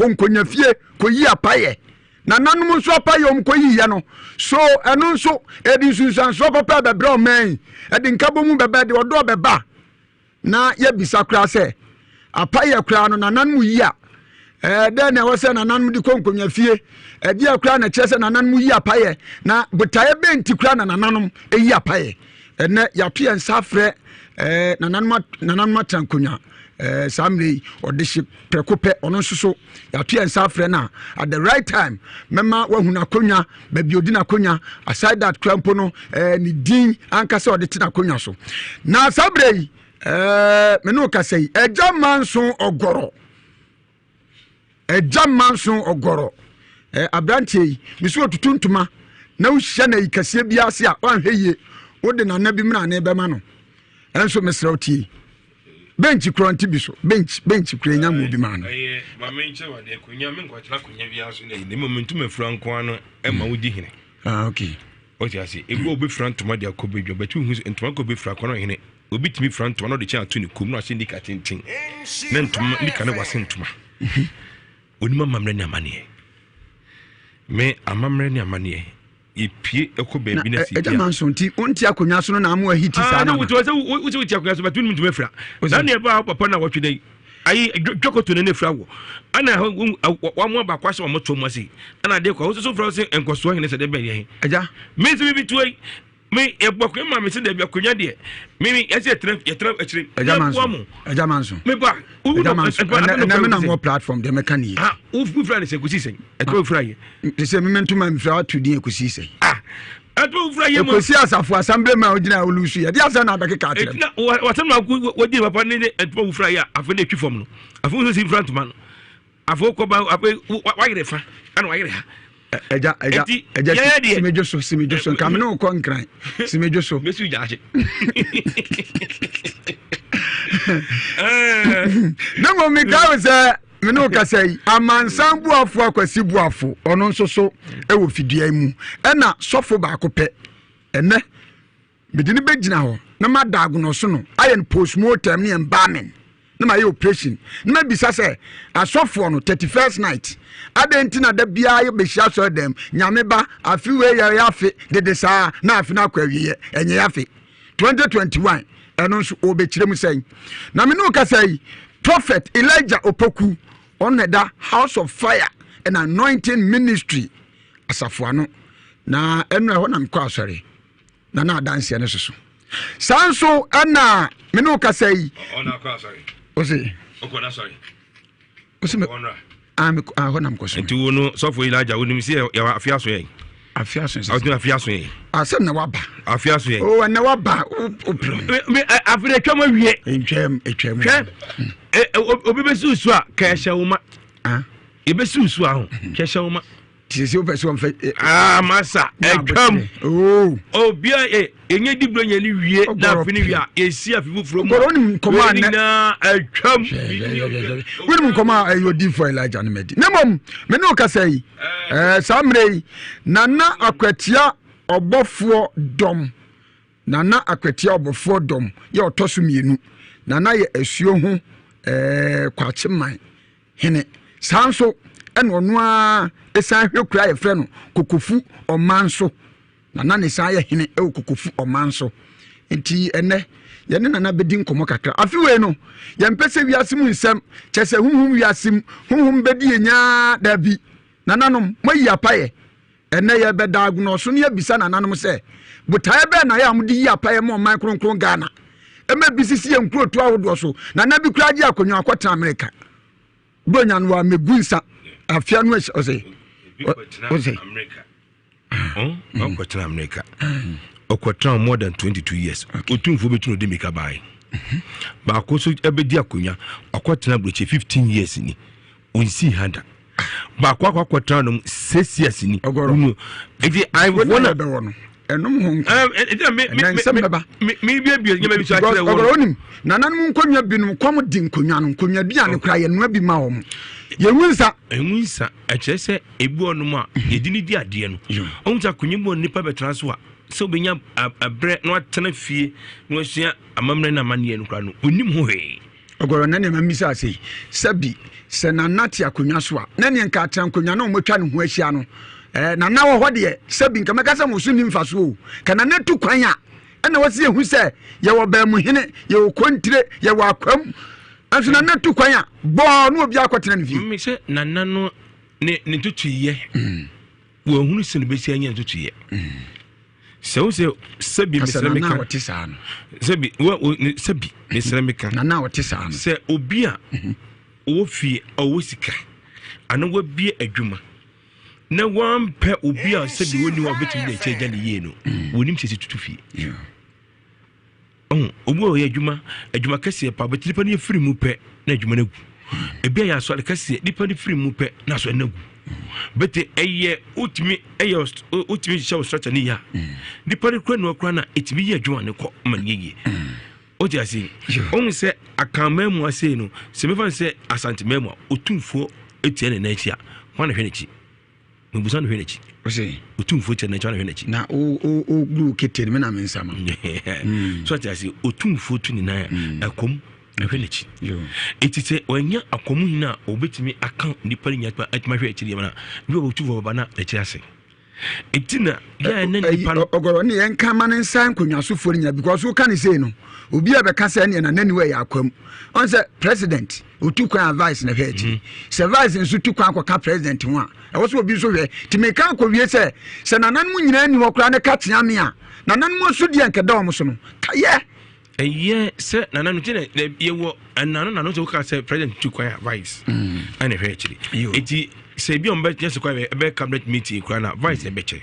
Kɔ nkonyafie kɔyi apayɛ. Nananom nso apayɛ ɔm kɔyiiɛ no so, ɛno nso ɛde nsunsuansoɔ papa bɛbrɛ ɔman yi, ɛde nkabɔ mu bɛba, ɛde ɔdɔ bɛba. Na yɛbisa koraa sɛ apayɛ koraa no nananom yi a, dɛn na ɛwɔ sɛ nananom de kɔ nkonnwa fie? Ɛdeɛ koraa na ɛkyerɛ sɛ nananom yi apayɛ, na botaeɛ bɛn nti koraa na nananom yi apayɛ? Ɛnɛ yɛato yɛn nsa afrɛ nananom, nananom atena nkonnwa saa mmerɛ yi, ɔde hye prɛko pɛ. Ɔno nso so yɛato yɛn nsa afrɛ no a, at the right time mɛma wahu n'akonnwa, baabi odi n'akonnwa. Aside that kora mpo no, ne din ankasa ɔde te n'akonnwa so. Na saa berɛ yi, me ne wo kasa yi, Agya Manso Ɔgɔrɔ, Agya Manso Ɔgɔrɔ, aberanteɛ yi meso ɔtutu ntoma na wohyia no ayi kɛseɛ bi ase a, woanhwɛ yie wode nana bi mmra ne bɛma no. Ɛnso mesrɛ wo tie, bench korɔ nte bi so, bench korɔ nya mu bi maa no. Ɛyɛ maame nkyɛn wa deɛ konya mi nkɔtena konya bi aso na yi ne mu ntoma fura nko ano ɛma wodi hene. Ah, okay. O ti ase ebi obi fura ntoma de akɔ bedwa bɛti ohun sɛ ntoma kɔ obi fura kɔ na ɔhene obi tumi fura ntoma na ɔde kyɛn ato ne kom na ɔhyɛ nika tenten na ntoma nika ne wase ntoma. Onim amammerɛ ne amanneɛ. Me amammerɛ ne amanneɛ yɛpie ɛkɔ baabi na si ɛgya ma nso nti wonte akonnwa so no na amo ahiti saa na wote sɛ wote wote akonnwa so bɛto nim ntoma afira na ne ɛba papa na wɔtwe dɛ ayi dwakɔto ne ne fira wɔ ana wɔn baako ahyɛ wɔn to mu ase ana adeɛ kɔ wososo fira sɛ nkɔsoɔ hene sɛ de bɛn yɛn ɛgya me nso bi tuo yi me yɛbɔ akonnwa ma me sɛ dabi akonnwa deɛ me me yɛsɛ yɛtena yɛtena akyire. Ɛgya manso, ɛgya manso, me ba ɛgya manso, ɛnɛ me na mo platform deɛ mɛka ne yie. Ah, wofura ne sɛ kusi sɛn ɛtɔ wofura yɛ. Te sɛ mímɛ ntoma nfira ato din ekusi sɛn. Ah, ɛtɔ wofura yɛ mu. Ekosi asafo asambere mu a ogyina olusu yɛ de asɛn na abɛkeka akyerɛ. Etina wasɛm na wadi papa ne ne ntoma wofura yɛ a afei na etwi fam no afei wososi nfura ntoma no. Afei wokɔ ba afei wayere fa ɛna wayere ha. Ɛgya ɛgya ɛgya simedwo so, simedwo so, nka me ne wokɔ Nkran, simedwo so. Mesi gya ahye. Ne mmom mekae wo sɛ me ne wo kasa yi, Amansan Buafo Akwasi Buafo, ɔno nso so ɛwɔ fidua yi mu, ɛna sɔfo baako pɛ ɛnɛ mede no bɛgyina hɔ na ma diagnose no, ayɛ no postmortem ne embalming na mayɛ operation na mabisa sɛ asɔfoɔ no 31st night adɛn nti na da biara yɛbɛhyia asɔre dɛm, Nyame ba afe wei yɛyɛ afe dede saa na afe no akɔ awieɛ, ɛnyɛ afe 2021? Ɛno nso ɔbɛkyerɛ mu sɛn. Na me ne wo kasa yi, Prophet Elijah Opoku, ɔno na ɛda House of Fire and Anointing Ministry asafo ano, na ɛno ɛhɔ na mekɔ asɔre na adanseɛ no soso saa nso. Ɛna me ne wo kasa yi, ɔse ɔse me hɔ nam kɔ so. Nti wo no sɔfo Elijah, wonim sɛ yɛwɔ afe aso yɛn. Afe aso sɛ ɔtun afe aso yɛn. Asɛm na waba. Afe aso yɛn. O, ɛnɛ waba o pere. Me afe de twam awie. Ntwam, etwam. Hwɛ, obi bɛsi so a kɛhyɛ wo ma. Yɛbɛsi so a ho kɛhyɛ wo ma. Te sɛ wopɛ sɛ ɔmfɛ. Ah, masa ɛtwam. Obia ɛnyɛ di buro nyɛ ne wie na afe ne wie a yɛsi afe foforɔ mu. Ɔgɔrɔ, wonim nkɔmmɔ a nɛ nyinaa ɛtwam. Wonim nkɔmmɔ a ɛyɛ odiifoɔ Elijah no madi. Na mmom me ne wo kasa yi, saa mmerɛ yi, Nana Akwatia Ɔbɔfoɔ Dɔm, Nana Akwatia Ɔbɔfoɔ Dɔm yɛ ɔtɔ so mmienu. Nana yɛ asuo ho Kwakye man hene. Saa nso ɛna ɔno ara ɛsan hwɛ kura yɛfrɛ no Kokofu ɔman so. Nana ne san yɛ hene ɛwɔ Kokofu ɔman so. Nti ɛnɛ yɛne Nana bɛdi nkɔmmɔ kakra. Afe wei no yɛmpɛ sɛ wiase mu nsɛm kyɛ sɛ honhom wiase mu honhom bɛdi yɛ nyaa. Daabi, nananom moayi apayɛ. Ɛnɛ yɛbɛda agonɔso ne yɛbisa nananom sɛ botaeɛ bɛɛ na yɛ a mode yi apayɛ ma ɔman kronkron Ghana, ɛma bi sisi yɛ nkurotu ahodoɔ so. Nana bi koraa gye akonnwa akɔtena Amerika bronya no wa mɛgu nsa afea no ahyɛ ɔsɛ ɔsɛ. Ɔkɔtena Amerika, ɔkɔtena more than 22 years. Otumfoɔ bɛtu no de mika bae. Baako nso ɛbɛdi akonnwa, ɔkɔtena aburokyi 15 years ni, ɔnsii ha da. Baako akɔ akɔtena nom 6 years ni. Ɔgɔrɔ. Nti ahemfoɔ na bɛwɔ no ɛnom ho nkɔ. Ɛnti na me ɛnɛ nsɛm bɛba. Me biebie nyɛma bi so akyerɛ wɔn. Ɔgɔrɔ, onim nananom nkonnwa binom kɔm di nkonnwa no, nkonnwa bi a ne kora yɛnoa bi ma wɔn, yɛnwu nsa. Ɛnwu nsa ɛkyerɛ sɛ ebi wɔ nom a yɛdi ne di adeɛ no ɔhu sɛ akonnwa bi wɔ nipa bɛtena so a sɛ wobɛnya abrɛ na watena fie na wasua amammerɛ no amanneɛ no koraa no, ɔnim ho hwee. Ɔgɔrɔ na nneɛma mmisa ase yi, sɛbi sɛ Nana te akonnwa so a, na neɛ nka atra nkonnwa na wɔatwa ne ho ahyia no, eh, Nana wɔ hɔ deɛ, sɛbi nka mɛka sɛ mo so nni mfasoɔ o. Ka Nana tu kwan a, ɛna wɔsi yɛhu sɛ yɛwɔ Baamuhene, yɛwɔ Kontire, yɛwɔ Akwam. Nso Nana tu kwan a, bɔɔ na obi akɔtena ne fie. Me sɛ Nana no ne ne ntotoyɛ, mm. wɔahunu sɛ no bɛsi anya ntotoyɛ. Mm. Sɛ wo sɛ sɛbi mesrɛ meka ɔte saa no sɛbi wo sɛbi mesrɛ meka nana ɔte saa no sɛ obi a mhm. ɔwɔ fie ɔwɔ sika ana wabie adwuma na wampɛ obi a sɛbi wɔnni hɔ a ɔbɛtumi de akyɛ agya ne yie no mm. wɔnim sɛ sɛ tutu fie Ɔho, obi wɔ hɔ ɔyɛ adwuma, adwuma kɛseɛ paa, but nipa no yɛ firi mu pɛ na adwuma no agu. Ebi ayɛ asɔre kɛseɛ, nipa no firi mu pɛ na asɔre no agu. But ɛyɛ wotumi ɛyɛ wotumi hyehyɛ wo structure no yie a, nipa no kura no kura na etumi yɛ adwuma no kɔ ma no yɛ yie. O te ase, ɔhu sɛ akanman mu ase no, sɛ mefa no sɛ Asante man mu a, otumfoɔ etia ne nan akyi a, hwan na hwɛ n'akyi? Mebusa no hwɛ n'akyi. Ɔse. Otumfoɔ kyerɛ n'akyi hwɛ n'akyi. Na o o o guru kete no me na me nsa ma. Hmm. So ate ase otumfoɔ tu ne nan a hmm. ɛkɔm ɛhwɛ n'akyi. Eti sɛ ɔnya akɔm nyina a obetumi aka nipa no nyina atuma hwɛ akyiri yɛn na bi wɔ otumfoɔ baba na n'akyi ase. Eti na yɛ ne nipa no. Ɔgɔrɔ ne yɛn ka ma ne nsa nkonnwasofoɔ no nyina because woka ne sei no obi a bɛka sɛ ɛneɛ na n'aniwa yɛ akwam ɔn sɛ president otu kwan a vice na hwɛ akyi mhm. sɛ vice nso tu kwan kɔka president ho a ɛwɔ sɛ obi nso hwɛ nti meka akɔwie sɛ sɛ nananom nyinaa ni hɔ koraa ne ka tea me a nananom nso deɛ nkɛda wɔn so no kayɛ ɛyɛ sɛ nananom ti na yɛwɔ ɛnano nano sɛ woka sɛ president tu kwan a vice mm. ɛna hwɛ akyiri eti sɛ ebi a wɔn bɛ nyɛ sɛ kwan ɛbɛ cabinet meeting koraa na vice na ɛbɛkyɛ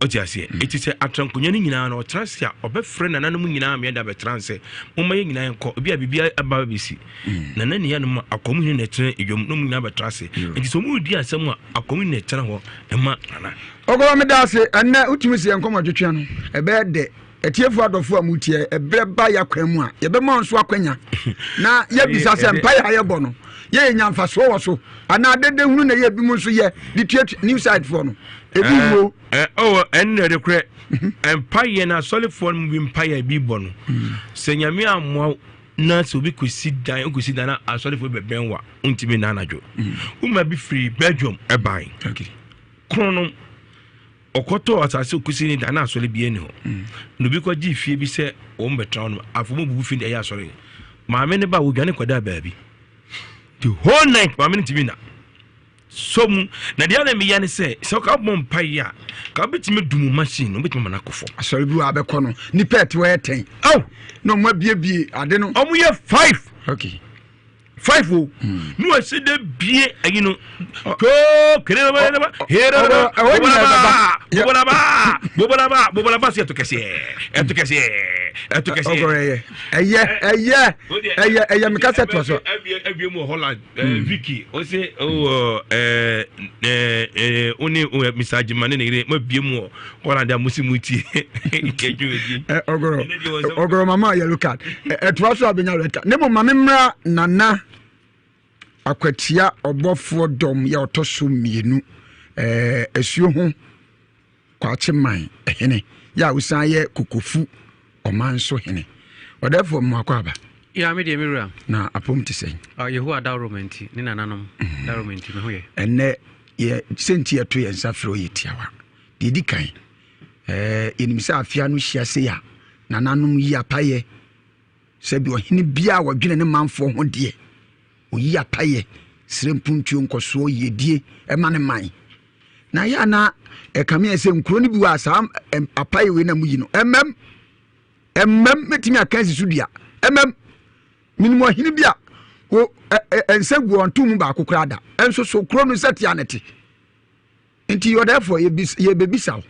Ɔte aseɛ? Mm. Eti sɛ atra nkonnwa no nyinaa no ɔtena ase a ɔbɛfrɛ nananom nyinaa ma yɛde abɛtena ase momma yɛn nyinaa nkɔ ebi a biribi aba bɛsi. Mm. Nana ne yɛnom a akɔm hene na ɛtena edwam na ɔmo nyinaa bɛtena ase. Mm. Eti sɛ ɔmo redi asɛm a akɔm hene na ɛtena hɔ ɛma nana. Ɔgɔrɔ mi da ase ɛnɛ wotumi si yɛn nkɔmɔ twetwe no ɛbɛyɛ dɛ atiefo adɔfo a mutie ɛberɛ ba yɛ akwan mu a yɛbɛma nso akwanya na yɛbisa sɛ mpaeɛ a yɛbɔ no yɛyɛ nya mfasoɔ wɔ so anaa dede hunu na yɛ bi mu nso yɛ de tuatua new side foɔ no ebi wuo. ɔwɔ ɛnna de korɛ mpaeɛ no asɔrefoɔ no mu bi mpaeɛ bi bɔ no hmm. sɛ nyame amoa na sɛ obi kɔsi dan kɔsi dan na asɔrefoɔ bɛbɛn wa ntumi nna anadwo hmm. woma bi firi belgium ɛban kronom Ɔkɔtɔɔ asase a okosi ne dan na asɔre biara nni hɔ. Na obi kɔgyee fie bi sɛ wɔn bɛtra hɔ no, afei wɔn bubu fie no de ayɛ asɔre. Maame ne ba wɔdwane kɔdaa baabi. The whole night maame no ntumi nna. So mu na deɛ na meya ne sɛ sɛ ɔka bɔ mpaeɛ a ka wobɛtumi du mu machine no wobɛtumi ama no akɔ fam. Asɔre bi wɔ abɛkɔ no nipa ɛte hɔ yɛ tɛn. Aw na ɔmo abiebie ade no. Ɔmo yɛ five. Okay. Five o ne wasi de bie ayi no too kereba hereba bobolaba bobolaba bobolaba bobolaba so ɛto kɛseɛ ɛto kɛseɛ ɛto kɛseɛ. Ɛyɛ ɛyɛ ɛyɛ ɛyɛ meka sɛ toa so. Ɛbie mu wɔ Holland Vicky ɔsɛ ɔwɔ ɛɛ ɛɛ ɔne Mr. Agyeman ne ne yere mo abie mu wɔ Holland a mo si mo tie ɛdwumadie. Ɔgorɔ ɔgorɔ mama yellow card ɛtoa so a bɛnya red card ne mo ma me mmra nana akwatia ɔbɔfoɔ dɔm yɛ ɔtɔ so mmienu ɛɛ asuo ho kwakye man hene yɛ a wosan yɛ kokofu ɔman so hene ɔdɛfoɔ mmoakɔ aba. Ya me deɛ me wura. Na apom te sɛn. Uh, Yehowa daworo ma nti ne nananom mm. daworo ma nti me ho yɛ. Ɛnɛ yɛ sɛnti yɛto yɛn nsa frɛ yɛ tiawa. Deɛ ɛdi kan, ɛɛ yɛnim sɛ afea no hyia sei a nananom yi apayɛ sɛbi ɔhene biara a wɔdwene ne manfoɔ ho deɛ ɔyi apayɛ srɛ mpuntuo nkɔsoɔ yiedie ɛma ne man na yɛ ana ɛkame yɛ sɛ nkuro no bi wɔ a saa apayɛ wei na mu yi no ɛmɛm ɛmɛm mɛtumi aka asi so dua ɛmɛm menim ɔhene bi a nsa gu ɔnto mu baako koraa da ɛnso so kuro no sɛ tea ne te Nti ɔdɛɛfoɔ, yɛbɛbisa wo,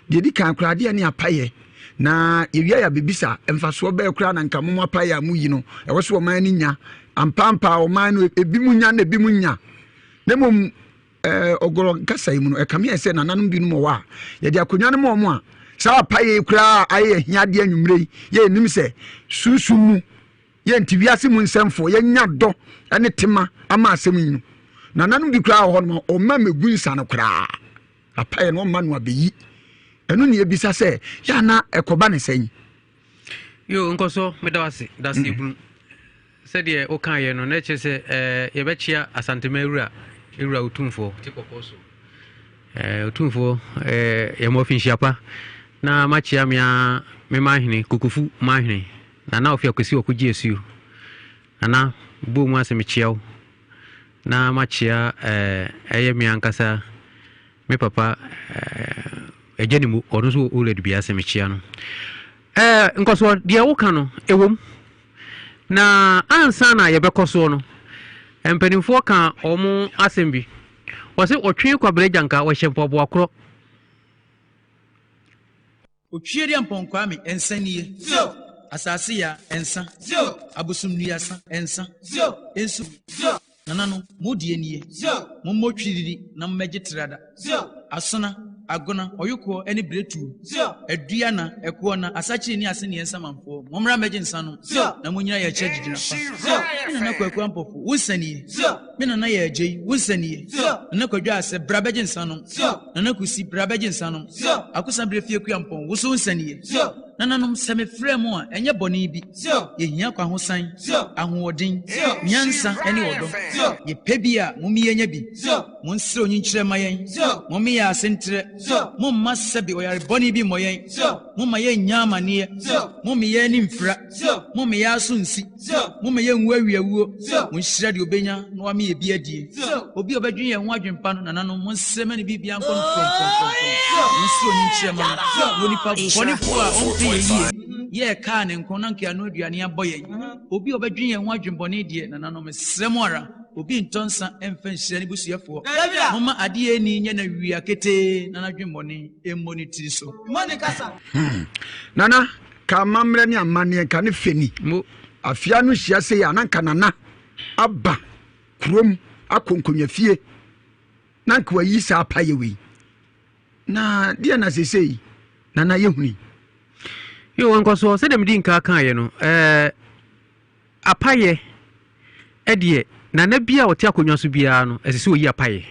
deɛ ɛdi kan koraa, deɛ ne apayɛ? Na yɛwie a yɛabɛbisa, mfasoɔ bɛɛ koraa na nka mo apayɛ a moyi no, ɛwɔ sɛ ɔman no nya? Ampaampa ɔman no, ebi mu nya na ebi mu nya. Na mmom, ɛɛ, ɔgorɔ nkasa yi mu no, ɛkame yɛ sɛ nananom binom wɔ hɔ a, yɛde akonnwa no ma wɔn a, saa apayɛ yi koraa ayɛ ahiadeɛ anwummerɛ yi, yɛnnim sɛ sunsum mu Yɛnte wiase mu nsɛmfo, yɛanya dɔ ne tema ama asɛm yi no. Nananom bi koraa wɔ hɔ nom a, ɔmma mmɛgu nsa no koraa. Apaeɛ no, ɔmma no abɛyi. Ɛno ne yɛbisa sɛ, yɛ ana ɛkɔba ne sɛn? Yo, nkɔso, meda wo ase, daseɛ bunu. Sɛdeɛ wokaeɛ no, na ɛkyerɛ sɛ eh, yɛbɛkyea Asantema wura, Ewura Otumfoɔ. Te kɔkɔɔ so. Eh, Otumfoɔ, eh, yɛma afinhyia pa. Na makyea me ara me manhene, Kokofu manhene, Nana Ofi Akwasi Ɔkogye Asuo. Nana, bɔ mu ase mekyea wo. Na makyea eh, ɛyɛ me ankasa me papa eh, Agya Nimu, ɔno nso wɔ Oled bi ase mekyea no. Eh, nkɔsoɔ, deɛ woka no, ɛwom. Na ansa na yɛbɛkɔ soɔ no, mpanimfoɔ ka wɔn asɛm bi. Wɔse ɔtwe kwabena gyanka, ɔhyɛ mpaboa korɔ. Otwiedeɛ Mpɔn Kwame nsa nie. Asase ya nsa. Abosom nnuasa nsa. Nsu. Nananom, mo deɛ nie. Mommɔ twiriri na mommɛgye trada. Asona, Agona, Ɔyokoɔ ne Biretuo. Aduana, Ɛkoɔna, Asakyiri ne Aseneɛ nsamanfoɔ, mommra mmɛgye nsa nom na monnyina yɛn akyi agyegyina fa. Me nana Kwaku Ampɔfo, wo nsa nie. Me nana Yaa Agyei, wo nsa nie. Nana Kwadwo Asɛ, bra bɛgye nsa nom. Nana Kusi, bra bɛgye nsa nom. Akosa Berefie Kuampɔn, wo nso wo nsa nie. Nananom, sɛ mefrɛ mo a, ɛnyɛ bɔne bi. Yɛhia kwahosan, ahoɔden, nyansa ne ɔdɔ. Yɛpɛ bi a, mom yɛnya bi. Monsrɛ onyinkyerɛ mma yɛn. Momme yɛn ase ntrɛ. Momma sɛbe ɔyare bɔne bi mmɔ yɛn. Momma yɛnnya amanneɛ. Momme yɛn ani mfira. Momme yɛn aso nsi. Momma yɛnwu awiawuo. Monhyira deɛ ɔbɛnya na wame yɛn bi adie. Obi a ɔbɛdwene yɛn ho adwempa no, nananom, monsrɛ ma ne biribiara nkɔ no frɔmfrɔmfrɔmfrɔm. Monsrɛ onyinkyerɛ mma no. Na onipa bɔnefoɔ a ɔmpɛ yɛn yie, yɛɛ kaa ne nko na anka yɛano aduane abɔ yɛn. Obi a ɔbɛdwene yɛn ho adwembɔne deɛ, nananom, mesrɛ mo ara, obi ntɔ nsa mfa nhyira ne busuafoɔ. Momma adeɛ ani nyɛ no awia ketee na n'adwemmɔne mmɔ ne tiri so. Hmm. Nana, ka amammerɛ ne amanneɛ nka ne fɛ ni. Mo. Afia no hyia sei a na nka Nana aba kurom akɔ nkonnwa fie na nka wayi saa apayɛ wei. Na deɛ na seesei Nana yɛhuni. Yo, nkɔsoɔ, sɛdeɛ medi nka kaeɛ no, ɛɛ, apayɛ ɛdeɛ, nana bi a ɔte akonnwa so biara no, ɛsɛ sɛ ɔyi apayɛ.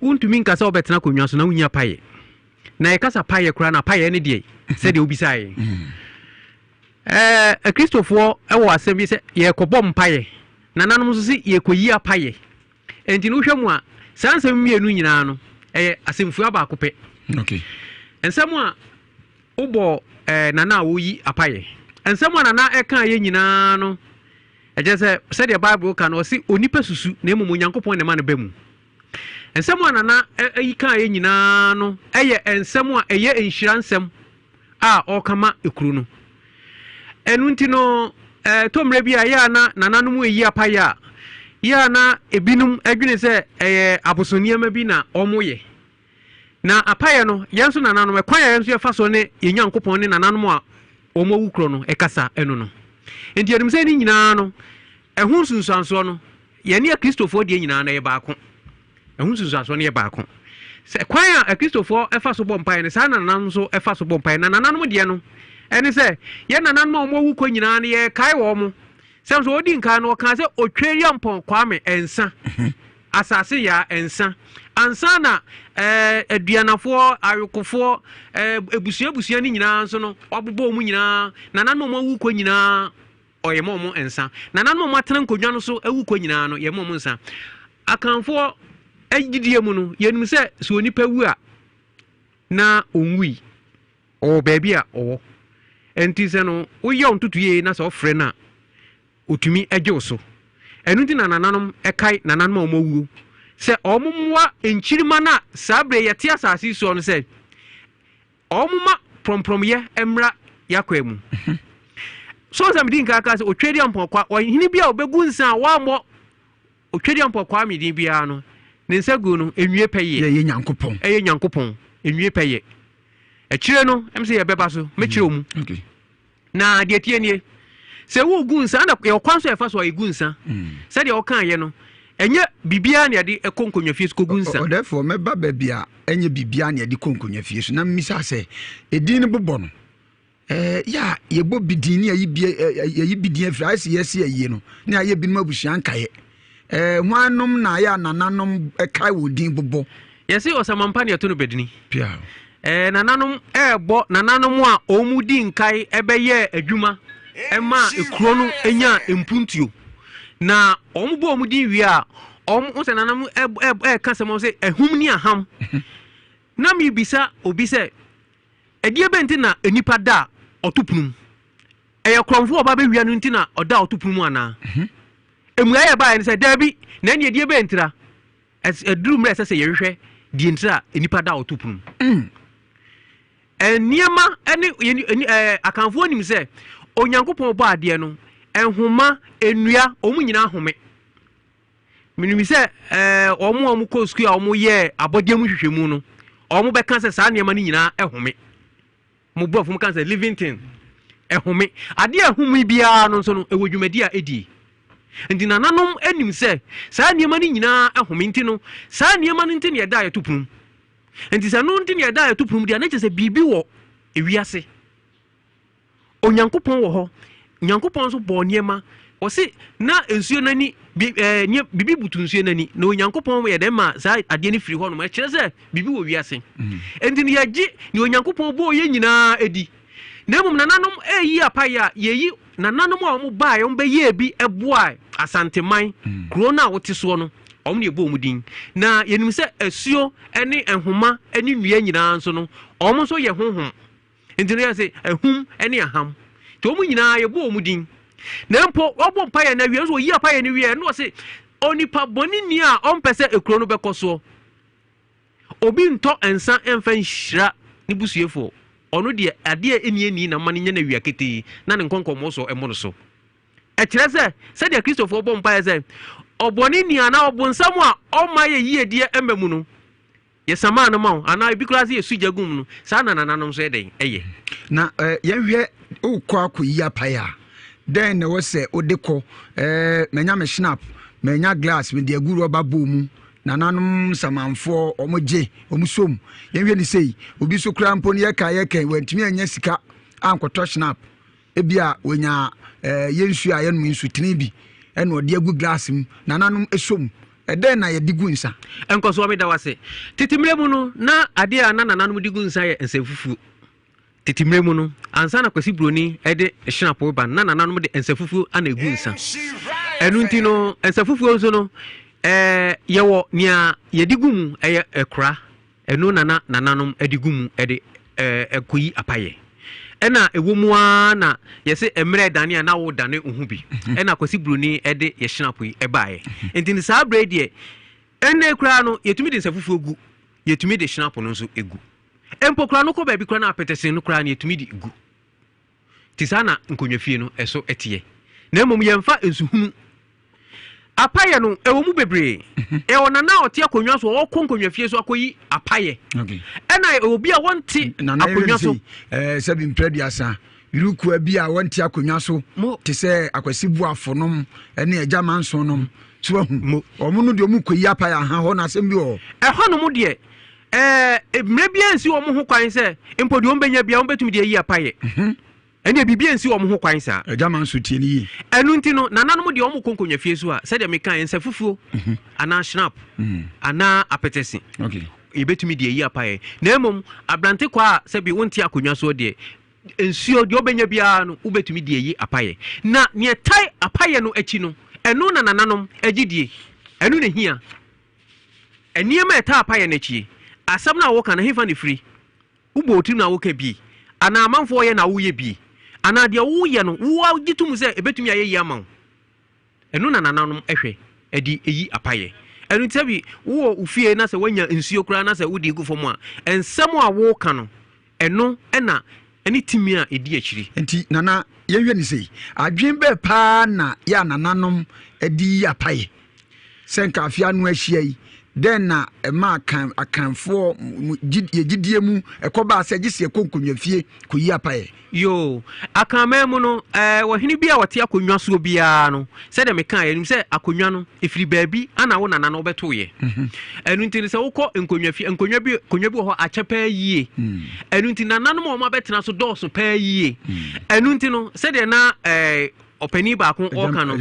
Wontumi nka sɛ wobɛtena akonnwa so na wonyi apayɛ. Na yɛka sɛ apayɛ koraa na apayɛ ne deɛ sɛdeɛ wobisaeɛ. Ɛɛ, Akristofoɔ wɔ asɛm bi sɛ yɛrekɔbɔ mpaeɛ. Nananom nso se yɛrekɔyi apayɛ. Enti no wohwɛ mu a, saa nsɛm mmienu nyinaa no, ɛyɛ asɛmfua baako pɛ. Okay. Nsɛm a wobɔ eh, nana a woyi apayɛ. Nsɛm a nana ɛka yɛ nyinaa no, ɛkyerɛ sɛ sɛdeɛ Bible ka no, ɔse onipa susu na mmom Onyankopɔn na ɛma no ba mu. Nsɛm a nana yi ka yɛ nyinaa no yɛ nsɛm a ɛyɛ nhyira nsɛm a ɔreka ma ekuro no. Ɛno nti no, ɛtɔ mmerɛ bi a ɛyɛ a na nananom reyi apayɛ a, yɛ a na ebinom adwene sɛ ɛyɛ abosom nneɛma bi na wɔyɛ. Na apayɛ no, yɛn nso nananom, ɛkwan a yɛn nso yɛfa so ne yɛn Nyankopɔn ne nananom a wɔn awu korɔ no ɛkasa ɛno no. Nti yɛnim sɛ ne nyinaa no, ɛho nsunsuansoɔ no, yɛne Akristofoɔ deɛ nyinaa no ɛyɛ baako. Ɛho nsunsuansoɔ no yɛ baako. Sɛ kwan a Akristofoɔ fa so bɔ mpaeɛ no, saa na nananom nso fa so bɔ mpaeɛ. Na nananom deɛ no, ɛne sɛ yɛn nananom a wɔawu kɔ nyinaa no, yɛkae wɔn. Sɛ nso ɔdi nkan no, ɔkaa sɛ Otweriampɔn Kwame Nsa, Asase Yaa Nsa. Ansa na ɛɛ aduanafoɔ, awekofoɔ, ɛɛ abusua abusua no nyinaa nso no, wabobɔ wɔn nyinaa. Nananom a wɔawu kɔ nyinaa, ɔyɛ ma wɔn nsa. Nananom a wɔatena nkonnwa no so awu kɔ nyinaa no, yɛ ma wɔn nsa. Akanfoɔ gyidie mu no, yɛnim sɛ sɛ onipa wu a, na ɔnwui. Ɔwɔ baabi a ɔwɔ. Ɛnti sɛ no woyɛ wo ntotoyie na sɛ ɔfrɛ no a, ɔtumi gye wo so. Ɛno nti na nananom kae nananom a wɔawuo sɛ wɔmmoa nkyirimma no a saa berɛ yɛte asase yi soɔ no sɛ wɔmma prɔmprɔmyɛ mmra yɛakwan mu. So sɛ medi nka ka sɛ Otwedeampɔn kwa ɔhene bi a ɔbɛgu nsa a wammɔ Otwedeampɔn Kwame din biara no, ne nsa gu no nwie pɛyɛ. Ɛyɛ Nyankopɔn. Ɛyɛ Nyankopɔn nwie pɛyɛ. Akyire no, ɛm sɛ yɛbɛba so, mɛkyerɛ mu. Okay. Na deɛ tie nie, sɛ wogu nsa, na yɛwɔ kwan so a yɛfa so a yɛgu nsa. Sɛdeɛ wɔkaeɛ no, ɛnyɛ biribiara na yɛde kɔ nkonnwa fie so kɔgu nsa. Ɔdɛɛfoɔ, mɛba baabi a ɛnyɛ biribiara na yɛde kɔ nkonnwa fie so na mmisa sɛ, edin no bobɔ no, Ɛɛ, yɛ a yɛbɔ bi din ne yɛyi bi yɛyi bi din afiri ayɛ sɛ yɛsi ayie no ne ayɛ binom abusua nkaeɛ. Ɛɛ, hwannom na ayɛ a nananom kae wɔn din bobɔ? Yɛse ɔsamampa ne ɛto no badini. Pia. Ɛɛ, nananom ɛɛbɔ nananom a wɔn di nkae ɛbɛyɛɛ adwuma. ɛmaa ekuro no nyaa mpuntuo. Na wɔn bɔ wɔn din wie a, wɔn sɛ nananom ɛka sɛm wɔn sɛ ahum ne aham. Na mebisa obi sɛ, ɛdeɛ bɛn nti na nnipa da a ɔto pono mu? Ɛyɛ korɔmfoɔ a ɔba bɛwia no nti na ɔda a ɔto pono mu anaa? Mmuaeɛ a ɛbaeɛ ne sɛ, daabi, na ɛnneɛ ɛdeɛ bɛn ntira? Ɛduru mmerɛ a ɛsɛ sɛ yɛhwehwɛ deɛ ntira a nnipa da a ɔto pono mu. Nneɛma ne ɛɛ Akanfoɔ nim sɛ Onyankopɔn bɔ adeɛ no, nhoma, nnua, wɔn nyinaa home. Menim sɛ ɛɛ wɔn a wɔkɔ sukuu a wɔyɛɛ abɔdeɛ mu nhwehwɛmu no, wɔbɛka sɛ saa nneɛma no nyinaa home. Mo borɔfo mu ka sɛ living thing, ɛhome. Adeɛ a ɛhome biara no nso no, ɛwɔ dwumadi a ɛdie. Nti nananom nim sɛ saa nneɛma no nyinaa home nti no, saa nneɛma no nti na yɛda a yɛto pono mu. Nti sɛ ɛno nti na yɛda a yɛto pono mu deɛ, na kyerɛ sɛ biribi wɔ ewiase. Onyankopɔn wɔ hɔ. Nyankopɔn nso bɔɔ nneɛma. Ɔse na nsuo no ani, bi, ɛɛ, eh, biribi butu nsuo no ani. Na Onyankopɔn yɛ dɛn ma saa adeɛ no firi hɔnom. Ɛkyerɛ sɛ biribi wɔ wiase. Mm. Enti no yɛgye nea Onyankopɔn bɔɔ yɛ nyinaa adi. Na mmom nananom ɛreyi apaeɛ a, yɛyi nananom a wɔn baeɛ, wɔn bɛyɛɛ bi ɛboa Asanteman, mm. kuro no a wote soɔ no, wɔn na yɛbɔ wɔn din. Na yɛnim sɛ asuo ne nhoma ne nnua nyinaa nso no, wɔn nso yɛ honhom. Nti no yɛ se ahum ne aham. Nti wɔn nyinaa yɛbɔ wɔn din. Na mpo wɔbɔ mpaeɛ no awie nso wɔyi apaeɛ no wie no ɔse onipa bɔne ni a ɔmpɛ sɛ ekuro no bɛkɔ soɔ. Obi ntɔ nsa mfa nhyira ne busuefoɔ. Ɔno deɛ adeɛ a ɛnni ani na mma no nyɛ no awia ketee na ne nkɔnkɔmmɔsoɔ mmɔ no so. Ɛkyerɛ sɛ sɛdeɛ Kristofoɔ bɔ mpaeɛ sɛ ɔbɔne ni anaa ɔbonsam a ɔmma yɛ yiedie mma mu no, Yɛsamaa no ma wo, anaa ebi koraa sɛ yɛsu gya gu mu no, saa na nananom nso yɛ dɛn yɛ. Na eh, yɛnhwɛ wokɔ akɔyi apae a, dɛn na ɛwɔ sɛ wode kɔ? Eh, manya me snap, manya glass, mede agu rɔba bowl mu. Nananom nsamanfoɔ, wɔn gye, wɔn som. Yɛnhwɛ ne sei, obi so koraa mpo no yɛka yɛka, wantumi anya sika ankɔtɔ snap. Ebia wɔnya eh, yɛn nsuo a yɛnom nsutene bi ɛna ɔde agu glass mu. Nananom som. Ɛdɛn na yɛde gu nsa? Nkɔsoɔ meda wo ase. Tete mmerɛ mu no, na adeɛ a na nananom de gu nsa yɛ nsafufuo. Tete mmerɛ mu no, ansa na Kwasi Buroni de hyinapo reba no, na nananom de nsafufuo na ɛgu nsa. Ɛno nti no, nsafufuo nso no, ɛɛ yɛwɔ nea yɛde gu mu, ɛyɛ ɛkora. Ɛno na na nananom de gu mu de kɔyi apayɛ. Ɛna ɛwɔ mu ara na yɛse mmerɛ dane a na wodane wo ho bi. Mhm. Ɛna Kwasi Buroni de yɛ hyinapo yi baeɛ. Mhm. Nti no saa berɛ yi deɛ ɛnnɛ koraa no yɛtumi de nsa fufuo gu, yɛtumi de hyinapo no nso gu. Mpo koraa no kɔ baabi koraa no apɛtɛsen no koraa no yɛtumi de gu. Nti saa na nkonnwafie no ɛso teɛ. Na mmom yɛmfa nsuhunu. Apayɛ no ɛwɔ mu bebree. Mhm. Ɛwɔ nana a ɔte akonnwa so ɔkɔ nkonnwafie so akɔyi apayɛ. Ɛna ɛwɔ bi a wɔnte akonnwa so. Ɛɛ sɛbi mprɛduasa yurukua bi a wɔnte akonnwa so te sɛ akwasi buafo nom ɛne agya manson nom so ahu wɔn no deɛ wɔn kɔyi apayɛ aha hɔ na asɛm bi wɔ hɔ. Ɛhɔ nom deɛ Ɛɛ, mmara biara nsi wɔn ho kwan sɛ mpo deɛ wɔbɛnya biara wɔbɛtumi de ayi apayɛ. Mhm. Ɛnneɛ biribi nsi wɔn ho kwan saa. Agya ma nso tie no yie. Ɛno nti no, nananom deɛ wɔkɔ nkonnwa fie so a, sɛdeɛ mekaeɛ, nsa fufuo mhm. anaa schnapp mhm. anaa apɛtɛse yɛbɛtumi de ayi apayɛ. Na mmom aberante kɔ a sɛbi wonte akonnwa soɔ deɛ, nsuo deɛ wobɛnya biara no wobɛtumi de ayi apayɛ. Na neɛ ɛtae apayɛ no akyi no, ɛno na nananom agye die. Ɛno na hia. Nneɛma a ɛtaa pa yɛn akyi. Asɛm no a woka no, ɛhefa na ɛfiri? Wobɔ wo tirim na woka bi? Anaa amanfoɔ yɛ na woyɛ bi? Anaa deɛ woyɛ no, wo ara wogye tom sɛ ɛbɛtumi ayɛ yie ama wo? Ɛno na nananom hwɛ de yi apayɛ. Ɛno nti sɛbi wowɔ wo fie na sɛ woanya nsuo koraa na sɛ wode gu fam a, nsɛm a woka no, ɛno na ɛne tumi a ɛdi akyiri. Nti Nana, yɛnhwɛ no sei, adwene bɛɛ paa na yɛ a nananom de yi apayɛ? Sɛ nka afe ano ahyia yi, dɛn na ɛma Akan, Akanfoɔ mu, gye, yɛ gyidie mu ɛkɔbaa sɛ gye sɛ yɛkɔ nkonnwafie kɔyi apaeɛ? Yoo, Akanman mu no, ɛɛ, ɔhene bi a ɔte akonnwa soɔ biara no, sɛdeɛ mekaeɛ, nim sɛ akonnwa no, ɛfiri baabi ana wo nana no wobɛtoeɛ. Mhm. Ɛno nti no, sɛ wokɔ nkonnwa fie, nkonnwa bi, nkonnwa bi wɔ hɔ akyɛ paa yie. Mm. Ɛno nti nananom a wɔabɛtena so dɔɔso paa yie. Mm. Ɛno nti no, sɛdeɛ na ɛɛ, ɔpanin baako ɔka no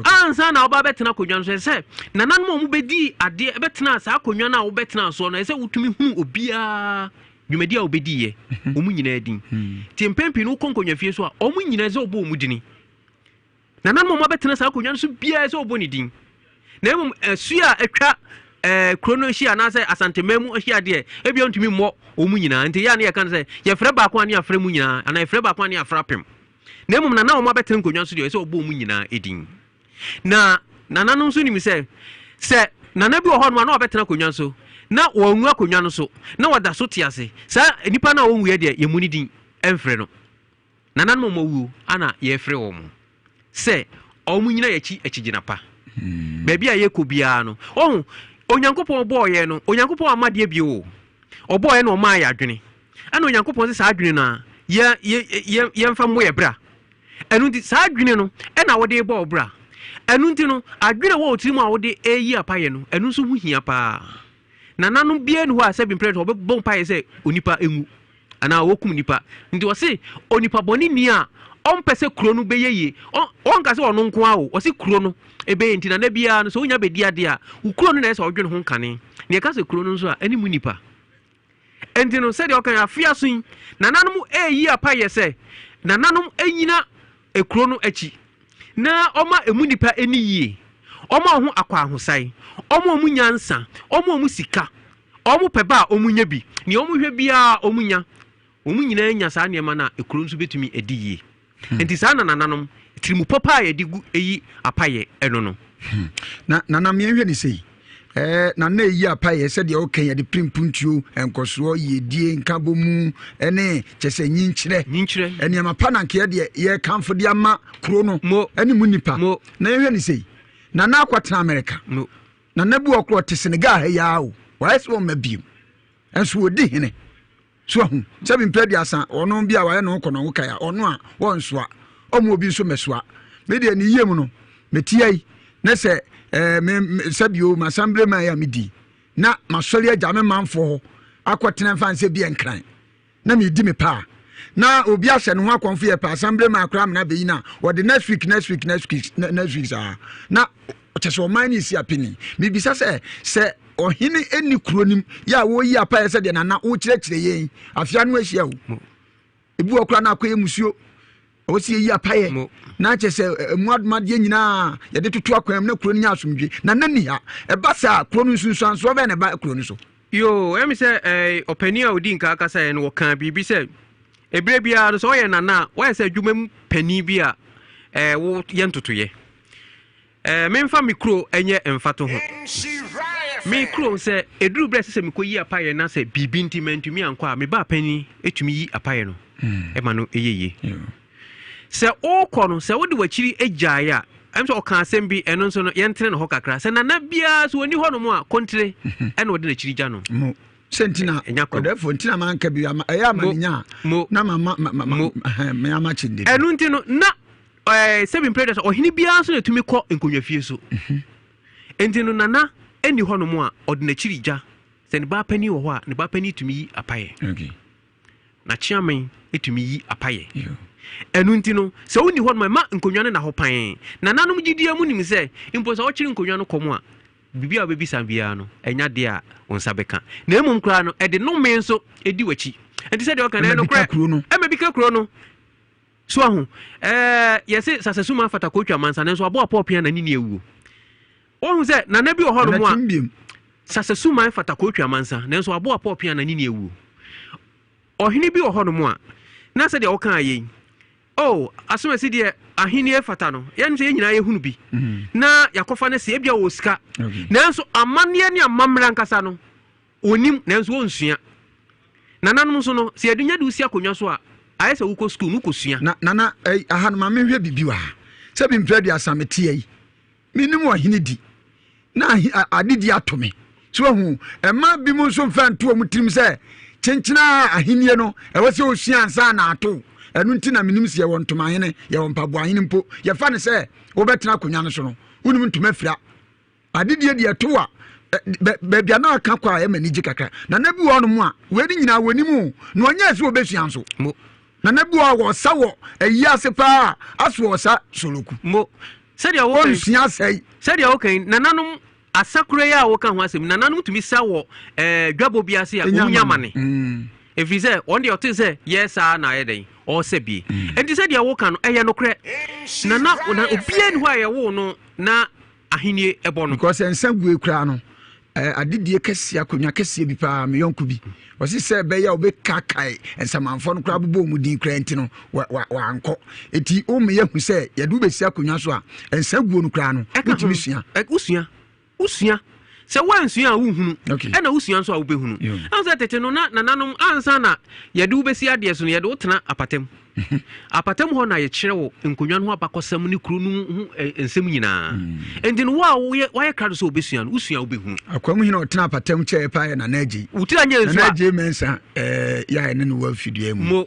ansa na ɔba bɛtena akonnwa no so ɛsɛ nananom a wɔbɛdi adeɛ bɛtena saa akonnwa no a wobɛtena soɔ no ɛsɛ wotumi hunu obiara Dwumadi a wɔbɛdiiɛ, wɔn nyinaa din. Nti mpɛn pii no wokɔ nkonnwafie so a, wɔn nyinaa sɛ wɔbɔ wɔn dini. Nananom a wɔabɛtena saa akonnwa no so biara sɛ wɔbɔ ne din. Na mmom asuo a atwa eh, kuro no ahyia anaasɛ Asanteman mu ahyia deɛ, ebia ntumi mmɔ wɔn nyinaa. Nti yɛ a ne yɛka no sɛ yɛfrɛ baako a ne yɛafrɛ mu nyinaa, anaa yɛfrɛ baako a ne yɛafrɛ apem. Na mmom nana a wɔabɛtena nkonnwa so deɛ, ɛsɛ wɔbɔ wɔn nyinaa din. Na nananom nso nim sɛ, sɛ nana bi wɔ hɔnom a na wabɛtena akonnwa so, na wɔanwu akonnwa no so, na wɔda so te ase, saa nipa no a ɔnwuiɛ deɛ, yɛmmu ne din mfrɛ no. Nananom a wɔawuo ana yɛrefrɛ wɔn sɛ wɔnnyina yɛn akyi akyigyina pa. Baabi a yɛkɔ biara no, ɔho, Onyankopɔn bɔɔ yɛn no, Onyankopɔn amma adeɛ bio o. Ɔbɔɔ yɛn na ɔmaa yɛn adwene. Ɛna Onyankopɔn sɛ saa adwene no a, yɛ, yɛ, yɛ, yɛmfa mmɔ yɛ bra. Ɛno nti, saa adwene no na wode rebɔ wo bra. Ɛno nti no, adwene a ɛwɔ wo tirim a wode reyi apaeɛ no, ɛno nso ho hia paa. Nananom biara nni hɔ a sɛbi mprɛ wɔbɛbɔ mpaeɛ sɛ onipa nwu anaa wɔkum nipa. Nti wɔse onipa bɔne ni a ɔmpɛ sɛ kuro no bɛyɛ yie. Ɔnka sɛ ɔno nko ara o, ɔse kuro no ɛbɛyɛ. Nti nana biara no, sɛ wonya bɛdi adeɛ a, wo kuro no na ɛsɛ sɛ wodwene ho nkane. Na yɛka sɛ kuro no nso a, ɛne mu nipa. Enti no, sɛdeɛ ɔka yi, afe aso yi, nananom reyi apayɛ sɛ nananom nnyina kuro no akyi na ɔma emu nnipa ani yie, ɔma wɔn ho akwahosan, ɔma wɔn nyansa, ɔma wɔn sika, wɔn pɛ ba a wɔnya bi, nea wɔhwɛ biara wɔnya. Wɔn nyinaa nya saa nneɛma no a, kuro nso bɛtumi adi yie. Hmm. Nti saa na nananom tirimupɔ pa a yɛde gu eyi apayɛ ɛno no. Hmm. Na nana mmiɛnhwɛ ne sei. Ɛɛ na na eyi apayɛ sɛdeɛ ɔka yɛde pere mpuntuo nkɔsoɔ yiedie nkabɔmu ɛne kyɛ sɛ nyinkyerɛ. Nyinkyerɛ. Nneɛma pa na nkeɛ deɛ yɛkamfo de ama kuro no. Mo. Ɛne mu nipa. Mo. Na yɛhwɛ ne sei. Nana akɔtena Amerika. Mo. Nana bi wɔ korɔ te Senegal ha yi ara o. Wɔayɛ sɛ wɔn mma biem. Nso wɔdi hene. So ahu? Sɛ bi mpɛ aduasa, ɔno bi a wayɛ ne ho kɔnɔngo kae a, ɔno a wɔnsoa, ɔmma obi nso mmɛsoa. Me deɛ ne yie mu no, metia yi, ne sɛ ɛɛ me me sɛ bio m'asambere man a medi, na masɔre agya me manfoɔ hɔ akɔtena mfa nsɛ bi nkran, na medi me paa. Na obi ahyɛ ne ho akɔmfo yɛ pɛ asambere man koraa mena bɛyi no a, wɔde next week, next week, next week, next week saa. Na kyɛ sɛ ɔman no resi apini. Mebisa sɛ, sɛ ɔhene nni kuro no mu yɛ a wɔyi apaeɛ sɛ deɛ nana wokyerɛkyerɛ yɛn afei ano ahyia o. Ebi wɔ koraa na akɔyɛ musuo. Ɛwɔ sɛ yɛyi apaeɛ na kyɛ sɛ ɛmu adomadeɛ nyinaa yɛde toto akwan mu na kuro no nya asomdwe. Nana nni ha. Ɛba saa kuro no nsunsuansoɔ bɛn na ɛba kuro no so? Yoo, ɛmi sɛ ɛɛ ɔpanin a odi nka kasaeɛ no wɔkaa biribi sɛ ebere biara no sɛ ɔyɛ nana a wɔyɛ sɛ adwuma mu panin bi a ɛɛ woyɛ ntotoyɛ. Ɛɛ, memfa me kuro nyɛ mfatoho. Me kuro, sɛ ɛduru berɛ a ɛsɛ sɛ mekɔyi apaeɛ na sɛ biribi nti mantumi ankɔ a, me ba panin tumi yi apaeɛ no hmm. ma no yɛ yie. Sɛ wokɔ no, sɛ wode w'akyiri gyaeɛ a, ɛm sɛ ɔka asɛm bi, ɛno nso no, yɛntene ne hɔ kakra. Sɛ nana biara sɛ ɔni hɔ nom a, kontire mhm. ɛna ɔde n'akyiri gya no. Sɛ nti na ɔdɛfo nti na manka bi ɛyɛ ama ne nya na ma ma ma ma ma ma kyi ɛno nti no na Ɛɛ sɛbi mpere dɛ sɛ ɔhene biara nso na etumi kɔ nkonnwafie so. Mhm. Enti no nana ɛni hɔ nom a ɔde n'akyiri gya sɛ ne ba panin wɔ hɔ a ne ba panin tumi yi apayɛ. Okay. Na kyeamen tumi yi apayɛ. Ɛno nti no sɛ wonni hɔ nom a ɛma nkonnwa no na hɔ pan. Nananom gyidie mu nim sɛ mpo sɛ ɔkyere nkonnwa no kɔm a biribi a wobɛbisa biara no ɛnya deɛ a wo nsa bɛka. Na mmom koraa no ɛde nnome nso di w'akyi. Enti sɛdeɛ ɔka no ɛyɛ nokorɛ. Ɛma bi ka kuro no. So ahu? Ɛɛ, yɛse sasasuma fata kotwa mansa, nanso aboa pɔɔpea na ne ni awuo. Wohu sɛ nana bi wɔ hɔnom a sasasuman fata kotwa mansa, nanso aboa pɔɔpea na ne ni awuo. Ɔhene bi wɔ hɔnom a, na sɛdeɛ wokaa yei, oh, asomasi deɛ ahennie fata no, yɛn sɛ yɛn nyinaa yɛhunu bi, mm. na yɛakɔfa no sɛ ebia wɔ sika, nanso amanneɛ ne amammerɛ ankasa no, Wɔnim, nanso wɔnsua. Nananom nso no, sɛ yɛde nya de wo si akonnwa so a, ayɛ sɛ wokɔ sukuu no, wokɔsua. Na, Nana, ɛyi, aha no, ma menhwɛ biribi wɔ ha. Sɛ bi mprɛ aduasa meteɛ yi, menim ɔhene di, na ahe, a, adedi ato me. So wahu? Ɛma binom nso mfa nto wɔn tirim sɛ, kyenkyena a ahennie no, ɛwɔ sɛ osua ansa na ato. Ɛno nti na menim sɛ yɛwɔ ntomahene, yɛwɔ mpaboahene mpo. Yɛfa no sɛ wobɛtena akonnwa no so no, wonim ntoma fira. Adedie deɛ ɛto a baabi a na aka kɔ a ɛma anigye kakra. Nana bi wɔ hɔnom a wei ne nyinaa wɔnim o na ɔnyɛ sɛ wɔbɛsua nso. Mo. Nana bi wɔ hɔ a wɔsa wɔ ayi ase paa aso ɔsa soloku. Mo. Sɛdeɛ woka yi. Ɔnsua asɛe. Sɛdeɛ woka yi nananom asakura yi a woka ho asɛm nananom tumi sa wɔ ɛɛ dwabɔ bi ase a wɔn nya amane. Mm. Ɛfiri sɛ ɔno deɛ ɔtee sɛ yɛ saa na ayɛ dɛn ɔresɛ bie. Enti sɛdeɛ woka no ɛyɛ nokorɛ. Na na na obiara nni hɔ a yɛwoo no na ahennie bɔ no. Because nsa gue koraa no eh, adedie kɛseɛ akonnwa kɛseɛ bi paa me yɔnko bi ɔse sɛ ɛbɛyɛ a wobɛkakae nsamanfoɔ no koraa bobɔ mu din koraa nti no wankɔ ɛti womeyɛ hu sɛ yɛde wobɛsi akonnwa so a nsa guo no koraa no wotumi sua. Wosua Wosua. Sɛ woansua a wonhunu, ɛna wosua nso a wobɛhunu. Ɛhu sɛ tete no na nananom ansa na yɛde wo bɛsi adeɛ so no yɛde wo tena apatam. Apatam hɔ na yɛkyerɛ wo nkonnwa no ho abakɔsɛm ne kuro no ho nsɛm nyinaa. Enti no wo a woyɛ woayɛ krado sɛ wobɛsua no, wosua a wobɛhunu. Akwam hene a ɔtena apatam kyɛɛ paa yɛ Nana Agyei. Wo tiri anyɛ nsu a. Nana Agyei Mensah ɛɛ yɛ a ɛne no wɔ afidua mu. Mo.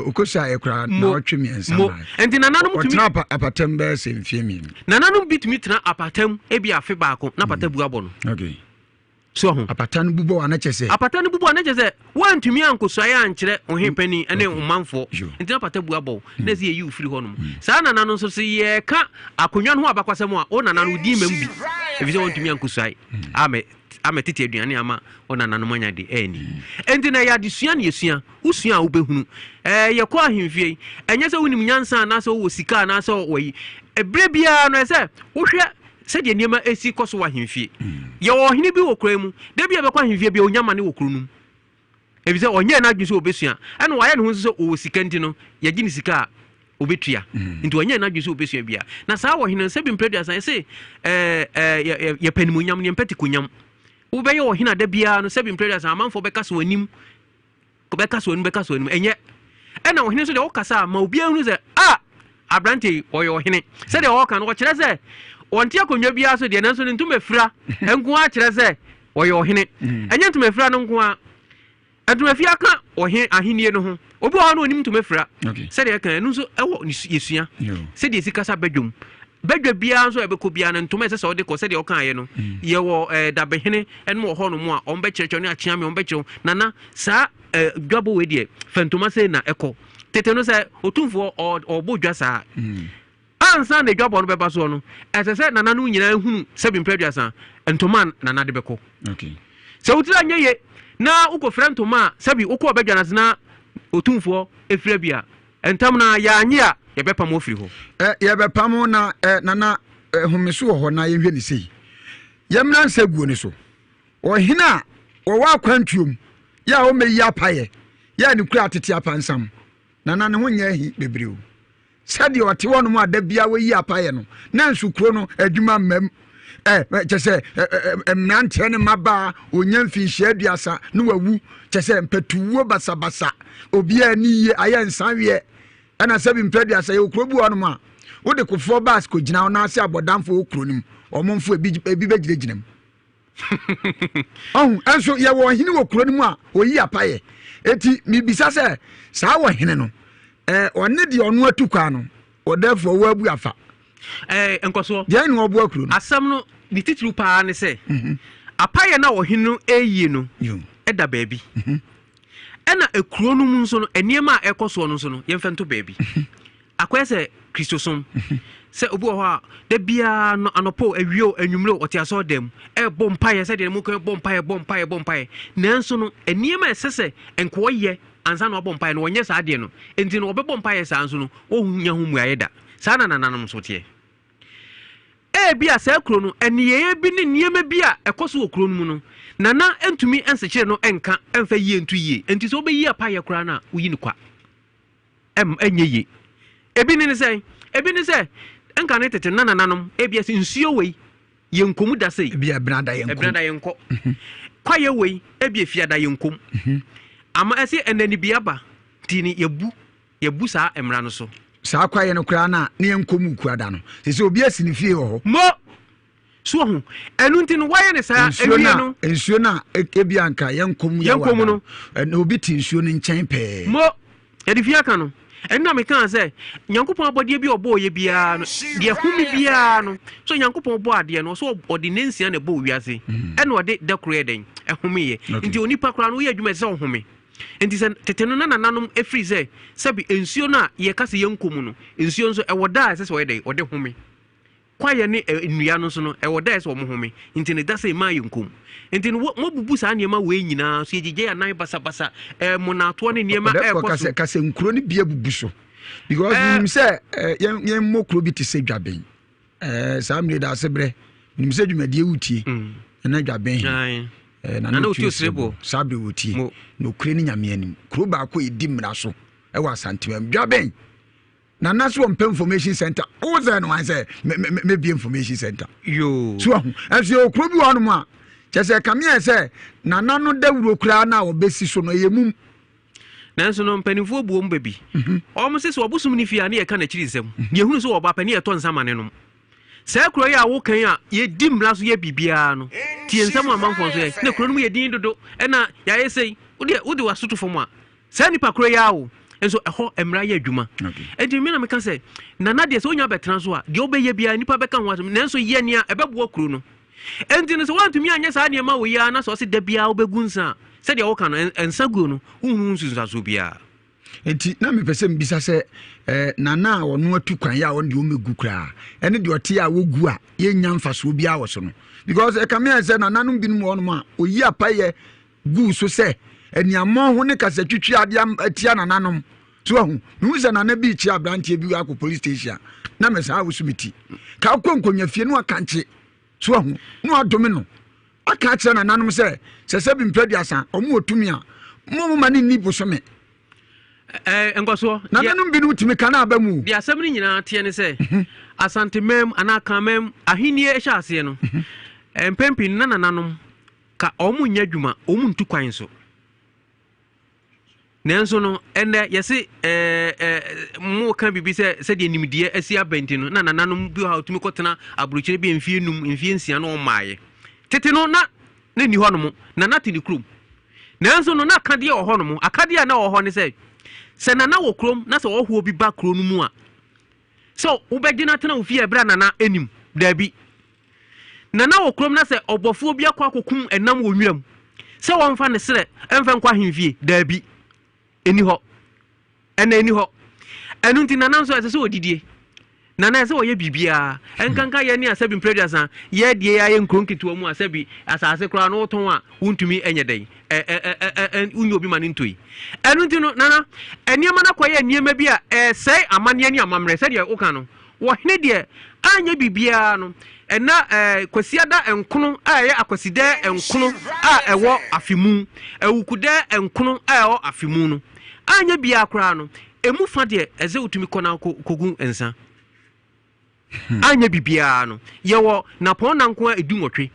Ɔkɔsuaeɛ koraa nnawɔtwe mmiɛnsa Mo. Enti nananom tumi. Ɔtena apatam bɛyɛ sɛ mfeɛ mmienu. Nananom bi tumi tena apatam ebi afe baako na apata bu abɔ no. Okay. So ho. Apata no bubɔ a na kyɛ sɛ. Apata no bubɔ a na kyɛ sɛ woantumi ankɔsuaeɛ ankyerɛ ɔhen panin ne ɔmanfoɔ. Nti na apata bu abɔ wo na ɛsɛ yɛyi wo firi hɔ nom. Saa nana no nso sɛ yɛka akonnwa no ho abakwasɛm a wo nana no wo din mmam bi ɛfiri sɛ woantumi ankɔsuae amɛ amɛtete aduane ama wo nananom anya de anni. Enti na ɛyɛ adesua na yɛsua. Wosua a wobɛhunu. Ɛɛ yɛkɔ ahemfie yi, ɛnyɛ sɛ wonim nyansa anaasɛ wowɔ sika anaasɛ wɔyi. Ɛberɛ biara no ɛsɛ wohwɛ sɛdeɛ nneɛma ɛsi kɔ so wɔ ahemfie. Yɛwɔ ɔhene bi wɔ kuro yi mu, da bi a bɛkɔ ahemfie bi a ɔnya mane wɔ kuro no mu. Ɛfiri sɛ ɔnyɛɛ n'adwene sɛ ɔbɛsua. Ɛna wayɛ ne ho nso sɛ ɔwɔ sika nti no, yɛgye ne sika a ɔbɛtua. Nti ɔnyɛɛ n'adwene sɛ ɔbɛsua bia. Na saa ɔhene no, sɛbi mprɛ aduasa, yɛse ɛɛ ɛɛ yɛpɛ animuonyam no, yɛmpɛ tikonyam. Wobɛyɛ ɔhene a da biara no, sɛbi mprɛ aduasa, amanfoɔ bɛka sɛ w'anim bɛka so anim bɛka so anim ɛnyɛ ɛna ɔhene nso deɛ ɔkasa a ma obiara hunu sɛ a aberante yi ɔyɛ ɔhene sɛdeɛ ɔka no ɔkyerɛ sɛ ɔnte akonnwa biara so deɛ nanso ne ntoma fira nko ara kyerɛ sɛ ɔyɛ ɔhene mm. ɛnyɛ ntoma fira no nko ara ntoma fira ka ɔhen ahennie no ho obi wɔ hɔ no onim ntoma fira sɛdeɛ ɛka ɛno nso ɛwɔ yɛsua sɛdeɛ esi kasa badwam Badwa biara nso a yɛbɛkɔ biara no, ntoma a ɛsɛ sɛ wode kɔ, sɛdeɛ wokaeɛ no, yɛwɔ eh, dabehene nom wɔ hɔnom a wɔbɛkyerɛkyerɛ ne akyeame wɔbɛkyerɛ wo. Nana, saa eh, dwabɔ wei deɛ, fa ntoma sei na ɛkɔ. Tete no sɛ otumfoɔ ɔrebɔ dwa saa a, ansa na dwabɔ no bɛba soɔ no, ɛsɛ sɛ nana no nyinaa hunu sɛbi mprɛ aduasa ntoma a nana de bɛkɔ. Okay. Sɛ wo tiri anyɛ ye na wokɔfira ntoma a sɛbi wokɔɔ badwa no ase na otumfoɔ fira bi a, Ntam no ara, yɛannye a, yɛbɛpam wo afiri hɔ. Ɛ, yɛbɛpam wo na, ɛ, Nana, ɛ, home so wɔ hɔ na yɛnhwɛ ne sei. Yɛmmra nsaguo no so. Ɔhene a wɔwɔ akwantuo mu, yɛ a ɔmmɛyi apayɛ, yɛ a ne kura atete apansam. Nana, ne ho nyɛ ahi bebree o. Sɛdeɛ ɔte hɔnom a da biara wɔyi apayɛ no, na nso kuro no adwuma mmam. Ɛ, kyɛ sɛ, ɛ, ɛ, mmeranteɛ ne mmabaa, ɔnya mfinhyia aduasa na wawu. Kyɛ sɛ mpatuwuo basabasa, obiara ani yie, ayɛ nsaweɛ. Ɛna sɛbi mpɛ aduasa, yɛwɔ kuro bi wɔ hɔnom a, wode kofoɔ bus kɔgyina hɔ na ase abɔdamfoɔ wɔ kuro no mu, wɔn mfo ebi, ebi bɛgyinagyina mu. Ɔho, ɛnso yɛwɔ ɔhene wɔ kuro no mu a ɔyi apayɛ. Eti mebisa sɛ, saa ɔhene no, ɛ, ɔne deɛ ɔno atu kwan no, ɔdɛɛfoɔ wɔ abu afa. Ɛɛ nkɔsoɔ. Deɛ ne ɔboa kuro no. Asɛm no ne titiriw paa ne sɛ mhm. apayɛ no a ɔhene no ɛyie no ɛda baabi. Mhm. Ɛna ekuro no mu nso no nneɛma a ɛkɔ soɔ no nso no yɛmfa nto baabi. Mhm. Akɔyɛ sɛ Kristosom sɛ obi wɔ hɔ a da biara no anɔpa o awia o anwummerɛ o ɔte asɔre dan mu ɛbɔ mpaeɛ sɛdeɛ mo kan bɔ mpaeɛ bɔ mpaeɛ bɔ mpaeɛ nanso no nneɛma a ɛsɛ sɛ nkoa yɛ ansa na wabɔ mpaeɛ no wɔnyɛ saa adeɛ no nti no wɔbɛbɔ mpaeɛ saa nso no wɔnnya ho mmuaeɛ da. Saa na nananom nso teɛ. Ebia saa kuro no, nneyɛeɛ bi ne nneɛma bi a ɛkɔ so wɔ kuro no mu no, nana ntumi nsekyere no nka mfa yie nto yie. Enti sɛ wobɛyi apaeɛ koraa no a, woyi no kwa. Ɛnyɛ yie. Ebi ne ne sɛn? Ebi ne sɛ, nka ne tete na nananom, ebia sɛ nsuo wei, yɛnkɔ mu da sei. Ebia ɛbenada yɛnkɔ. Ɛbenada yɛnkɔ. Kwaeɛ wei, ebia fiada yɛnkɔ mu. Ama ɛsɛ ɛnanibea ba, nti no yɛbu Yɛbu saa mmara no so. Saa kwaeɛ no koraa no a na yɛnkɔ mu kuada no, sɛ sɛ obi asi ne fie wɔ hɔ. Mo! So wahu? Ɛno nti no, wɔayɛ no saa, Nsuo awie no no. a, nsuo no a ebi anka yɛnkɔ mu Yɛnkɔ mu no. Ɛna obi te nsuo no nkyɛn pɛɛ. Mo! Yɛde fi aka no. Ɛno na mekaa sɛ, Nyankopɔn abɔdeɛ bi a ɔbɔɔyɛ biara no, deɛ home biara no, so Nyankopɔn bɔɔ adeɛ no, ɔsɛ ɔde ne nsia na ɛbɔɔ wiase, ɛna ɔde da koro yɛ dɛn? Ɛhomeeɛ. Okay. Nti onipa koraa no, woyɛ adwuma ɛsɛ sɛ ɔhome. Enti sɛ tete no na nananom firi sɛ sɛbi nsuo no a yɛka sɛ yɛnkɔ mu no, nsuo nso ɛwɔ da a ɛsɛ sɛ ɔyɛ dɛn? Ɔde home. Kwaeɛ ne nnua no nso no, ɛwɔ da a ɛsɛ sɛ wɔhome, nti no da sɛ mmaa yɛ nkom. Nti no, moabubu saa nneɛma wei nyinaa so, yɛgyigya yɛn anan basabasa, mmonnatoɔ ne nneɛma ɛrekɔ so. Ka sɛ nkuro no bi abubu so because menim sɛ yɛn mmɔ kuro bi te sɛ Dwaben saa mmiri da ase berɛ menim sɛ dwumadie wotie ɛna Dwaben he na na otuo serebo saa berɛ wɔtie na okure ne Nyame anim kuro baako a ɛdi mmara so ɛwɔ Asanteman Dwaben. Nana so ɔmpɛ information center wo sɛ no wan sɛ mɛbie information center yoo so ahu ɛnso yɛwɔ kuro bi wɔ hɔnom a kyɛ sɛ kame ayɛ sɛ nana no dawuro koraa no a wɔbɛsi so no ɛyɛ mum. Nanso no mpanimfoɔ bu wɔn bɛ bi. Wɔn se sɛ ɔbosom ne fie a ne yɛka n'akyiri nsɛm. Ne yɛhunu sɛ ɔba pɛ ne yɛtɔ nsa ma ne nom. Saa kuro yi a woka yi a yɛdi mmara so yɛ biribiara no, tie nsɛm a amanfoɔ nso yɛ. Na kuro no mu yɛ din dodo ɛna yɛayɛ sei. Wodeɛ wode w'aso to fam a Saa nipa koro yi ara o, nso ɛhɔ mmara yɛ adwuma. Enti me na meka sɛ, Nana deɛ sɛ wonya bɛtena so a, deɛ wobɛyɛ biara nnipa bɛka ho asɛm, nanso yɛ nea ɛbɛboa kuro no. Enti no sɛ woantumi anyɛ saa nneɛma wei ara na sɛ ɔse da biara wobɛgu nsa a, sɛdeɛ woka no, nsa guo no, wonhunu ho nsunsuansoɔ biara. Enti na mepɛ sɛ mebisa sɛ, eh, Nana a ɔno atu kwan yɛ a ɔno deɛ ɔmmɛgu koraa, ɛne deɛ ɔte a wɔgu a yɛnnya mfasoɔ biara wɔ so no? Because ɛkame ayɛ sɛ nananom binom wɔ hɔnom a ɔyi apayɛ guu so sɛ aniammɔnho ne kasatwitwi ade atia nananom. So wahu? Mehu sɛ nana bi rekyia aberanteɛ bi akɔ police station a, na me saa woso me ti. Ka wokɔ nkonnwa fie na wakankye. So wahu? Na wadome no. Aka akyerɛ nananom sɛ, sɛ sɛ bi mpɛ aduasa, wɔn wɔ tumi a, mo mo ma ne nni bosome. Ɛɛ nkɔsoɔ. Nananom binom tumi ka na aba mu. Deɛ asɛm no nyinaa teɛ ne sɛ, Asanteman anaa Akanman ahennie hyɛ aseɛ no, mpɛn pii no na nananom Ka wɔn nyɛ adwuma, wɔn ntu kwan nso. Nanso no, ɛnɛ yɛse ɛɛ ɛɛ mo ka biribi sɛ sɛdeɛ nimdeɛ asi aba nti no, na nananom bi wɔ ha wɔtumi kɔtena aburokyire bi mfie num, mfie nsia na wɔn mmaeɛ. Tete no na na nni hɔ nom, nana te ne kurom. Nanso no na akadeɛ wɔ hɔ nom. Akadeɛ a na wɔ hɔ ne sɛ, sɛ nana wɔ kurom na sɛ ɔhoɔ bi ba kuro no mu a, sɛ wobɛgye no atena wo fie ɛberɛ a nana anim? Daabi. Na na wɔ kurom na sɛ ɔbɔfoɔ bi akɔ akɔkum ɛnam wɔ nwiram sɛ wɔmfa ne serɛ mfa nkɔ ahemfie? Daabi, ɛnni hɔ. Ɛnna ɛnni hɔ. Ɛno nti nana nso ɛsɛ sɛ ɔdidie. Nana ɛsɛ sɛ ɔyɛ biribiara. Ɛnkanka yɛn ne asɛbi mprɛduasa, yɛ deɛ yɛayɛ nkuro nketewa mu asɛbi asase koraa no wotɔn a wontumi nyɛ dɛn wonyɛ obi ma no ntoi. Ɛno nti no nana nneɛma no akɔyɛ nneɛma bi a ɛsɛe amanneɛ ne amammerɛ sɛdeɛ woka no. Ɔhene deɛ, anyɛ biribiara no, ɛna ɛɛ Kwasiada nkono a ɛyɛ Akwasidɛɛ nkono a ɛwɔ afe mu, Awukudɛɛ nkono a ɛwɔ afe mu no, anyɛ biara koraa no, ɛmu fa deɛ ɛsɛ wotumi kɔ na kɔgu nsa. Anyɛ biribiara no, yɛwɔ nnapɔnna nko ara dunwɔtwe.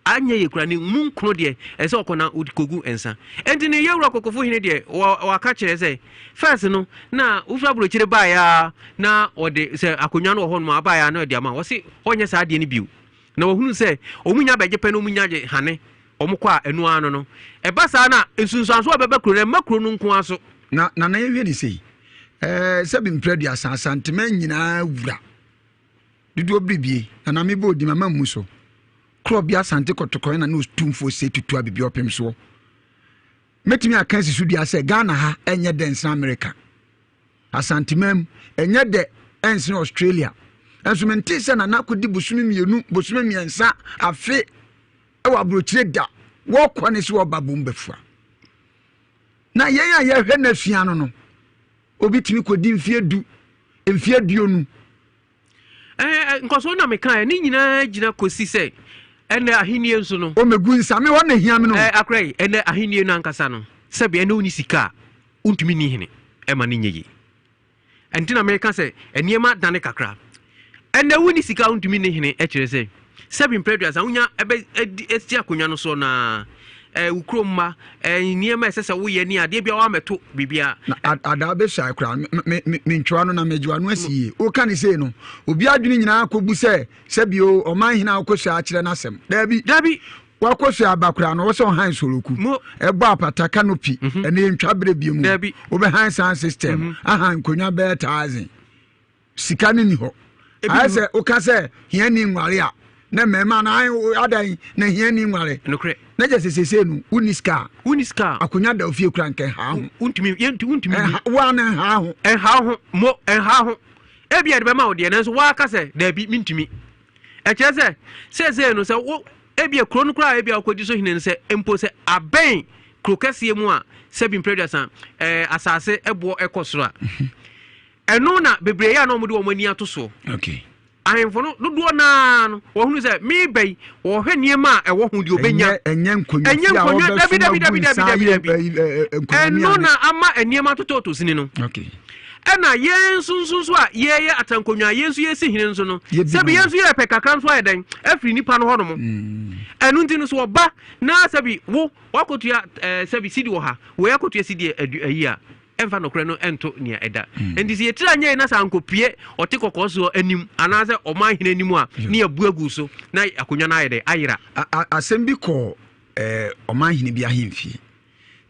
Anyɛ yie koraa ne mu nkono deɛ ɛsɛ ɔkɔ na ɔde kɔgu nsa. Ɛnti no yɛwura Kɔkɔfo hene deɛ waka kyerɛ sɛ first no na wofiri aburokyire baeɛ a na ɔde sɛ akonnwa no wɔ hɔ nom a abaeɛ a na ɔde ama wɔse ɔnyɛ saa adeɛ no bio na wahunu sɛ wɔn nya bɛgye pɛ na wɔn nya gye hane wɔn kɔ a ɛno ara no no ɛba saa na nsunsuansoɔ a ɛbɛba kuro no ɛmma kuro no nko ara so. Na Nana yɛnhwɛ ne sei ɛɛ sɛbi mprɛ aduasa Asanteman nyinaa wura dodoɔ biribie Nana mebɔ odin mama mmu so Korɔbea Asante Kɔtɔkɔɛ na ne Otumfoɔ Osei Tutu Abebe ɔpem soɔ. Mɛtumi aka asi so dua sɛ Ghana ha ɛnyɛ dɛ nsene Amerika. Asanteman mu, ɛnyɛ dɛ ɛnsene Australia. Nso mentee sɛ Nana akɔdi bosome mmienu, bosome mmiɛnsa, afe ɛwɔ aburokyire da. Wɔkɔ ne sɛ wɔba bom bɛfua. Na yɛn a yɛhwɛ no asua no no, obi tumi kɔdi mfeɛ du, mfeɛ aduonu. Ɛɛ, nkɔsoɔ na mekaeɛ, ne nyinaa gyina kɔsi sɛ ɛnɛ ahennie nso no. Ɔmɛgu nsa, me hɔ na hia me no. Ɛɛ, akora yi, ɛnɛ ahennie no ankasa no, sɛbi ɛnɛ wonni sika a, wontumi nni hene ɛma no nyɛ yie. Ɛnti na meka sɛ nneɛma dane kakra. Ɛnɛ wonni sika a wontumi nni hene kyerɛ sɛ, sɛbi mprɛ aduasa wonya ɛbɛ ɛdi ɛsi akonnwa no soɔ no ara, ɛɛ wo kurom mma, ɛɛ nneɛma a ɛsɛ sɛ woyɛ ne adeɛ biara woammɛto biribiara. Na adaa bɛsuae koraa, me, me, mentwe w'ano na megye w'ano asi yie. Woka ne sei no, obi adwene nyinaa kɔbu sɛ, sɛbi o, ɔman hene a wokɔsua akyerɛ no asɛm. Daabi. Daabi. Wakɔsua aba koraa no, ɔwɔ sɛ ɔhan soroku, ɛbɔ apata, canopy, ɛnna yɛntwa berɛ bio mu. Daabi. Wobɛhan sound system, ahan nkonnwa bɛyɛ thousand. Sika no nni hɔ. Ayɛ sɛ woka sɛ hiani nware a, na mmarima no ae adan na hiani nware. Nokorɛ. Na kyɛ sɛ seesei no wonni sika a. Wonni sika a. Akonnwa da ofie kura nka ɛnhaa ho. Wontumi yɛntu wontumi. Ɛnha wo a na ɛnhaa ho. Ɛnhaa ho mo ɛnhaa ho. Ebi a yɛde bɛma wo deɛ nanso woaka sɛ daabi mentumi. Ɛkyerɛ sɛ seesei no sɛ wo ebia kuro no koraa ebia wokɔdi so hene no sɛ mpo sɛ abɛn kuro kɛseɛ mu a sɛbi mprɛduasa ɛɛ asase ɛboɔ ɛkɔ soro a ɛno na bebree yɛ a na wɔde wɔn ani ato soɔ. Okay. Ahemfo no dodoɔ naa no wɔhunu sɛ meba yi wɔhwɛ nneɛma a ɛwɔ ho deɛ ɔbɛnya. Ɛnyɛ nkonnwa Ɛnyɛ fi a nkonnwa dabi wɔbɛsom dabi agu dabi dabi nsa dabi ayɛ dabi. ɛyi, ɛ, ɛ, nkonnwa Ɛno miane. na ama nneɛma totɔtɔ sini no. Okay. Ɛna yɛn nso nso nso a yɛyɛ atankonwa a yɛn nso yɛsi hene nso no, Yɛbi sɛbi no. yɛn nso yɛpɛ kakra nso ayɛ dɛn afiri nipa no hɔnom. Ɛno nti no so ɔba na sɛbi wo wakɔtua ɛɛ sɛbi sidi wɔ ha, wei akɔtua sidi adu ayi a ɛmfa nɔkorɛ no ɛnto nea ɛda. Nti sɛ yɛtiri anyɛ yi na sɛ ankɔpue ɔte kɔkɔɔ soɔ anim anaasɛ ɔman hene anim a ne yɛbu agu so na akonnwa no ayɛ dɛn ayera. Asɛm bi kɔɔ ɛɛ ɔman hene bi ahemfie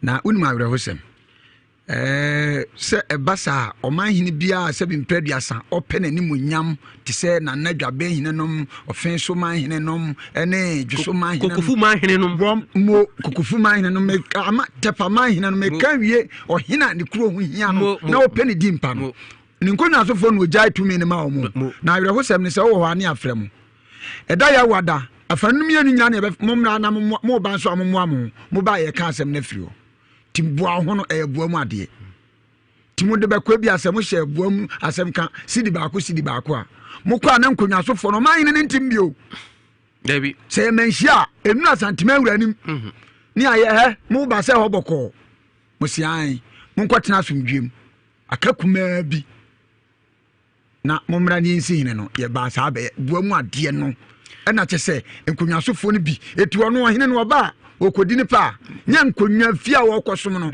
na wonim awerɛhosɛm. Ɛɛ, sɛ ɛba saa a, ɔman hene biara a sɛbi mprɛ aduasa ɔpɛ n'animuonyam te sɛ Nana Dwaben henenom, Ɔfen so man henenom, ne Dwoso man henenom. Kokofu man henenom. Wɔn mo Kokofu man henenom, meka ama Tɛpa man henenom, meka wie ɔhene a ne kuro ho hia no na ɔpɛ ne di mpa no. Ne nkonnwasofoɔ na ɔgyae tumi no ma wɔn. Na awerɛhosɛm ne sɛ wowɔ hɔ a ne afrɛ mo. Ɛda Yawa da, afanu no mmienu nyinaa na yɛbɛ mo mmra na mo ba nso a mommoa mo ho. Mo ba a yɛka asɛm no afiri hɔ. Ti boa ho no ɛyɛ boa mu adeɛ. Ti mo de bɛkɔ bi asɛm hyɛ boa mu asɛm ka sidi baako sidi baako a mokɔ a na nkonnwasofoɔ no ɔman hene no ntim bio. Dabi. Sɛ yɛ manhyia a ɛnuru Asantema awura anim mhm. ne ayɛ hɛ mo ba sɛ hɔ bɔkɔɔ mo sian monkɔtena asomdwiem aka kumaa bi. Na mommra ne yɛnsi hene no. Yɛbaa saa bɛyɛ boa mu adeɛ no. Ɛna kyɛ sɛ nkonnwasofoɔ no bi ɛti ɔno ɔhene no ɔba a wɔkɔdi ne pɛ a nyɛ nkonnwa fie a wɔkɔsom no.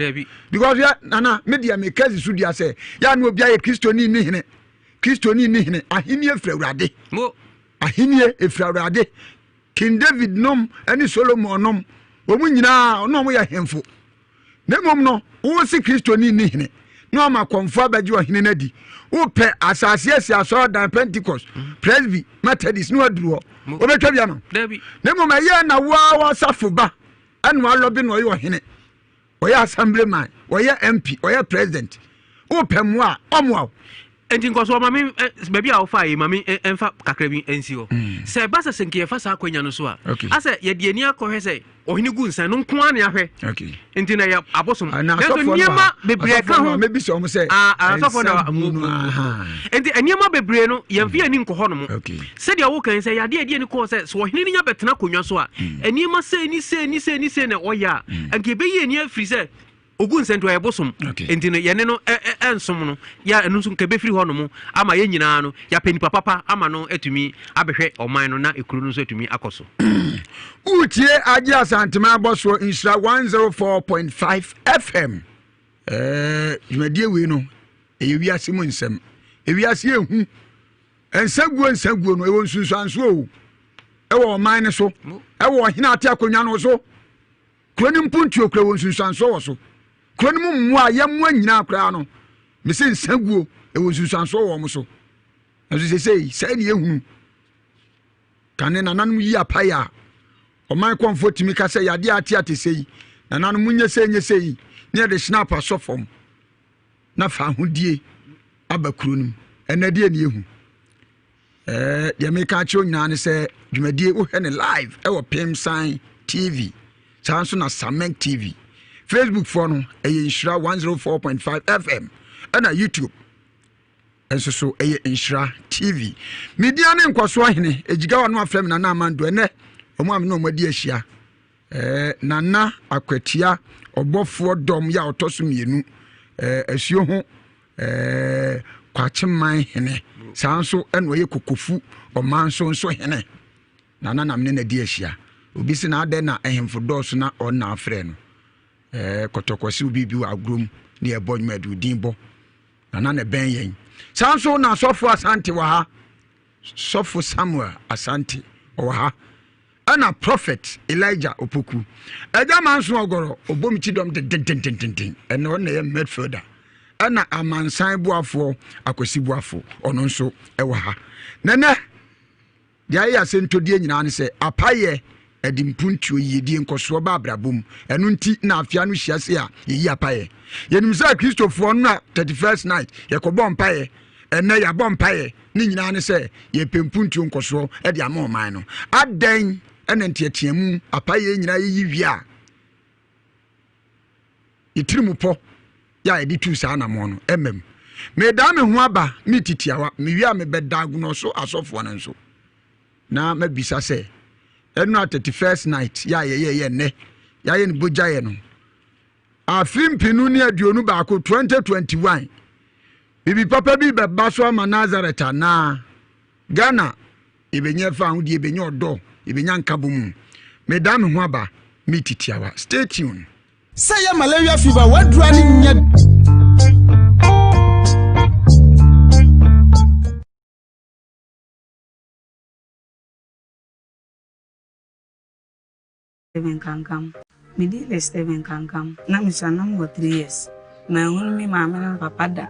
Because yɛ nana me deɛ meka si so dua sɛ yɛ a na obi ayɛ kristoni ne hene. Kristoni ne hene. Ahennie firi Awurade. Ahennie ɛfiri Awurade. King David nom ne Solomon nom wɔn nyinaa ɔno wɔn yɛ hemfo. Na mmom no, wose Kristoni nni hene, na wama akɔmfo abɛgye ɔhene no adi. Wopɛ asase asi asɔredan Pentecost, Presby, Methodist, na waduru hɔ. Wobɛtwa bi ama. Na mmom ɛyɛ na woa w'asafo ba ɛna walɔbe na ɔyɛ ɔhene, ɔyɛ assemblyman, ɔyɛ MP, ɔyɛ president. Wopɛ mmoa a, ɔmmoa wo. Enti nkɔsoɔ ma me baabi a wofaa yi ma me mfa kakra bi nsi hɔ. Sɛ ɛba sɛ sɛ nka yɛfa saa akwanya no so a, asɛ yɛde ani akɔhwɛ sɛ ɔhene gu nsa no nko ara na yɛahwɛ. Nti na yɛ abosom. Nanso nneɛma bebree ka ho. Asɔfoɔ na nti nneɛma bebree no yɛmfa yɛn ani nkɔ hɔ nom. Sɛdeɛ woka yi sɛ yɛade adi ani kɔɔ sɛ sɛ ɔhene no nya bɛtena akonnwa so a nneɛma sei ne sei ne sei ne sei na ɔyɛ a nka yɛbɛyi ani afiri sɛ Ogu nsɛ nti ɔyɛ bosom nti no yɛne no nsom no yɛ ɛno nso nka ɛbɛfiri hɔ nom ama yɛn nyinaa no yɛapɛ nipa papa ama no atumi abɛhwɛ ɔman no na ekuro no nso atumi akɔ so. Wotie Agye Asantema abɔsoɔ Nhyira 104.5 FM. Ɛɛ dwumadie wei no ɛyɛ wiase mu nsɛm. Ewiase ehu. Nsaguo nsaguo no ɛwɔ nsunsuansoɔ o. Ɛwɔ ɔman no so. Ɛwɔ ɔhene ate akonnwa no so. Kuro no mpuntuo kura wɔ nsunsuansoɔ wɔ so. Kuro no mu mmoa a yɛmmoa nyinaa koraa no, mese nsa guo ɛwɔ nsunsuansoɔ wɔ wɔn so. Nanso sesei sɛɛ ne yɛhunu. Kane nananom yi apae a, ɔman kɔmfoɔ tumi ka sɛ yadeɛ ate ate sei, nananom monyɛ sei nyɛ sei, ne yɛde snap asɔ fam. Na fa ahodie aba kuro no mu. Ɛnɛ deɛ ne yɛhu. Ɛɛ deɛ meka akyerɛ nyinaa ne sɛ dwumadie wohwɛ ne live ɛwɔ Pemsan TV saa nso na Samek TV Facebook foɔ no ɛyɛ Nhyira 104.5 FM ɛna YouTube nso so ɛyɛ Nhyira TV media ne nkɔsoɔ hene egyigawa no afrɛ me Nana Amando ɛnɛ wɔn a me ne wɔn adi ahyia Ɛɛ Nana Akwatia ɔbɔfoɔ dɔm yɛ a ɔtɔ so mmienu ɛɛ asuo ho ɛɛ Kwakyeman hene saa nso ɛna ɔyɛ Kokofu ɔman so nso hene Nana nam ne na di ahyia obi si na adɛn na ahemfo dɔɔso na ɔnna afrɛ no ɛɛ kɔtɔkɔsew biribi wɔ agorɔ mu ne ɛbɔ nnwuma ɛde odin bɔ Nana na ɛbɛn yɛn saa nso na asɔfo Asante wɔ ha Sɔfo Samuel Asante ɔwɔ ha ɛna Prophet Elijah Opoku. Agya Manso Ɔgɔrɔ ɔbɔ me ti dɔm dendendendenden ɛna ɔno na ɛyɛ midfielder. Ɛna Amansan Boafoɔ Akwasi Boafo ɔno nso ɛwɔ ha. Nɛnɛ deɛ ayɛ asɛntɔdie nyinaa ne sɛ apayɛ ɛde mpuntuo yiedie nkɔsoɔ ba abrabɔ mu. Ɛno nti na afea no hyia se a yɛyi apayɛ. Yɛnim sɛ Kristofoɔ no a 31st night yɛkɔbɔ mpaeɛ. Ɛnnɛ yɛabɔ mpaeɛ, ne nyinaa ne sɛ yɛpɛ mpuntuo nkɔsoɔ de ama ɔman no. Adɛn na nteateamu, apaeɛ nyinaa yɛyi wie a, yɛtiri mu pɔ yɛ a yɛde tuu saa anammɔn no ɛmma mu? Medaa me ho aba me titiawa, mewie a mebɛda so asɔfoɔ no nso na mabisa sɛ ɛno a 31st night yɛ a yɛyɛyɛ nnɛ yɛayɛ no bogyaeɛ no afe 2021, 2021, biribi papa bi bɛba so ama Nazareth anaa Ghana? Yɛbɛnya fa ahodie, yɛbɛnya ɔdɔ, yɛbɛnya nkabɔ mu. Meda me ho aba me titiawa. Stay tuned. Sɛ yɛ malaria fever wadura ne nyɛ. Stephen Kankam. Me din de Stephen Kankam. Na mesua na mewɔ 3 years. Manhunu me maame ne me papa da.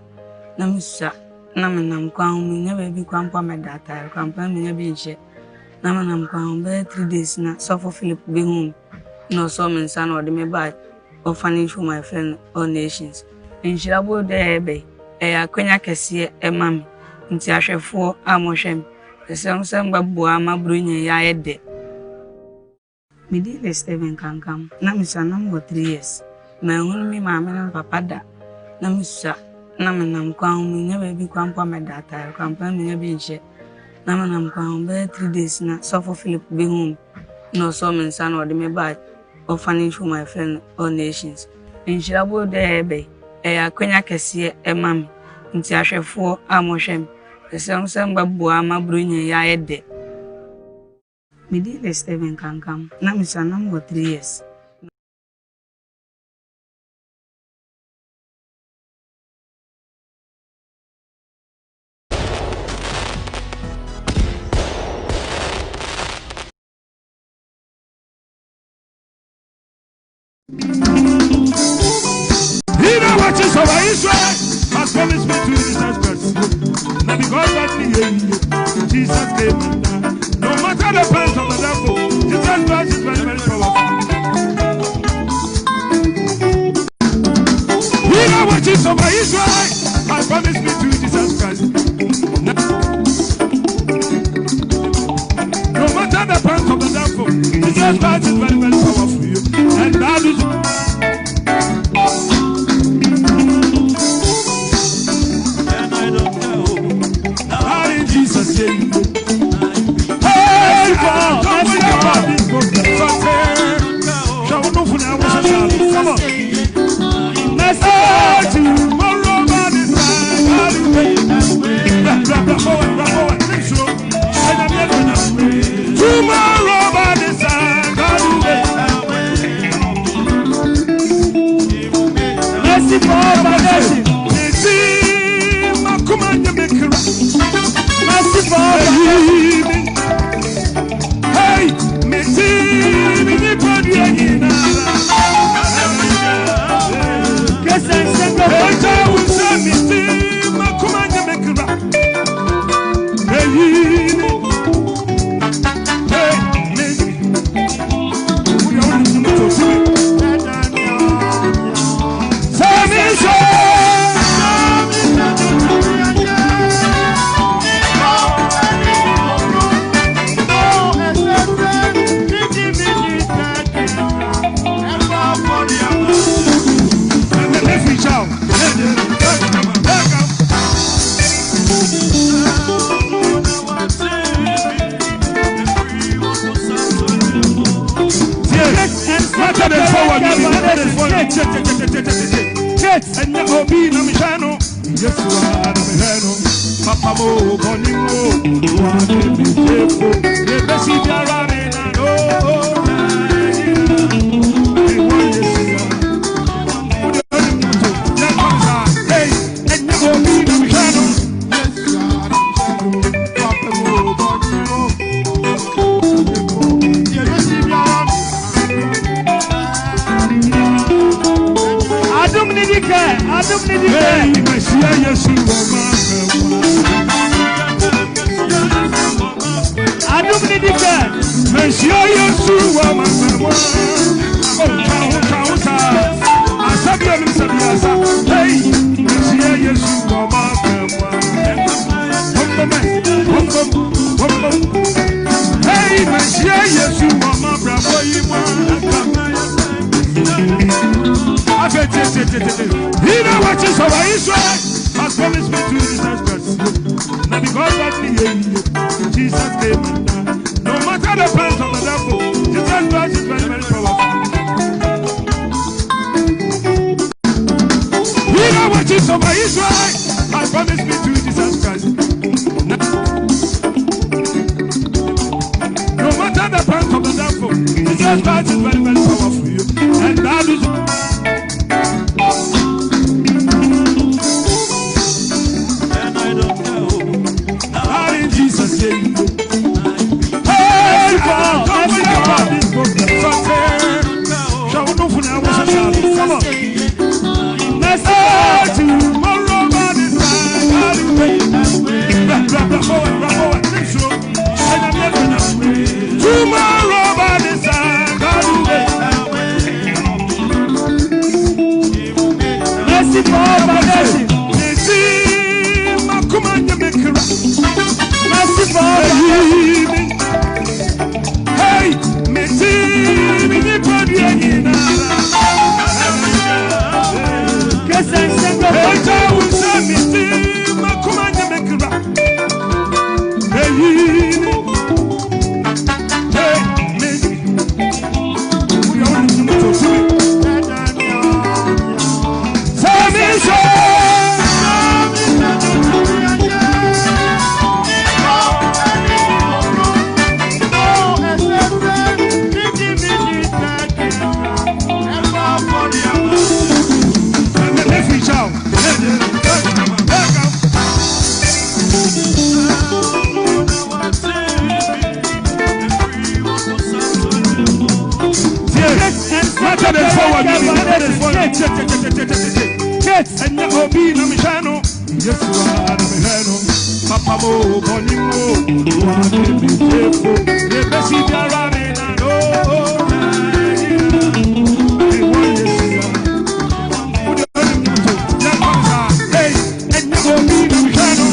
Na mesua na menam kwan ho, mennya baabi kwan mpo a mɛda, atare kwan mpo na mennya bi nhyɛ. Na menam kwan ho bɛyɛ 3 days na sɔfo Philip bɛhuu me na ɔsɔɔ me nsa na ɔde me baa orphanage home a yɛfrɛ no All Nations. Nhyira boro dɛ ɛreba yi, ɛyɛ akwanya kɛseɛ ɛma me. Nti ahwɛfoɔ a mohwɛ me, ɛsɛ sɛ mobɛboa ma Buronya yi ayɛ dɛ. Me din de Stephen Kankam. Na mesua na mewɔ 3 years. Manhunu me maame ne me papa da. Na mesua na menam kwan ho, mennya baabi kwan mpo a mɛda, atare kwan mpo na mennya bi nhyɛ. Na menam kwan ho bɛyɛ 3 days na sɔfo Philip bɛhuu me na ɔsɔɔ me nsa na ɔde me baa orphanage home a yɛfrɛ no All Nations. Nhyira boro dɛ ɛreba yi, ɛyɛ akwanya kɛseɛ ɛma me. Nti ahwɛfoɔ a mohwɛ me, ɛsɛ sɛ mobɛboa ma Buronya yi ayɛ dɛ. Me din de Stephen Kankam. Na mesua na mewɔ 3 years. He that watches over Israel has promised me to Jesus Christ. Now because that me, Jesus came and died. No matter the plans of the devil, Jesus Christ is very, very powerful. He that watches over Israel has promised me to Jesus Christ. No matter the plans of the devil, Jesus Christ is very, very powerful. And that is. And I don't know. How in Jesus' name. Hey, God, come on. Hey, tomorrow by this time, forward, tomorrow by this time, God will make a way. Mercy for all my nation. Mercy for all my nation. Hey, meti mi nipa dua nyinara. Grace and Sandra. Eja wusa meti makoma nye mekra. Hey, hey, me. Wuya wuli ni to si mi. Sami so. Ɛnyɛ obi na mehwɛ no, Yesu a na mehwɛ no. Papa mo bɔne mo wade me gyefo yɛbɛsi biara me na no mewɔ Yesu a wode ɔnim to yɛnkɔ saa. Hey, ɛnyɛ obi na mehwɛ no. Yesu a na mehwɛ no. Papa mo bɔne mo yɛbɛsi biara me. Adum ni di kɛ. Adum ni di kɛ. Hey, Mesia Yesu wɔ ma fɛ wa. Adum ni di kɛ. Mesia Yesu wɔ ma fɛ wa. Oh, twa ho, twa ho saa. Asabi onim sabi asa. Hey, Mesia Yesu wɔ ma fɛ wa. Afei tie tie tie tie. He that watches over Israel has promised me to Jesus Christ. Now because of me, Jesus came and died. No matter the plans of the devil, Jesus Christ is very, very powerful. He that watches over Israel has promised me to Jesus Christ. No matter the plans of the devil, Jesus Christ is very, very powerful. And that is. And I don't know. I in Jesus' name. Hey, God, Come on. Hey, tomorrow by this time, I'll be Tomorrow by this time, God will make Mercy for mercy. Mercy for Hey, meti mi nipa dua nyinara. Eja wusa meti makuma nyamekura. Hey, hey, meti. Uya wani nyumuto sumi. Sami so. Ɛnyɛ obi na mehwɛ no Yesu a na mehwɛ no papa mo bɔne mo wade me gyefo yɛbɛsi biara me na no mewɔ Yesu a wode ɔne mu to yɛnkɔ saa ei ɛnyɛ obi na mehwɛ no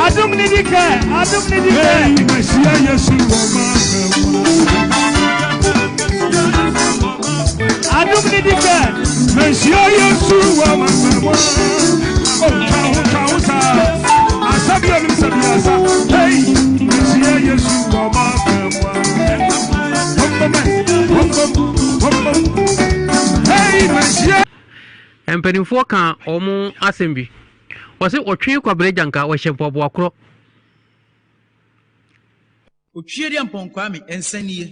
Adum ni di kɛ, adum ni di kɛ. Ei mahyia Yesu wɔ ma Adum ni di kɛ. Mehyia Yesu wɔ ma Oh, twa ho twa ho saa asa bi onim sɛ bi asa Hey, mehyia Yesu wɔ ma Hey, mehyia Mpanimfoɔ ka wɔn asɛm bi. Wɔse ɔtwe kwabrɛ gyanka ɔhyɛ mpaboa korɔ. Otwie deɛ mpɔnkwame nsa nie.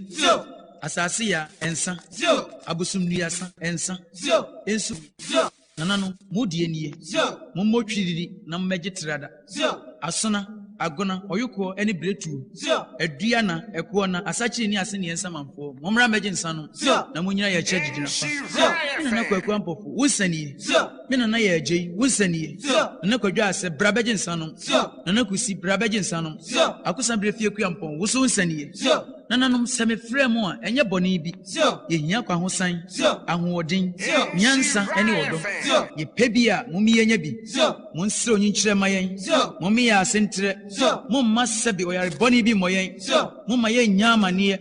Asase ya nsa. Abosom nnuasa nsa. Nsu. Nananom, mo deɛ nie. Mommɔ twiriri na mommɛgye trada. Asona, agona, ɔyokoɔ ne biretuo. Aduana, ɛkoɔ na asakyiri ne ase neɛ nsamanfoɔ. Mommra mmɛgye nsa no na monyina yɛ akyerɛ gyigyina fa. Me nana Kwaku Ampɔfo, wo nsa nie. Me nana yɛ agye yi, wo nsa nie. Nana Kwadwo Ase, bra bɛgye nsa no. Nana Kusi, bra bɛgye nsa no. Akosa berɛ fie Kuampɔn, wo so wo nsa nie. Nananom, sɛ mefrɛ mo a, ɛnyɛ bɔne bi. Yɛhia kwahosan, ahoɔden, nyansa ne ɔdɔ. Yɛpɛ bi a, mommi yɛnya bi. Monsrɛ onyinkyerɛ ma yɛn. Momme yɛ ase ntrɛ. Momma sɛbe ɔyare bɔne bi mmɔ yɛn. Momma yɛnnya amanneɛ.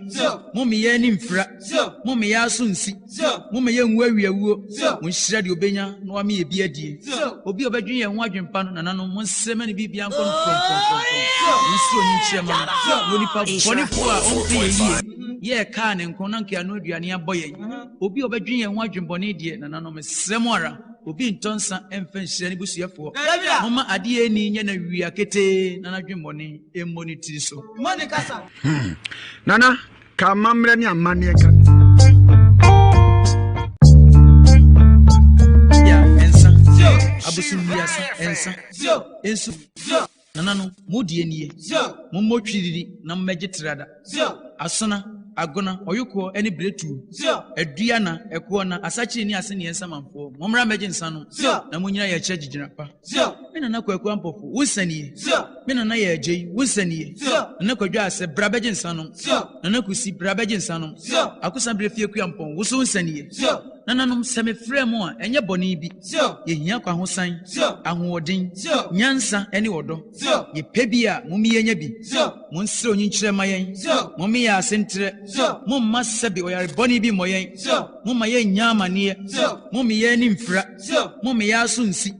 Momme yɛn ani mfira. Momme yɛn aso nsi. Momma yɛnwu awiawuo. Monhyira deɛ obɛnya na wame yɛ bi adie. Obi a ɔbɛdwene yɛn ho adwempa no, nananom, monsrɛ ma ne biribia nkɔ no frɔmfrɔmfrɔmfrɔm. Monsrɛ onyinkyerɛ ma no. Na onipa bɔnefoɔ a ɔmpɛ yɛn yie, yɛɛ kaa ne nko na nka ano aduane abɔ yɛn. Obi a ɔbɛdwene yɛn ho adwembɔne deɛ, nananom, mesrɛ mo ara, obi ntɔ nsa mfa nhyira ne busuafoɔ. Momma adeɛ ani nyɛ no awia ketee na n'adwemmɔne mmɔ ne tiri so. Nana, ka amammerɛ ne amanneɛ ka. Ya nsa. Abosom nnuasa nsa. Nsu. Nananom, mo deɛ nie. Mommɔ twiriri na mommɛgye trada. Asona, agona, ɔyokoɔ ne biretuo. Aduana, ɛkoɔ na asakyiri ne ase neɛ nsamanfoɔ. Mommra mmɛgye nsa no na monyina yɛ akyerɛ gyigyina pa. Me nana Kwaku Ampofo, wo nsa nie. Me nana Yaa Agyei, wo nsa nie. Nana Kwadwo Asɛ, bra bɛgye nsa nom. Nana Kusi, bra bɛgye nsa nom. Akosa Brefie Kuampɔn, wo nso wo nsa nie. Nananom, sɛ mefrɛ mo a, ɛnyɛ bɔne bi. Yɛhia kwahosan, ahoɔden, nyansa ne ɔdɔ. Yɛpɛ bi a, mom yɛnya bi. Monsrɛ onyinkyerɛ mma yɛn. Momme yɛn ase ntrɛ. Momma sɛbe ɔyare bɔne bi mmɔ yɛn. Momma yɛnnya amaneɛ. Momme yɛn ani mfira. Momme yɛn aso nsi.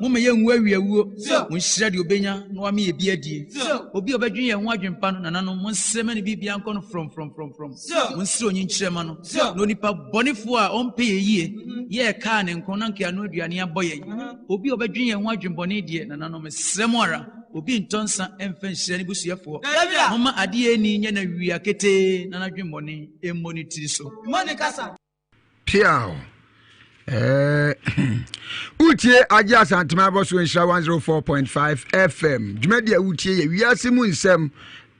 Momma yɛnwu awiawuo. Monhyira deɛ ɔbɛnya na wame yɛ bi adie. Obi a ɔbɛdwene yɛn ho adwempa no, nananom, monsrɛ ma ne biribiara nkɔ no frɔmfrɔmfrɔmfrɔm. Monsrɛ onyinkyerɛ ma no. Na onipa bɔnefoɔ a ɔmpɛ yɛn yie, yɛɛ kaa ne nko na anka yɛano aduane abɔ yɛn. Obi a ɔbɛdwene yɛn ho adwembɔne deɛ, nananom, mesrɛ mo ara, obi ntɔ nsa mfa nhyira ne busuafoɔ. Momma adeɛ a ɛnni nyɛ no awia ketee na n'adwemmɔne mmɔ ne tiri so. Piaw. Eh, wotie agye asantema abɔ so nhyira 104.5 fm dwumadi a wotie yɛ wiase mu nsɛm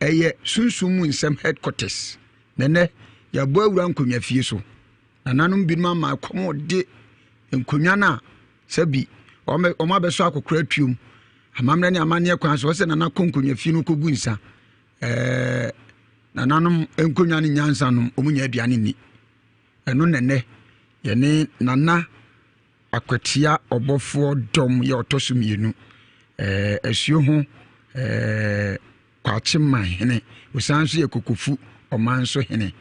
ɛyɛ sunsum mu nsɛm headquarters nɛnɛ yɛabɔ awura nkonnwa fie so nananom binom ama ɛkɔm de nkonnwa no a sɛbi wɔn abɛsɔ akɔkora atuom amammerɛ ne amanneɛ kwan so ɔsɛ nana kɔ nkonnwa fie no kɔgu nsa Ɛɛ, nananom nkonnwa ne nyansa nom, wɔn nyɛ aduane nni. Ɛno na ɛnɛ yɛne Nana Akwatia ɔbɔfoɔ dɔm yɛ ɔtɔ so mmienu. Ɛɛ, asuo ho ɛɛ Kwakye man hene, osan nso yɛ Kokofu ɔman so hene.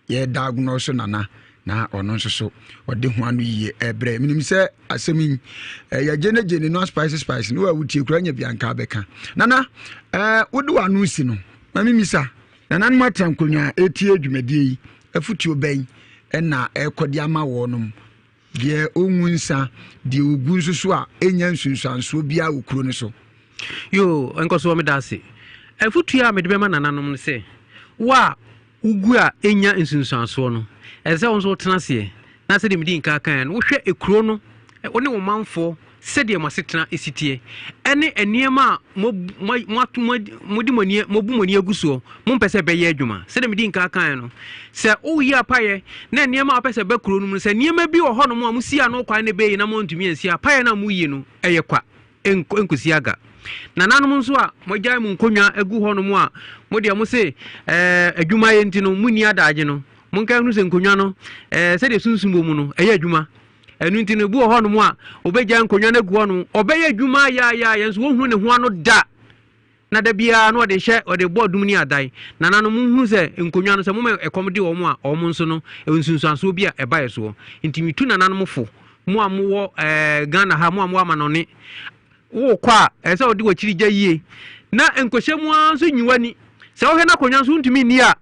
Yɛ diagnose so nana na ɔno nso so ɔde ho ano yie ɛbrɛ menim sɛ asɛm yi ɛyɛ gyene gyene no spice spice no wa wotie kura nya bi anka bɛka nana ɛɛ wode w'ano si no ma memisa nananom atena nkonnwa a ɛtie dwumadie yi afutuo bɛn ɛna ɛkɔ de ama wɔnom deɛ ɔngu nsa deɛ ɔgu nso so a ɛnya nsunsuansoɔ biara wɔ kuro no so. Yoo, nkɔsoɔ meda ase. Afutuo a mede bɛma nananom no sɛ, wo a wogu a ɛnnya nsunsuansoɔ no, ɛsɛ sɛ wo nso wotena aseɛ na sɛdeɛ medii nkan kaeɛ no, wohwɛ kuro no, wo ne wo manfoɔ sɛdeɛ mo asetena si teɛ, ɛne nneɛma a mode mo ani, mobu mo ani agu soɔ, mompɛ sɛ ɛbɛyɛ adwuma. Sɛdeɛ medii nkan kaeɛ no, sɛ woyi apayɛ na nneɛma a wopɛ sɛ ɛba kuro no mu no, sɛ nneɛma bi wɔ hɔnom a mosi ano kwan na ɛbɛyi na moantumi ansi apayɛ no a moyi no, ɛyɛ kwa. Nkosi aga. Nananom nso a moagyae mo nkonnwa agu hɔnom a mo deɛ mo se ɛɛ adwuma yɛ nti no monni adaagye no, monka nhunu sɛ nkonnwa no ɛɛ sɛdeɛ sunsum wɔ mu no ɛyɛ adwuma. Ɛno nti no ebi wɔ hɔnom a obɛgyae nkonnwa no agu hɔnom, ɔbɛyɛ adwuma yaayaaya nso wɔnhunu ne ho ano da. Na da biara na ɔde hyɛ ɔde bɔ adum ne adan. Nananom monhunu sɛ nkonnwa no sɛ moma ɛkɔm de wɔn a wɔn nso no ɛwɔ nsunsuansoɔ bi a ɛba yɛ soɔ. Nti metu nananom fo, mo a mowɔ ɛɛ Ghana ha, mo a mowɔ amanɔne, wokɔ a ɛsɛ sɛ wode w'akyiri gya yie na nkɔhyɛ mu ara nso nyi w'ani. Sɛ wohwɛ no akonnwa nso wontumi nni a,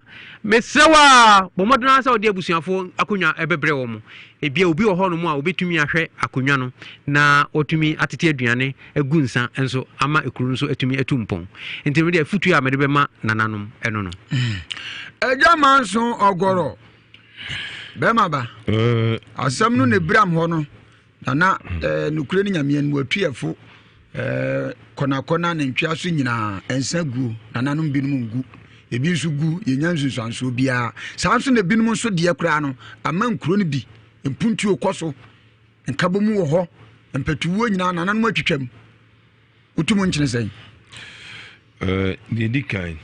mesrɛ wo ara bɔ mmɔden ara sɛ wode abusuafoɔ akonnwa ɛbɛbrɛ wɔn. Ebia obi wɔ hɔnom a obetumi ahwɛ akonnwa no na watumi atete aduane agu nsa nso ama ekuro no nso atumi atu mpɔn. Nti no deɛ afutuo a mede bɛma nananom ɛno no. Agya Manso Ɔgɔrɔ, bɛrima ba, asɛm no na ebiram hɔ no, nana eh, nokure ne nyameɛ no watu yɛfo eh, kɔnakɔna ne ntwea so nyinaa ɛnsa guo, nananom binom ngu, ebi nso gu, yɛnya nsunsuansoɔ biara. Saa nso na ebinom nso deɛ koraa no, ama nkuro no bi mpuntuo kɔ so. Nkabom wɔ hɔ, mpatuwuo nyinaa nananom atwitwam. Wotu mu nkyene sɛn? Deɛ ɛdi kan,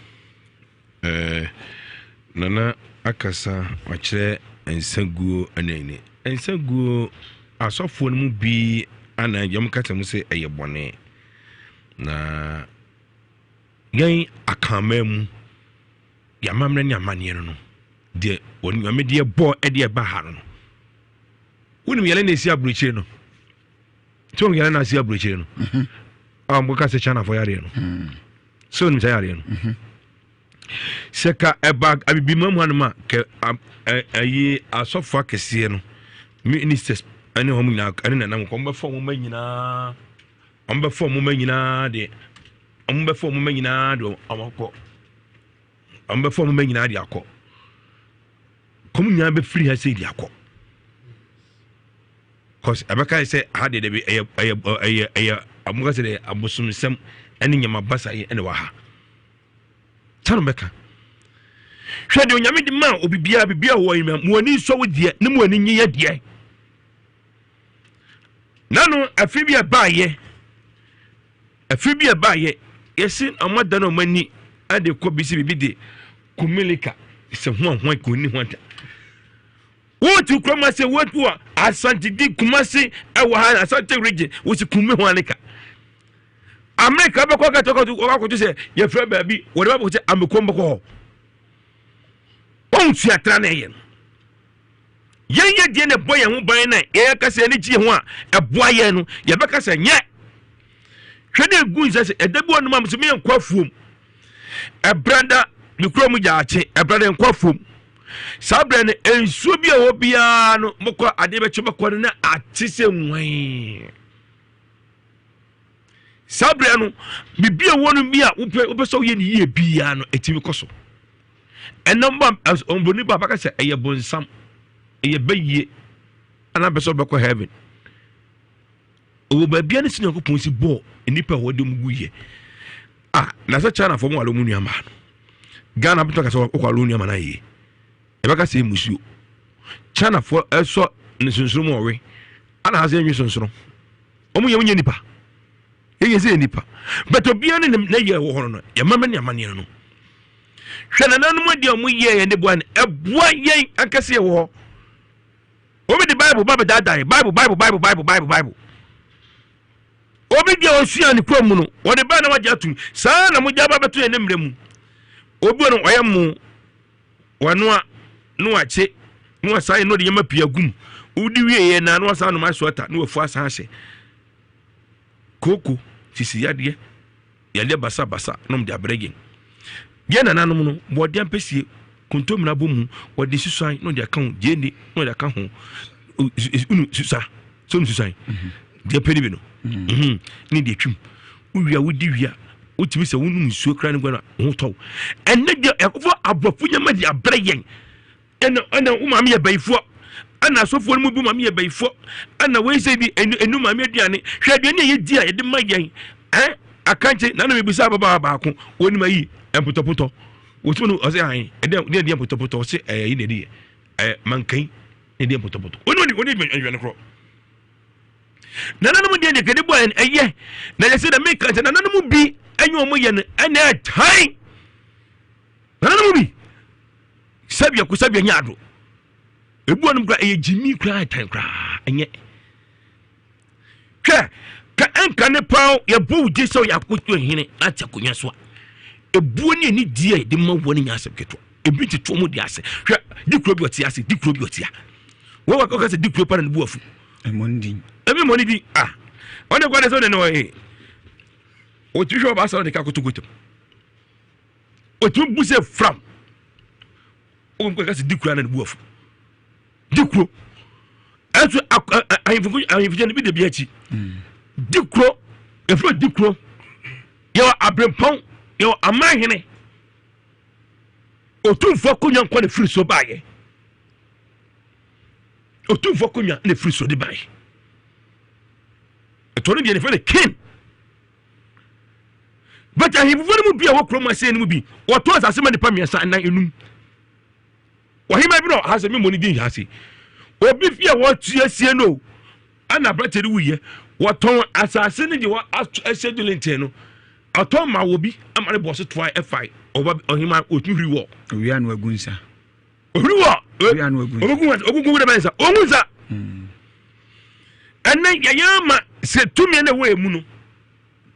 Nana akasa wakyerɛ nsaguo ne ne nsaguo asɔfoɔ no mu bi ana wɔn kasa mu sɛ ɛyɛ bɔne na yɛn akanman mu yɛn amammerɛ ne amanneɛ no no deɛ wɔn nyame deɛ bɔ ɛde ɛba ha no no Wonim yɛne na esi aburokyire no. Sɛ wɔn yɛne na asi aburokyire no. Mhm. A wɔn kaka sɛ China fo yareɛ no. Mhm. Sɛ wɔnim sɛ yareɛ no. Mhm. Sɛ ka ɛba abibima mu hanom a kɛ ɛyi asɔfo akɛseɛ no ministers ɛne wɔn nyinaa ɛne nanam kɔ wɔn bɛfa wɔn mma nyinaa wɔn bɛfa wɔn mma nyinaa de wɔn bɛfa wɔn mma nyinaa de wɔn akɔ wɔn bɛfa wɔn mma nyinaa de akɔ. Kɔm nyinaa bɛfiri ha sei de akɔ. Cause ɛbɛka yɛ sɛ ha deɛ dɛbi ɛyɛ ɛyɛ ɛyɛ ɛyɛ ɔmo ka sɛ deɛ abosomsɛm ɛne nyama basa yi ɛna wɔ ha. Saa na ɔbɛka. Hwɛ deɛ onyame de maa obi biara biribiara wɔ yi mo ani nsɔ wo deɛ ne mo ani nye yɛ deɛ. Nano afi bi a ɛbaayɛ. Afe bi a ɛbaeɛ, yɛse wɔn adane wɔn ani de kɔ bi sɛ biribi de kumilika sɛ ho ahoa kɔnni ho ata. Wotu kurom ase wotu wɔ Asante di Kumasi ɛwɔ ha Asante region wosi kumi ho alika. Amerika bɛkɔ kɛtɛ kɔtɔ akɔtɔ sɛ yɛfrɛ baabi wɔde bɛbɔ sɛ amekom bɛkɔ hɔ. Wɔn suatra na ɛyɛ no. Yɛn yɛ deɛ na ɛbɔ yɛn ho ban na yɛn ankasa yɛn ani gye ho a ɛboa yɛn no, yɛbɛka sɛ nyɛ. Hwɛ ne egu nsa sɛ ɛda bi wɔ nom a sɛ meyɛ nkɔ afuom. Ɛbrada me kura mu gyaakye, ɛbrada nkɔ afuom. Saa berɛ no nsuo bi a ɛwɔ biara no mokɔ adeɛ bɛkye bɛkɔ no na ate sɛ nwan. Saa berɛ no biribi a ɛwɔ no bi a wopɛ wopɛ sɛ woyɛ ne yie biara no ɛtumi kɔ so. Ɛnam ba ɔbroni ba bɛka sɛ ɛyɛ bonsam, ɛyɛ bɛyie, ana bɛ sɛ ɔbɛkɔ heaven. Ɔwɔ baabi a ne sɛ Nyankopɔn si bɔɔ nnipa a wɔde mu gu yɛ. Ah, na sɛ China fo mu wale mu nua maa no. Ghana bɛtɔ ka sɛ wɔkɔ wale nua ma no ayie. Ɛbɛka sɛ musuo. China fo ɛsɔ ne sonsono mu ɔwe. Ana ha sɛ ɛnwe sonsono. Wɔn yɛ wɔn nyɛ nipa. Yɛyɛ sɛ yɛ nipa. But obiara ne ne yɛ wɔ hɔ no, yɛma ne amaneɛ no. Hwɛ nananom adi a wɔyɛɛ yɛn de boa no, ɛboa yɛn ankasa yɛwɔ hɔ. Obi de Bible ba bɛdaadaa yɛn, Bible, Bible, Bible, Bible, Bible, Bible. Obi deɛ ɔsua ne kurom mu no, wɔde baa na wagye atum. Saa na mogya ba bɛto yɛn ne mmerɛ mu. Obi wɔ no ɔyɛ mo, wanoa, na wakye, na wasan yɛ na ɔde nneɛma pii agum. Wodi wie yɛ na na wasan nom ice water na wafu asan ahyɛ. Kooko, sisi yadeɛ. Yadeɛ basabasa nom de abrɛ yɛn. Yɛn nananom no, wɔde ampesie, kontomire abomu, wɔde susuan na wɔde aka ho, gyeene na wɔde aka ho, unu susa, sɛ unu susuan, mhm. deɛ pɛ ne bi no, mhm. Mhm. ne deɛ twim. Wowia, wodi wia, wotumi sɛ wonom nsuo kora ne gua no ho tɔw. Ɛnɛ deɛ ɛkɔfɔ aborɔfo nyɛma de abrɛ yɛn. Ɛna ɛna wo maame yɛ bayifoɔ ɛna asɔfoɔ no mu bi maame yɛ bayifoɔ ɛna wei sɛ bi ɛnu ɛnu maame aduane hwɛ aduane a yɛdi a yɛde ma yɛn ɛn akankye na na mebisa ababaawa baako wɔnim ayi mpotɔpotɔ wɔtumi no ɔsɛ ahen ɛdɛ ɛdɛ ɛdeɛ mpotɔpotɔ ɔsɛ ɛyɛ yi na ɛde yɛ ɛɛ mankan na ɛdeɛ mpotɔpotɔ wɔnim wɔnim aduane korɔ nananom deɛ deɛ kɛde bɔ ɛyɛ na yɛsɛ dɛ meka sɛ nananom bi ɛnyɛ wɔn yɛ no ɛna ɛtan nananom bi Sɛbia ko sɛbia nyɛ ado. Ebu wɔnom koraa ɛyɛ gyimi koraa ɛtan koraa ɛnyɛ. Hwɛ ka ɛnka ne paa yɛbɔ wo gye sɛ ɔyɛ akoto hene na ate akonnwa so a. Ebuo ne ani die a yɛde ma wɔn nyɛ asɛm ketewa. Ebi tete wɔn de ase. Hwɛ di kuro bi ɔte ase di kuro bi ɔte a. Wɔn wɔ kɔkɔ sɛ di kuro pa na ne bu afu. Ɛmɔ ne din. Ɛmi mɔ ne din ah. Ɔne kɔ de sɛ ɔne ne ɔyɛ. Ɔtumi hwɛ ɔbaa sɛ ɔde ka koto gotam. Ɔtumi bu sɛ fram. Wɔn kɔ kasi di kuro na ne bu afu. Di kuro. Ɛnso ahemfo ahemfo no bi de bi akyi. Di kuro. Efiri di kuro. Yɛwɔ abirempɔn. Yɛwɔ amanhene. Otumfoɔ akonnwa nkɔ na efiri so baayɛ. Otumfoɔ akonnwa na efiri so de baayɛ. Ɛtɔ no deɛ ne fɛ no king. But ahemfo no mu bi a wɔ kurom ase no mu bi wɔtɔ asase ma nipa mmiɛnsa nnan enum. Ɔhema bi na ɔha sɛ memmɔ ne din ha ase. Obi fi a wɔasiesie no ɛna aberante no wuyɛ wɔtɔn asase no deɛ wɔahyɛ dwele nkyɛn no ɔtɔn ma wɔ bi ama ne bɔso toa ɛfae ɔba ɔhema ɔtumi huri wɔ. Owia no agu nsa. Ohuri wɔ. Owia no agu nsa. Ogugu nsa ogugu dɛ bɛn nsa ogu nsa. Ɛnɛ yɛyɛ ama sɛ tumi na ɛwɔ emu no.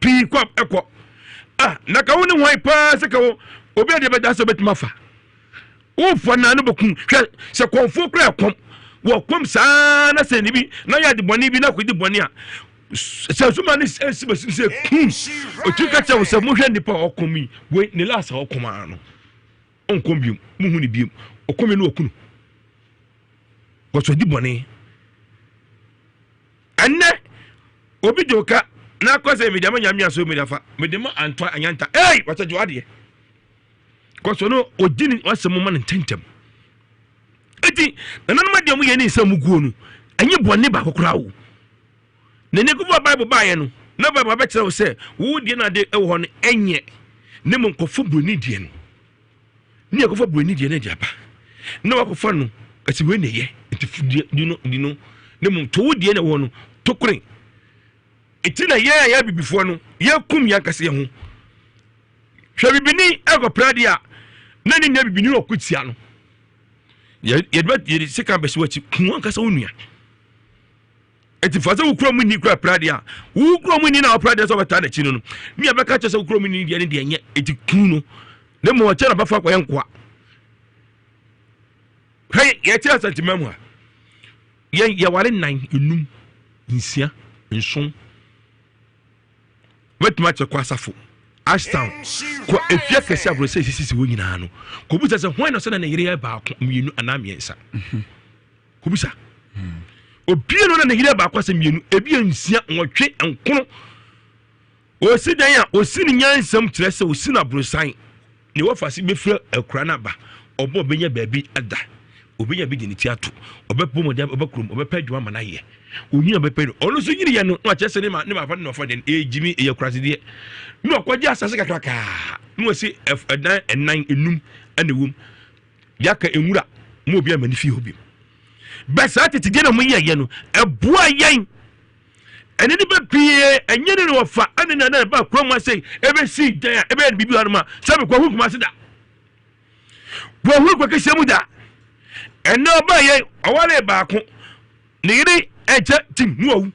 Pii kɔ ɛkɔ. Ah, na ka wo ne hwan paa sɛ ka wo obi a deɛ bɛda sɛ wobɛtumi afa. Wofa naa no bɛkum. Hwɛ sɛ kɔmfoɔ kura ɛkɔm. Wɔ kɔm saa na sɛ ne bi na yɛ ade bɔne bi na akɔdi bɔne a sɛ soma ne ɛsi bɛsi sɛ kum. Ɔtumi ka kyerɛ wo sɛ mohwɛ nnipa a ɔkɔm yi wei ne last a ɔkɔm ara no. Ɔnkɔm biom, muhu ne biom. Ɔkɔm yi no ɔkunu. Wɔsɔ di bɔne. Ɛnnɛ, obi de wo ka na akɔ sɛ mede ama nyame aso mede afa mede ma antɔ anyanta ei wɔsɛ gye wadeɛ kɔsɔ no ɔdi ne wasɛm ma no ntɛntɛm eti nananom adeɛ ɔmo yɛ ne nsa mu guo no ɛnyɛ bɔne baako koraa o na ne kofo bible baayɛ no na bible abɛkyerɛ wo sɛ wo deɛ no ade ɛwɔ hɔ no ɛnyɛ ne mo nkɔfo buroni deɛ no Ne akɔfa buroni deɛ no de aba na wakɔfa no ɛsɛ wei na ɛyɛ nti deɛ di no di no ne mu to wo deɛ na ɛwɔ no to kore. Eti na yɛn a yɛyɛ abibifoɔ no, yɛkum yɛn ankasa yɛn ho. Hwɛ bibini ɛkɔpra adeɛ a, na ne nua bibini na ɔko tia no. Yɛde sekan bɛsi w'akyi, ku ankasa wo nua. Eti fa sɛ wo kurom ni kura pra deɛ a, wo kurom ni na ɔpra deɛ sɛ ɔbɛtaa n'akyi no no, ne yɛbɛka kyerɛ sɛ wo kurom ni deɛ ne deɛ nyɛ, eti ku no. Ne mmom ɔkyɛ na ɔbɛfa akɔyɛ nkoa. Hwɛ yɛte Asantema mu a, yɛn yɛware nnan, enum, nsia, nson. Wobɛtumi akyɛ kɔ asafo, Ashtown, kɔ efie akɛse aborɔsɛ esisisi hɔ nyinaa no. Kɔbisa sɛ hwan na ɔsɛ na ne yere yɛ baako, mmienu anaa mmiɛnsa. Kɔbisa. Obie no na ne yere yɛ baako asɛ mmienu, ebi yɛ nsia, nwɔtwe, nkono. Osi dan a, osi no nyansam kyerɛ sɛ osi no aborosan. Nea wafa ase bɛfiri akura no aba. Ɔba ɔbɛnya baabi ada. Ɔbɛnya bi de ne ti ato. Ɔbɛbɔ mmɔden ɔbɛ kurom, ɔbɛpɛ adwuma ama no ayɛ. Onyini a ɔbɛpɛ no. Ɔno nso nyini yɛ no, na wakyerɛ sɛ ne ma ne mafa ne nɔfa deɛ no, ɛyɛ gyimi, ɛyɛ akurasedeɛ. Na wakɔgye asase kakrakaa. Na wasi ɛdan ɛnan, enum ɛna ɛwom. Deɛ aka nwura, ma obi ama ne fie hɔ bio. Bɛ saa tete deɛ na wɔyɛeɛ no, ɛboa yɛn. Ɛne nipa pii ɛnyɛ ne na wɔfa ɛne na na ɛba kurom ase ɛbɛsi dan a ɛbɛyɛ no biribi hɔ ma sɛ mekɔ ho kuma ase da wɔhuru kɔ kɛseɛ mu da ɛnɛ ɔba yɛ ɔware baako ne yere ɛnkyɛ tim ne wawu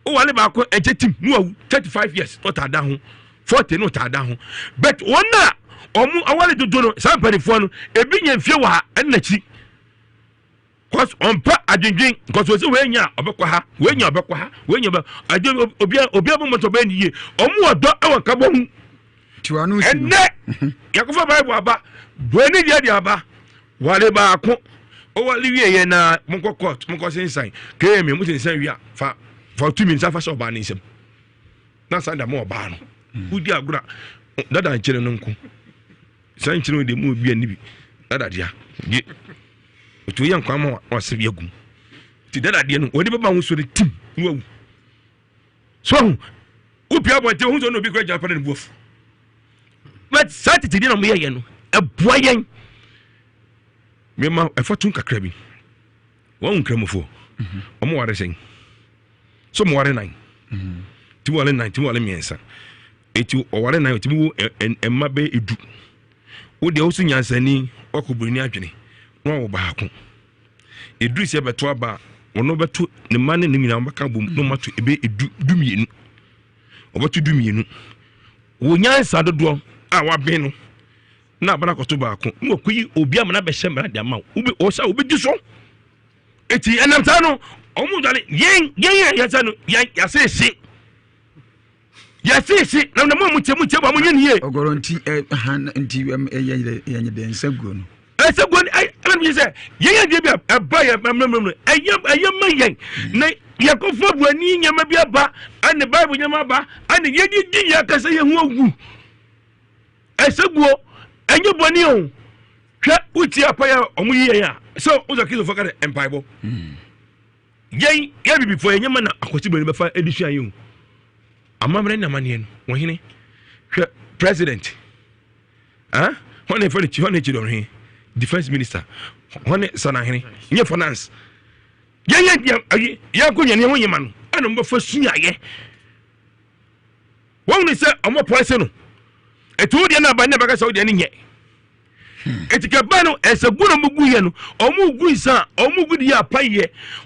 ɔware baako ɛnkyɛ tim ne wawu 35 years na ɔtaa da ho 40 na ɔtaa da ho but wɔn a wɔn aware dodo no saa mpanimfoɔ no ebi nya mfie wɔ ha ɛne n'akyi. Cause ɔmpɛ adwendwen cause ɔsɛ wei nya ɔbɛkɔ ha wei nya ɔbɛkɔ ha wei nya ɔbɛ adwe obia obia bɔ mɔtɔ bɛyɛ ne yie ɔmo wɔ dɔ ɛwɔ nkabɔ ho ɛnɛ yakɔfa bible aba buroni deɛ de aba wale baako ɔwale wie yɛ na monkɔ court monkɔ sensan kmi mo sensan wie a fa fa tumi nsa fa hyɛ ɔbaa ne nsam na san da mo ɔbaa no wodi agorɔ a dada nkyɛn no nko. Saa nkyene wei deɛ mu obi ani bi dada dea gye otu yɛ nkwa ma wase bi agum ti dada deɛ no wɔde bɛba ho so no tim na wawu so ahu wopia abɔnten ho so na obi kura gyina pɛ na ne bu afu but saa tete deɛ na wɔyɛ yɛ no ɛboa yɛn mema ɛfa tun kakra bi wɔn nkramofoɔ wɔn ware sɛn so mo ware nan ti ware nan ti ware mmiɛnsa Eti ɔware nan otumi wo mma bɛyɛ edu. Wo deɛ woso nyansani wakɔ buroni adwene na wawo baako. Eduru sɛ bɛto aba a ɔno bɛto ne mma ne ne nyinaa wɔbɛka bom na wɔato ebe edu du mmienu. Wɔbɛto du mmienu. Wo nyansa dodoɔ a waben no na aba no akɔto baako na wakɔyi obi ama no abɛhyɛ mmara de ama wo. Wobɛ ɔsɛ a wobɛdi so. Eti ɛnam saa no wɔn dwane yɛn yɛn a yɛsɛ no yɛn yɛasese. Yɛse se na na mo a mo tie mo tie bɔ mo nyɛ ne yie. Ɔgɔrɔ nti ɛ han nti ɛ yɛ yɛ yɛ de nsa guo no. Ɛsɛ guo no ɛ ɛna mi sɛ yɛn yɛ deɛ bi a ɛba yɛ mɛmɛmɛ no ɛyɛ ɛyɛ ma yɛn na yɛkɔfo buani nneɛma bi aba ɛne bible nneɛma aba ɛne yɛde di yɛn akasa yɛn ho awu ɛsɛ guo ɛnyɛ bɔne o hwɛ wotie apa yɛ ɔmo yi yɛn a sɛ wosɛ kristofo ka dɛ mpaebɔ. Yɛn, yɛn abibifoɔ, yɛn nyɛma na akwasi buroni bɛfa de sua yɛn o. Amammerɛ ne amanneɛ no, wɔn hene. Hwɛ president, ah, hɔn na yɛfrɛ no hɔn na ɛkyerɛ ɔhene, defense minister, hɔn ne sanahene, nyɛ finance. Yɛn yɛn yɛn ayi yɛn akonnwa ne yɛn ho nyɛma no, ɛna wɔn bɛfa sua yɛ. Wɔn ne sɛ wɔn pɔlɛse no, ɛti wo deɛ no aba ne bɛka sɛ wo deɛ no nyɛ. Eti kɛbɛ no ɛsɛ gu na ɔmo gu yɛ no ɔmo gu nsa a ɔmo gu de yɛ apayɛ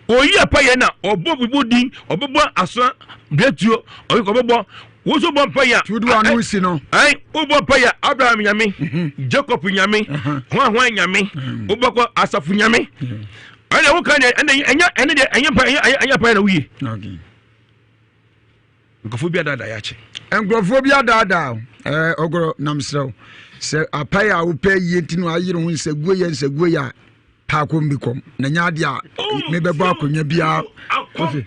oyi apayɛ na ɔbɔ bibo din ɔbɛbɔ asoa biatuo ɔyɛ ɔbɛbɔ woso bɔ mpayɛ a tudu ano si no ɛn wobɔ mpayɛ Abraham nyame mhm. Jacob nyame mhm. hwan hwan nyame mhm. wobɛkɔ asafo nyame ɛna woka deɛ ɛna ɛnyɛ ɛne deɛ ɛnyɛ mpa ɛnyɛ ɛnyɛ apayɛ na woyie. Nkurɔfoɔ bi adaadaa yɛ akyɛ. Nkurɔfoɔ bi adaadaa o. Ɛɛ ɔgorɔ nam serɛ o. Sɛ apae a wopɛ yie nti na ayere ho nsaguo yɛ nsaguo yɛ a paako bi kɔm na nyɛ adeɛ a oh, mebɛbɔ akonnwa biara. Ose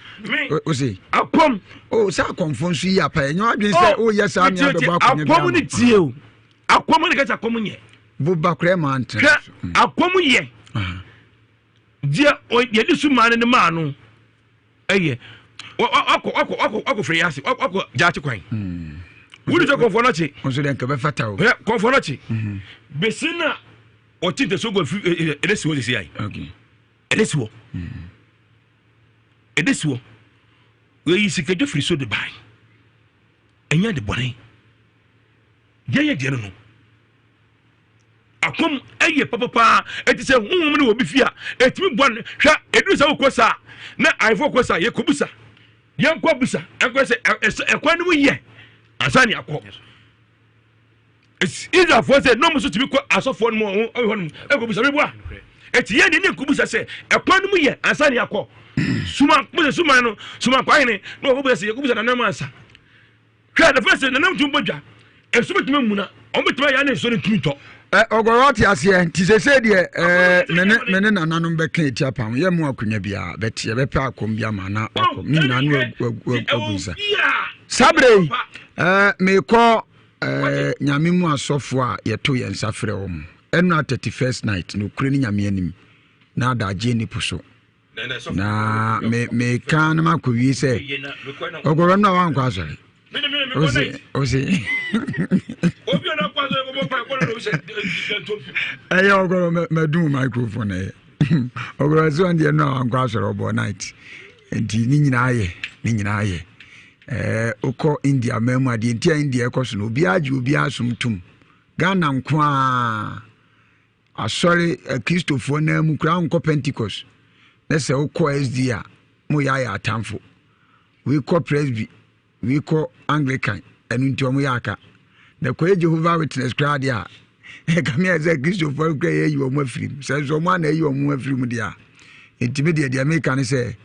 ose. Akɔm. O oh, sɛ akɔmfo nso yi apae nyɛ adwene sɛ woyɛ oh, saa nea bɛbɔ akonnwa biara. Akɔm ne tie o. Akɔm ne kasa akɔm nyɛ. Boba koraa ma antena. Hwɛ akɔm yɛ. Deɛ yɛde su maa no ne maa no. ɛyɛ wakɔ wakɔ wakɔ wakɔ fere ase wakɔ gyaakye kwan hmm. wuli sɛ kɔnfɔ n'akyi nso deɛ nkɛ bɛfata o ɛ kɔnfɔ n'akyi mhm. besi na ɔti ntɛso gu afi ɛ ɛdɛ si hɔ sisi ayi ɛdɛ si hɔ ɛdɛ si hɔ. Wɔyi sikadwa firi so de bae. Ɛnyɛ ade bɔne. Deɛ yɛ deɛ no no. Akɔm ɛyɛ papapaa. Ɛti sɛ honhom no wɔ bi fie a, ɛtumi boa no. Hwɛ, ɛduru sɛ wokɔ saa na ahemfo kɔ saa, yɛkɔbusa. Yɛnkɔ abusa. Ɛnkɔ sɛ ɛkwan no mu yɛ ansa ne akɔ. Israelfoɔ sɛ na wɔn nso tumi kɔ asɔfoɔ no mu wɔn hɔ nom ɛkɔbusa meboa ɛti yɛn deɛ ne nkɔbusa sɛ ɛkwan no mu yɛ ansa ne akɔ suma mo sɛ suma no suma nkwa hene na wɔkɔbusa sɛ yɛkɔbusa nanam ansa hwɛ the first nanam tumi bɔ dwa ɛnso bɛtumi amuna wɔn bɛtumi ayɛ ne nso ne ntumi ntɔ. Ɔgɔrɔ ɔte aseɛ nti sese deɛ ɛɛ mene mene nananom bɛka eti apam yɛ mu akonnwa biara bɛte yɛbɛpɛ akɔm bi ama na wakɔm ne nyinaa no agu nsa saa bere yi ɛɛ mekɔ Eh, nyame mu asɔfoɔ a yɛto yɛn nsa frɛ wɔn ɛnora 31st night nokorɛ ne nyame anim na adagyeɛ nni po so na meka na makɔwie sɛ ɔkɔwɛ no a wankɔ asɔre ose ose ɛyɛ ɔkɔrɔ madum microphone ɛyɛ ɔkɔrɔ sɛ ɔn deɛ no a wankɔ asɔre ɔbɔ night nti ne nyinaa yɛ ne nyinaa yɛ Ɛɛ wokɔ India man mu a, deɛ nti a India ɛkɔ so no, obiara gye obiara som tom. Ghana nko ara asɔre akristofoɔ naa mu koraa nkɔ Pentecost na sɛ wokɔ SD a mo yɛ ayɛ atamfo. Wei kɔ Presby, wei kɔ Anglican, ɛno nti wɔn yɛ aka. Na kɔyɛ Jehovah Witness koraa deɛ a ɛkame ayɛ sɛ kristofoɔ no koraa yɛayi wɔn afiri mu. Sɛ nso wɔn a na ayi wɔn afiri mu deɛ a, nti me deɛ deɛ meka ne sɛ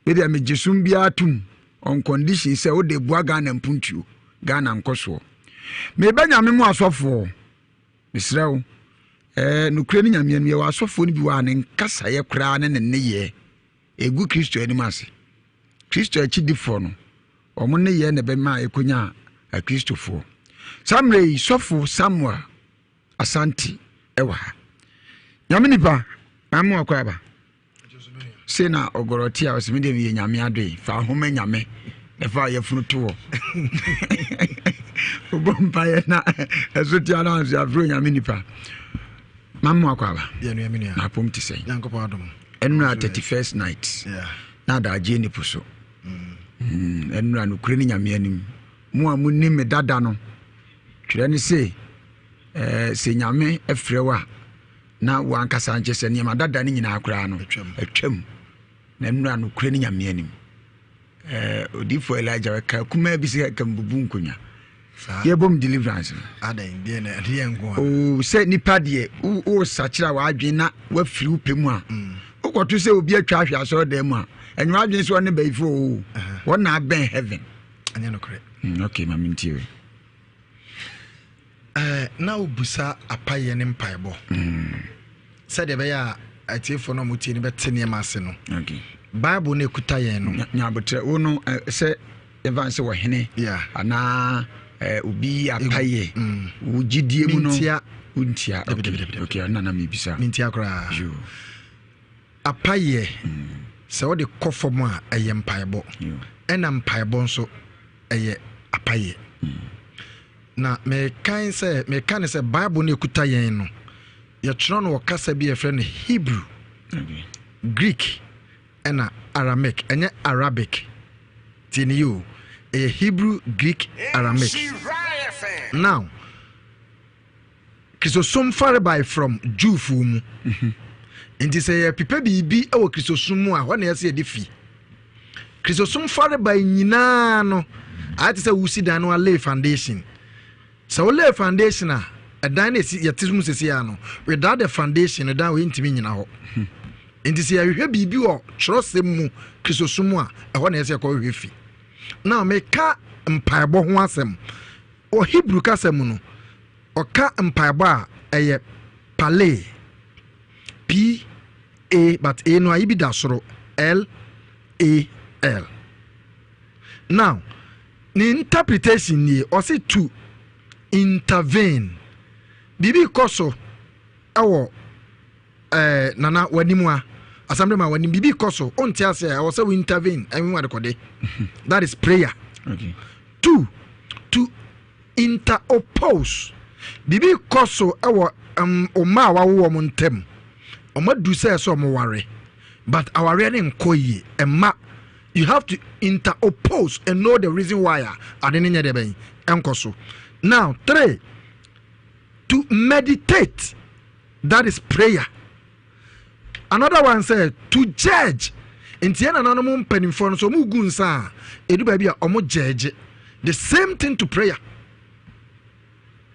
Me deɛ megye som biara tom on condition sɛ wode boa Ghana mpuntuo, Ghana nkɔsoɔ. Meba Nyame mu asɔfoɔ, mesrɛ wo, eh, nokorɛ ne Nyame anim, yɛwɔ asɔfoɔ no bi wɔ a ne nkasaeɛ koraa ne ne nneyɛɛ ɛgu Kristo anim ase. Kristo akyidifoɔ no, wɔn nneyɛɛ na ɛbɛma ɛkɔnya Akristofoɔ. Saa mmerɛ yi, sɔfo Samuel Asante ɛwɔ ha. Nyame nipa, maame wakɔ aba. Sei na ɔgɔrɔ te a ɔsɛ me deɛ meyɛ nyame adoe fa ahoma nyame na fa yɛfunu to hɔ wobɔ mpaeɛ na ɛso tea no anso afrɛ onyame nipa mama akɔ aba na apom te sɛn ɛnora 31st night na adagyeɛ nipo so mm, ɛnora nokorɛ ne nyame anim mo a monim me dada no twerɛ ne se eh, sɛ nyame frɛ wo a na wo ankasa nkyɛ sɛ nneɛma dada no nyinaa koraa no atwam na nnura nokorɛ ne nyame anim eh, odiyifoɔ Elijah ɛka kumaa bi sɛ ka mbubu nkonnwa yɛbom deliverance no oh, sɛ nipa deɛ wosakyerɛ w'adwene na woafiri wo pɛ mu a mm. wokɔto sɛ obi atwa ahwɛ asɔre dan mu a ɛnyɛ w'adwene sɛ ɔne bayifo o wɔn na abɛn heaven mm, ok ma mentie wei Eh, na wobisa apayɛ ne mpaebɔ mm. sɛdeɛ ɛbɛyɛ a atiefoɔ no a wɔtie no bɛte nneɛma ase no. Bible no ɛkuta yɛn no. Nyabotrɛ wo no eh, sɛ yɛmfa sɛ wɔhene anaa eh, obi apayɛ mm. wo gyidie mu no wontia okay ɛna na mebisa mentia koraa apayɛ mm. sɛ wode kɔ fam a ɛyɛ mpaebɔ ɛna mpaebɔ nso ɛyɛ apayɛ Na mekan sɛ, meka no sɛ Bible no ɛkuta yɛn no, yɛtwerɛ no wɔ kasa bi a yɛfrɛ no Hebrew, okay. Greek, ɛna Aramaic, ɛnyɛ Arabic. Tie ne yie o, ɛyɛ Hebrew, Greek, Aramaic. Now, Kristosom farebae from Jewfoɔ mu. Mhm. Nti sɛ yɛpepa biribi wɔ Kristosom mu a, hɔ na ɛsɛ yɛde fi. Kristosom farebae nyinaa no, ayɛ te sɛ wosi dan no alay foundation. Sɛ wo lay foundation a, ɛdan no esi yɛte mu sisi ano. Without the foundation, no dan wei ntumi nyina hɔ. Mhm. Nti sɛ yɛhwehwɛ biribi wɔ twerɛsɛm mu, Kristosom mu a, ɛhɔ na ɛsɛ yɛkɔhwehwɛ fi. Now meka mpaebɔ ho asɛm. Wɔ Hebrew kasa mu no, ɔka mpaebɔ a, ɛyɛ palay, P A but A no ayi bi da soro, L A L. Now, ne interpretation nie, ɔse to intervene. Biribi kɔ so ɛwɔ ɛɛ eh, nana w'anim a asɛm de ma w'anim biribi kɔ so ɔnte ase a ɛwɔ sɛ wo intervene ɛho adekɔde that is prayer. Okay. Two, to interoppose. Biribi rekɔ so wɔ mma a wɔawo wɔn ntam. Wɔadu sɛ ɛsɛ wɔn ware, but awareɛ no nkɔ yie. Mma, You have to interoppose and know the reason why a ade no nyɛ deɛ bɛn ɛnkɔ so. Now 3, to meditate, that is prayer. Another one sɛ to judge. Nti yɛn nananom mpanimfoɔ no so wɔn gu nsa a edu baabi a wɔn judge. The same thing to prayer.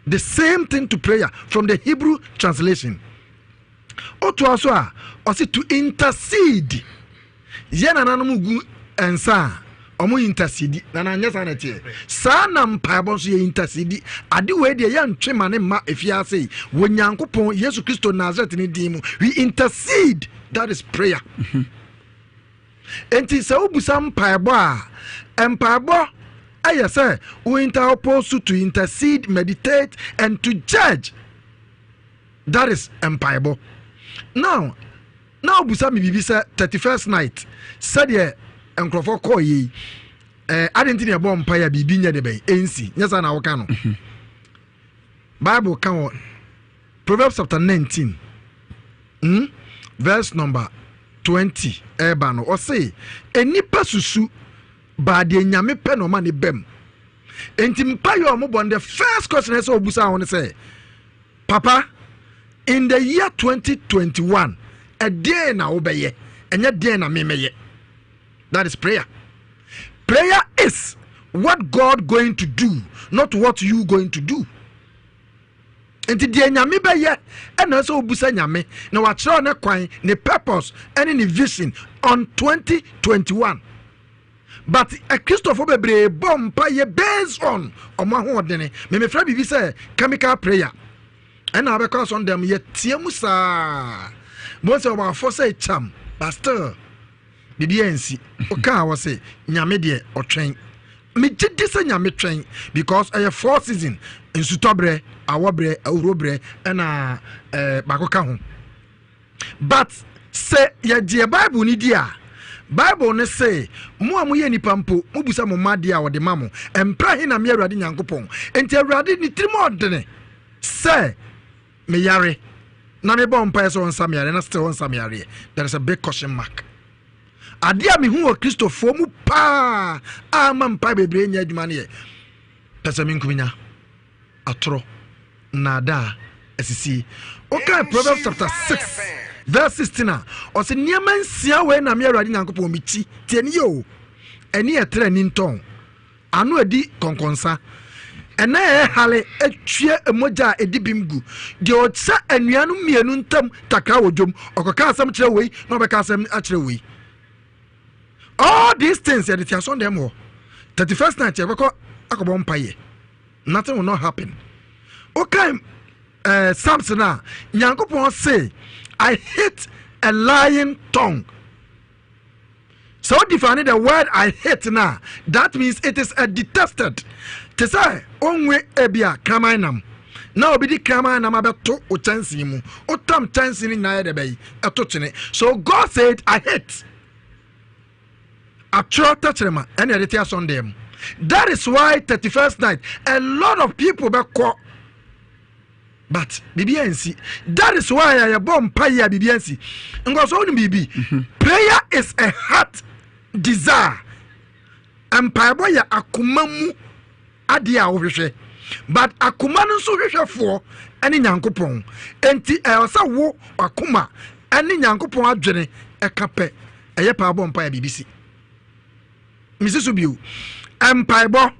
The same thing to prayer from the Hebrew translation. Otoa so a ɔsi to intercede. Yɛn nananom gu nsa a ɔmo intercede na na nyɛ saa na ɛteɛ. Saa na mpaebɔ nso yɛ intercede. Ade wei deɛ yɛntwe ma ne mma efiase yi wɔ Nyankopɔn Yesu Kristo Nazareth ne din mu. We intercede. That is prayer. Enti sɛ wobusa mpaebɔ a, mpaebɔ ɛyɛ sɛ wo interpose to intercede, meditate and to judge. That is mpaebɔ. Now, na wobusa me biribi sɛ 31st night sɛdeɛ nkurɔfoɔ kɔɔ yei ade nti na ɛbɔ mpaeɛ a biribi nyɛ de bɛn ɛnsi nyɛ saa na woka no. Bible ka wɔ Proverbs chapter 19 verse number 20 ɛreba no, ɔse nnipa susu baa deɛ Nyame pɛ na ɔma ne bam. Enti mpaeɛ a ɔmobɔ no, the first question ɛsɛ ɔbusa ho no sɛ, Papa, in the year 2021 ɛdeɛn na wobɛyɛ, ɛnyɛ deɛn na memɛyɛ. That is prayer. Prayer is what God going to do, not what you going to do. Nti deɛ Nyame bɛyɛ ɛna sɛ wobusa Nyame na wakyerɛw ne kwan, ne purpose ɛne ne vision on 2021. But Kristofo bebree bɔ mpaeɛ based on ɔmo ahoɔdene. Memefrɛ biribi sɛ chemical prayer. Ɛna abɛkɔ asɔn dɛm yɛteɛ mu saa mo sɛ ɔmo sɛ kyam, but still biribi ansi. Wokaa wɔ se Nyame deɛ ɔtwɛn. Megye di sɛ Nyame twɛn because ɛyɛ four season: nsutɔberɛ, awɔberɛ, ahuro ɛna baako ka ho. But sɛ yɛgye Bible ni di a, Bible ne se mo a moyɛ nipa mpo mobusa mo mma adeɛ a wɔde ma mo, ɛmpra he na me Awurade Nyankopɔn. Enti Awurade ne tirim ɔdene sɛ meyare na mebɔ mpaeɛ sɛ ɔnsa meyareɛ na still ɔnsa meyareɛ, there is a big question mark. Adeɛ a mehu wɔ Kristofoɔ mu paa a ma mpae bebree nyɛ adwuma no yɛ pɛ sɛ menkuminya atorɔ nnaadaa asisie. Wokae Proverbs chapter 6 verse 16 a ɔsɛ nneɛma 6 wei na me Awurade Nyankopɔn mekyi. Tie ne yɛ o, ɛne ɛtrɛ ani ntɔn ano adi kɔnkɔnsa ɛna ɛyɛ hale atwie mogya a ɛdi bim gu deɛ ɔsɛ anuanom mmienu ntam takra wɔ dwom, ɔkɔka asɛm kyerɛ wei na ɔbɛka asɛm akyerɛ wei. All these things yɛde te asɔn dɛm hɔ 31st night yɛbɛkɔ akɔbɔ mpayɛ, nothing will not happen. Okay, Samson a Nyankopɔn say, "I hate a lying tongue." So define the word "I hate" na that means it is a detested, te sɛ onwe ebi a kraman nam na obi di kraman nam abɛto o kyɛnsee mu, wotam kyɛnsee no nyinaa yɛ dɛ bɛyi ɛto kyene. So God said, "I hate atwerɛ tɛkyerɛma." Ɛne yɛde te asɔndan mu. That is why 31st night a lot of people bɛkɔ but biribi ansi. That is why a yɛbɔ mpa yi a biribi ansi nkɔsɔ. Wonim biribi, prayer is a heart desire. Mpaebɔ yɛ akoma mu adeɛ a wohwehwɛ, but akoma no nso hwehwɛfoɔ ɛne Nyankopɔn. Enti ɛwɔ sɛ wo akoma ɛne Nyankopɔn adwene ɛka pɛ. Ɛyɛ paa bɔ mpa yɛ biribi si mesi so bio. Mpaebɔ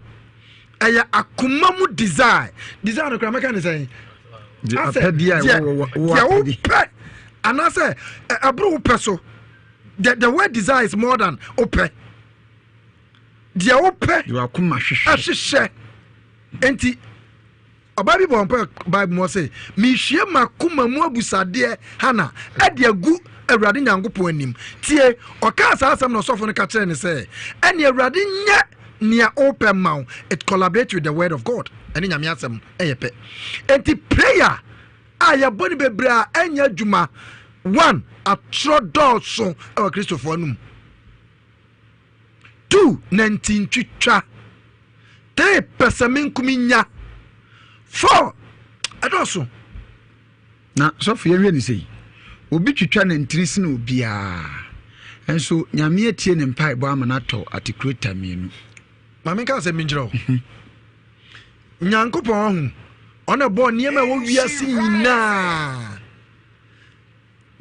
ɛyɛ akoma mu desire. Desire no kora mɛka ne sɛn? Asɛ deɛ wopɛ anaasɛ ɛboro wopɛ so. The word desire is more than wopɛ. Deɛ wopɛ ɛhyehyɛ. Nti ɔbaa bi bɔ mpa Bible mu ɔsɛ mehwie m'akoma mu abusadeɛ hana ɛde agu Awurade Nyankopɔn anim. Tie, ɔkaa saa asɛm na ɔsɔfo no ka kyerɛ ne sɛ ɛne Awurade nyɛ nea ɔpɛ ma wo. It collaborate with the word of God. Ɛne Nyame asɛm ɛyɛ pɛ. Enti prayer a yɛbɔ no bebree a ɛnyɛ adwuma, one, atorɔ dɔɔso ɛwɔ Kristofoɔ no mu; two, nantintwitwa; three, pɛsɛmenkominya; four, ɛdɔɔso. Na sɔfo, yɛhwɛ ne sɛi, obi twitwa ne ntiri sene obiara. Nso Nyame atie ne mpaebɔ ama no atɔ atikuleta mmienu. Ma menka asɛm bi nkyerɛ wo. Mhm. Nyankopɔn ahu, ɔna bɔɔ nneɛma ɛwɔ wiase nyinaa.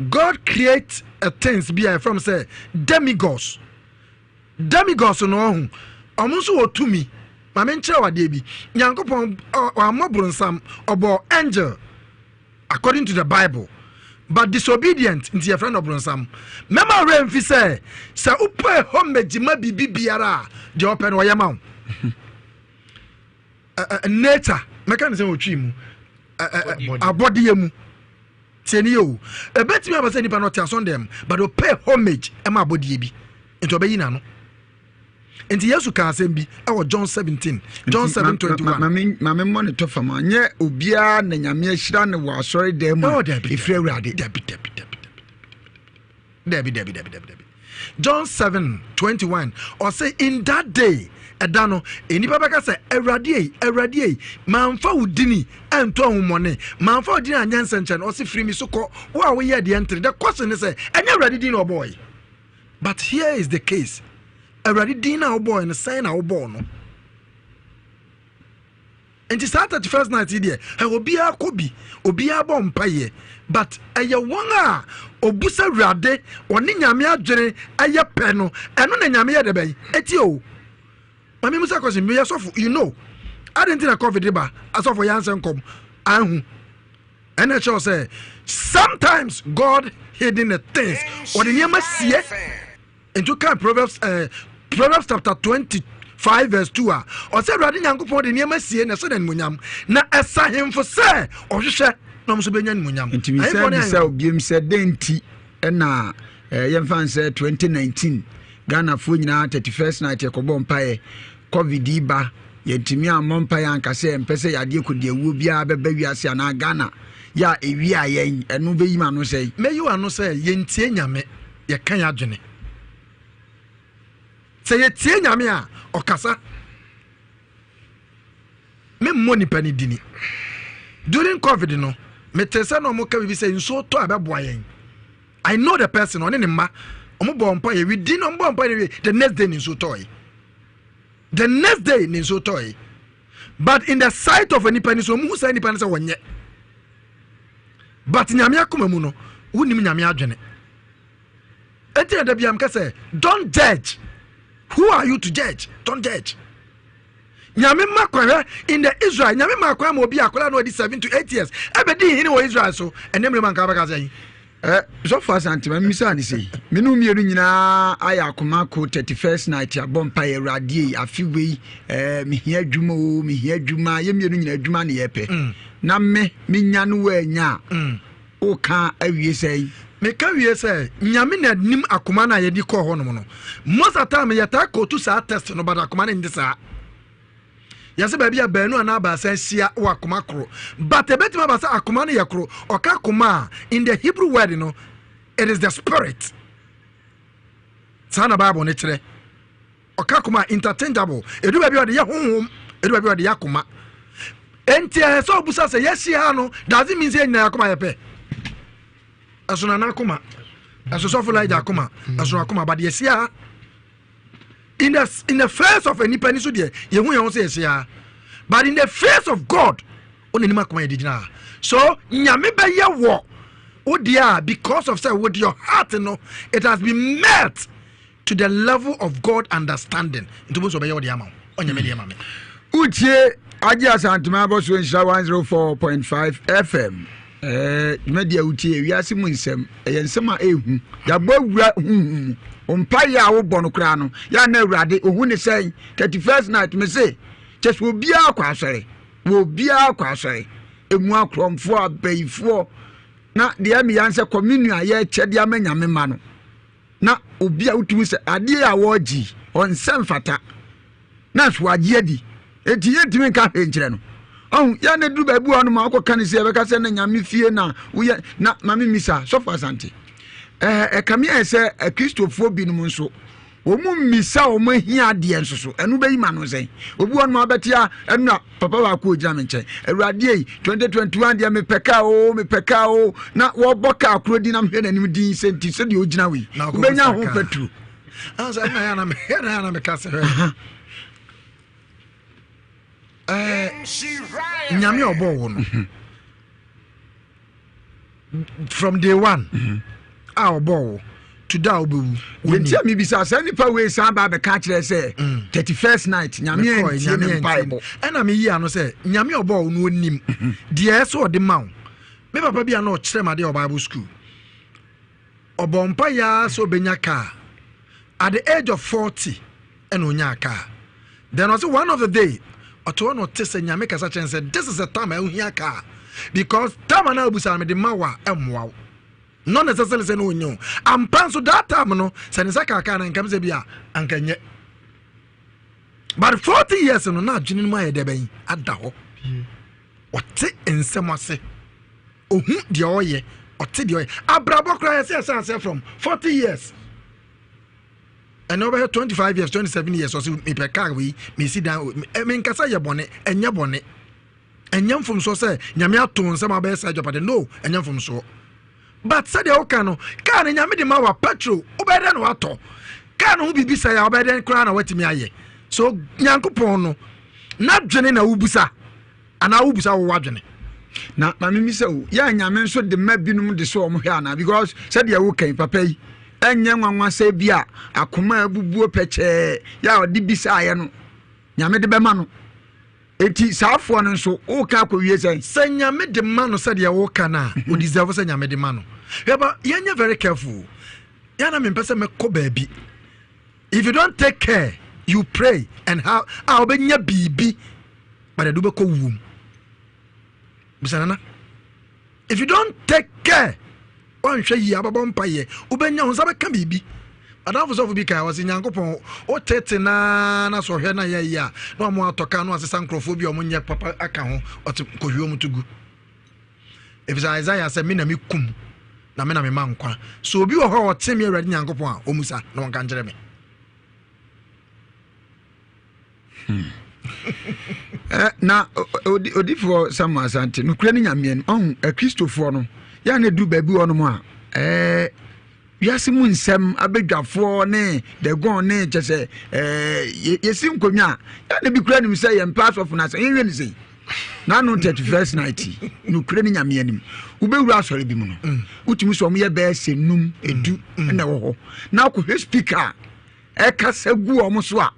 God create a things bi a yɛfrɛ sɛ demigods. Demigods no ɔho, ɔmo nso wɔ tumi. Ma menkyerɛ wo adeɛ bi. Nyankopɔn ɔammɔ bronsam, ɔbɔɔ angel. According to the bible but disobedient nti yɛfrɛ no ɔbronsam. Mɛma werɛ mfi sɛ sɛ wopɛ homage ma biribi biara a deɛ ɔpɛ no ɔyɛ ma wo. Nature mɛka ne sɛ ɔtwi mu abɔdeɛ mu tie ne yɛ o ɛbɛtumi aba sɛ nipa no ɔte asɔn dɛm but ɔpɛ homage ma abɔdeɛ bi nti ɔbɛyi n'ano. Nti Yesu kaa asɛm bi wɔ John 17, John 7 21. Ma me mmɔ ne tɔfa ma nyɛ obiara na Nyame ahyira no wɔ asɔre dan mu a ɛfiri Awurade. Dabi, dabi, dabi, dabi, dabi, dabi, dabi, dabi. John 7 21 ɔsɛ in that day ɛda no nnipa bɛka sɛ Awurade ei, Awurade ei, mamfa wo dini antu ahomɔne, mamfa wo dini anyɛ nsɛnkyerɛnne. Ɔse firi mi so kɔ, wo a woyɛ deɛ ntene. The question ne sɛ ɛnyɛ Awurade din na ɔbɔɔe. But here is the case, Awurade din no a wobɔɔe no, sɛn na wobɔɔ no? Nti saa 31st night yi deɛ, ɛ obiara kɔ bi, obiara bɔ mpaeɛ, but ɛyɛ wɔn a obu sɛ Awurade, ɔne Nyame adwene ɛyɛ pɛ no, ɛno na Nyame yɛ dɛ bɛn? Ɛtie o. Mame musa question, meyɛ sɔfo, you know. Adɛn nti na COVID ba, asɔfo yɛ ansɛ nkɔm, anhu. Ɛna ɛkyerɛ sɛ sometimes God hidden the things ɔde nneɛma sie nti kan Proverbs eh, Proverbs chapter 25 verse 2 a ɔsɛ Awurade Nyankopɔn de nneɛma sie na ɛsɛ na animonyam na ɛsa hemfo sɛ ɔhwehwɛ na ɔmo nso bɛnya animonyam. Nti bisa bisa obiem sɛ dɛn nti ɛna eh, yɛmfa nsɛ 2019 Ghanafoɔ nyinaa 31st night yɛkɔbɔ mpaeɛ Covid yi ba, yɛntumi ammɔ mpaeɛ anka sɛ yɛmpɛ sɛ yadeɛ kɔdiawuo biara bɛba wiase anaa Ghana yɛ a ɛwia yɛn, ɛno bɛyi m'ano sɛn? Mɛyi w'ano sɛ yɛntie Nyame, yɛka yɛn adwene. Sɛ yɛtie Nyame a, ɔkasa. Memmɔ nipa no dini. During Covid no, metee sɛ na wɔka biribi sɛ nsuo tɔ a ɛbɛboa yɛn. I know the person, ɔne ne mma, wɔn bɔɔ mpaeɛ, within wɔn bɔɔ mpaeɛ no wie, the next day ne nsuo tɔɔe. The next day ne nsuo tɔɔe. But in the sight of nipa ni so, wɔn hu saa nipa no sɛ wɔnyɛ. But Nyame akoma mu no, wonim Nyame adwene. Enti na da bi am ka sɛ, don't judge. Who are you to judge? Don't judge. Nyame ma kwan hwɛ in the Israel Nyame ma kwan ma obi akwadaa na ɔdi 7 to 8 years ɛbɛdi hene wɔ Israel so ɛnɛ mmerɛ mu anka bɛka sɛ Eh, sɔfo Asante ma mmisa ne sei me ne mmienu nyinaa ayɛ akoma ko 31st night abɔ mpa yɛ awurade yi afe wei eh, mehia adwuma o mehia adwuma yɛ mmienu nyinaa adwuma ne yɛpɛ mm. na me menya no woanya a mm. Woka awie sɛn? Meka wie sɛ, Nyame na nim akoma no a yɛde kɔɔ hɔ nom no. Most of time yɛtaa kootu saa test no but akoma no nte saa. Yɛsɛ baabi a baanu anaa baasa ahyia wɔ akoma koro. But ebetumi aba sɛ akoma no yɛ koro. Ɔka akoma a, in the Hebrew word no, it is the spirit. Saa na Bible no kyerɛ. Ɔka akoma a, interchangeable. Edu baabi a ɔde yɛ honhom, edu baabi a ɔde yɛ akoma. Enti ɛyɛ sɛ ɔbusa sɛ yɛahyia ha no, does it mean sɛ yɛn nyinaa akoma yɛ pɛ? Ɛso nana akoma, ɛso sɔfo Elijah akoma, ɛso akoma, but yɛahyia ha. In the face of nipa ni so deɛ, yɛhu yɛn ho sɛ yɛahyia ha. But in the face of God, ɔna anim akoma yɛde gyina ha. So Nyame bɛyɛ wɔ wo deɛ a because of sɛ with your heart no, it has been met to the level of God understanding nti wobɛhu sɛ ɔbɛyɛ wo deɛ ama wo ɔnyɛ me deɛ ma me. Wotie Agye Asantema Abɔsoɔ Nhyira 104.5 FM eh, dwumadi a wotie wiase mu nsɛm ɛyɛ nsɛm a ɛhu yɛabɔ awura huhu mu mpaeɛ a wobɔ no koraa no yɛ na awurade ohu ne sɛn 31st night me se kyɛ sɛ obiara kɔ asɔre wɔ obiara kɔ asɔre ɛmu akorɔmfoɔ abayifoɔ na deɛ meya sɛ communion a yɛkyɛ de ama nyame ma no Na obi a wotumi sɛ adeɛ a wɔregye yi, ɔnsɛ mfata na nso wagye adi enti yɛntumi nka hwee nkyerɛ no ɔho yɛ na duru baabi wɔ no ma wokɔka no sɛ yɛbɛka sɛ na nyame fie na woyɛ na ma memisa sɔfo asante ɛɛ ɛkame ayɛ sɛ akristofoɔ binom nso. Wɔn mmisa wɔn ahia adeɛ nso so, ɛno bɛyi ma no sɛn? Obi wɔ nom abɛte a, ɛno na papa baako ogyina me nkyɛn. Awurade ei, 2021 deɛ mepɛ kaa o, mepɛ kaa o. Na wɔbɔ kaa koro din na mehwɛ n'anim din sɛ nti sɛdeɛ ogyina wei, wobɛnya ho petro. Ansa ɛna yɛ na ɛna yɛ na meka sɛ hwɛ. Ɛɛ nyame ɔbɔ wo no. Mhm. From day one mhm. a ɔbɔ wo to da a wobɛwu. Nti a mebisa saa nipa wei san ba bɛka kyerɛ sɛ 31st mm. night nyame antie ne mpaebɔ. Ɛna meyi ano sɛ nyame ɔbɔ wo no onim mhm. deɛ ɛsɛ ɔde ma wo. Me papa bi a na ɔkyerɛ m adeɛ wɔ Bible school. Ɔbɔɔ mpaeɛ ara sɛ ɔbɛnya car. At the age of 40 ɛna ɔnyaa car. Then ɔse one of the day ɔte hɔ na ɔte sɛ Nyame kasa kyerɛ no sɛ this is the time a wohia car because time a na wobusa no mede ma wo a ɛmmoa wo. Not necessarily sɛ na ɔnyɛ o. Ampa nso that time no sɛ ne nsa kaa car no anka sɛ bi a anka nyɛ. But 40 years no na adwene no mu ayɛ dɛ bɛn ada hɔ. Ɔte nsɛm ase. Ohu deɛ ɔyɛ, ɔte deɛ ɔyɛ. Abrabɔ koraa yɛsɛ yɛhyɛ aseɛ from 40 years. Ɛnna wobɛhwɛ 25 years, 27 years ɔsɛ mepɛ car wei, mesi dan, menkasa yɛ bɔne, ɛnyɛ bɔne. Ɛnyɛ mfomsoɔ sɛ nyame ato nsɛm abɛyɛ saa adwapade. No, ɛnyɛ mfomsoɔ. But sɛdeɛ woka no, car no nyame de ma wa petrol, wobɛyɛ dɛn na watɔ? Car no ho biribi sɛe a wobɛyɛ dɛn koraa na watumi ayɛ? So Nyankopɔn no, n'adwene na wobusa. Anaa wobisa wo w'adwene. Na ma memmisa o, yɛ a Nyame nso de ma binom de sɔ wɔn hwɛ anaa? Because sɛdeɛ woka yi, papa yi, ɛnyɛ nwanwa sɛ bi a akoma a abubuo pɛkyɛɛ yɛ a ɔde bisaeɛ no, Nyame de bɛma no. Enti saafoɔ no nso, woka akɔwie sɛn? Sɛ Nyame de ma no sɛdeɛ woka no a, o deserve sɛ Nyame de ma no. Hwɛ ba, yɛnyɛ very careful. Yɛ a na mempɛ sɛ mɛkɔ baabi. If you don't take care, you pray and how a wobɛnya biribi but ɛde wobɛkɔ wuo mu. Bisa nana. If you don't take care, wanhwɛ yie abɛbɔ mpayɛ, wobɛnya wo nsa bɛka biribi. Adamfo sɔfo bi kan ɔse Nyankopɔn wotete naa na sɛ ɔhwɛ na yɛ yie a na ɔmo atɔ kaa na wasesa nkurɔfoɔ bi a ɔmo nyɛ papa aka ho ɔte kɔhwie ɔmo to gu. Efisɛ Isaiah sɛ me na me kum na me na mema nkwa. So obi wɔ hɔ a ɔte me Awurade Nyankopɔn a ɔmusa na ɔnka nkyerɛ me. Hmm. Eh, na odifoɔ Samuel Asante nokorɛ no nyameɛ no ɔhu akristofoɔ no yɛ na ɛduru baabi wɔ nom a eh, wiase mu nsɛm abadwafoɔ ne dɛgɔn ne kyɛ sɛ eh, yɛsi nkonnwa a yɛ na bi kura nim sɛ yɛmpɛ asɔfo no asɛ yɛnhwɛ ne sei na ano 31st night nokorɛ no nyameɛ anim wobɛwura asɔre bi mu no mm. wotumi sɛ ɔmoyɛ bɛyɛ sɛ num ɛdu mm. na ɛwɔ hɔ na akɔhwɛ speaker a ɛkasa gu wɔn so a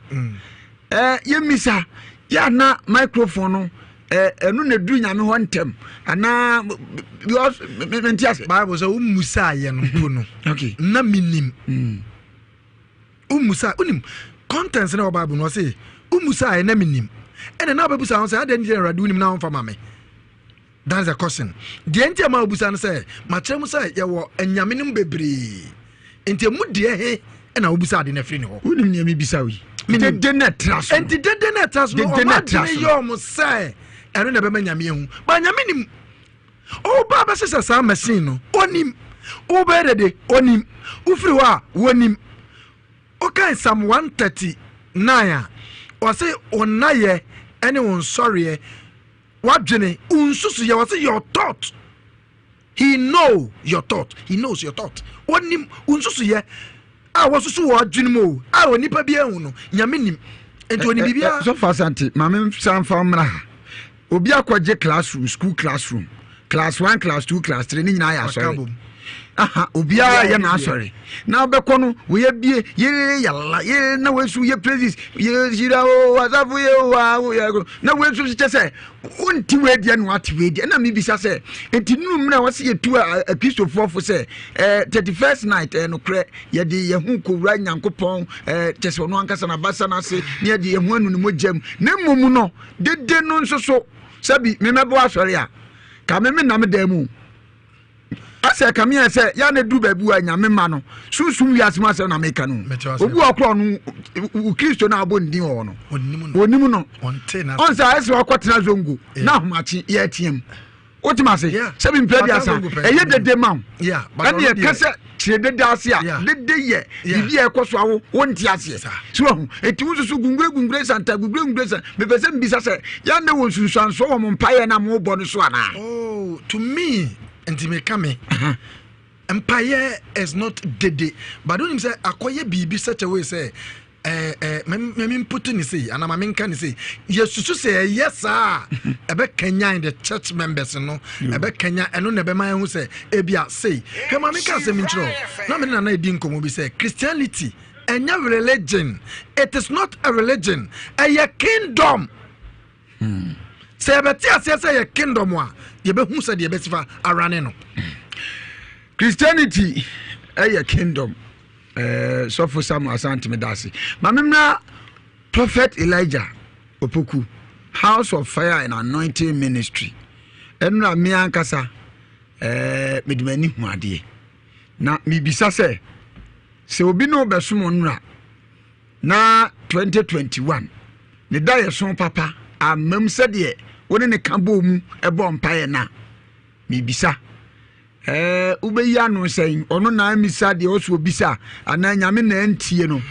ɛɛ yɛmmisa yɛ ana microphone no ɛɛ ɛno na eduru nyame hɔ ntɛm anaa because mente ase. Bible sɛ wommusa yɛ no mpo no okay na menim mm. wommusa wonim contents na wɔ Bible no ɔse wommusa yɛ na menim ɛna na wobɛbusa ho sɛ adɛn nti na Awurade wonim na womfa ma me. That's the question. Deɛ nti a ma obusa no sɛ, makyerɛ mu sɛ yɛwɔ anyame nom bebree. Nti emu deɛ he na wobusa ade no afiri ne hɔ? Wonim nea mebisa wo yi? Dede na ɛtra so. Nti dede na ɛtra so no, ɔmo adwene yɛ ɔmo sɛ ɛno na ɛbɛma nyame ahu. Ba nyame nim. Ɔba bɛsesa saa machine no, onim. Wobɛyɛ dede, onim. Wofiri hɔ a, wonim. Wokan Psalm 139 a, ɔse wo nnayɛ ne wo nsɔreɛ W'adwene, wo nsusuiɛ, wɔse your thought. He know your thought. He knows your thought. Onim wo nsusuiɛ a wɔsusu wɔ adwene mu o, a onipa bi ahu no, Nyame nim. Nti onim biribiara. Sɔfo Asante, maame nsa nfa mmra ha. Obi akɔgye classroom, school classroom, class one, class two, class three, ne nyinaa yɛ asɔre. Aha, obiara yɛ n'asɔre. Na wobɛkɔ no, wɔyɛ bie, yee yala, yee na wɔasu yɛ praises, yee hyira o, asafo yɛ o, awo yɛ na wɔasu kyɛ sɛ wonte wei deɛ na wate wei deɛ. Na mebisa sɛ, nti nuru mmerɛ a wɔse yɛtu akristofoɔ fo sɛ eh, 31st night eh, nokorɛ yɛde yɛn ho kɔwura Nyankopɔn eh, kyɛ sɛ ɔno ankasa n'abasa no ase na yɛde yɛn ho anu ne mogya mu. Na mmom no, dede no nso so, sɛbi memɛbɔ asɔre a, ka me menam dan mu. Asɛ ɛkame ayɛ sɛ yɛ na duru baabi wa nyame ma no sunsum wiase mu asɛm na meka no obi wɔ korɔ no wo kristo no abɔ ne din wɔ hɔ no ɔnim no ɔn sɛ ayɛ sɛ wakɔtena zongo na ahomakye yɛteam wotem ase sɛ mempɛ aduasa ɛyɛ dede ma wo ɛne ɛka sɛ. Kyerɛ dede ase a, dede yɛ biribi a ɛkɔ so a wo wonte aseɛ. So wahu? Enti wo nso so gungure gungure santa gungure gungure santa. Mepɛ sɛ mbisa sɛ yɛn na wɔ nsunsuansoɔ wɔ mo mpaeɛ na mobɔ no so anaa? Oh, to me, nti meka me. Mpaeɛ is not dede, but wonim sɛ akɔyɛ biribi such a way sɛ ɛɛ ɛɛ mɛ me mputu ne sei anaa ma menka ne sei yɛsusu sɛ ɛyɛ saa a ɛbɛkanyan the church members no ɛbɛkanyan ɛno na ɛbɛma ɛho sɛ ebi a sei hwɛ ma menka asɛm nkyerɛ o na me ne nana edi nkɔmmɔ bi sɛ Christianity ɛnyɛ religion, it is not a religion, ɛyɛ kingdom. Sɛ yɛbɛte aseɛ sɛ yɛ kingdom a, yɛbɛhu sɛ deɛ yɛbɛsi fa arane no. Christianity ɛyɛ kingdom. Eh, Sɔfo Samuel Asante meda ase. Ma memmra Prophet Elijah Opoku, House of Fire and Anointing Ministry. Ɛnora me ankasa eh, mede m'ani hu adeɛ. Na mebisa sɛ, sɛ obi ne wobɛsom nnora na 2021 ne da yɛ so papa ammam sɛdeɛ wo ne ne ka bɔɔ mu ɛbɔ mpaeɛ no a, mebisa ɛɛ wobɛyi ano sɛn? Ɔno na amisa deɛ ɔso obisa anaa Nyame na antie no?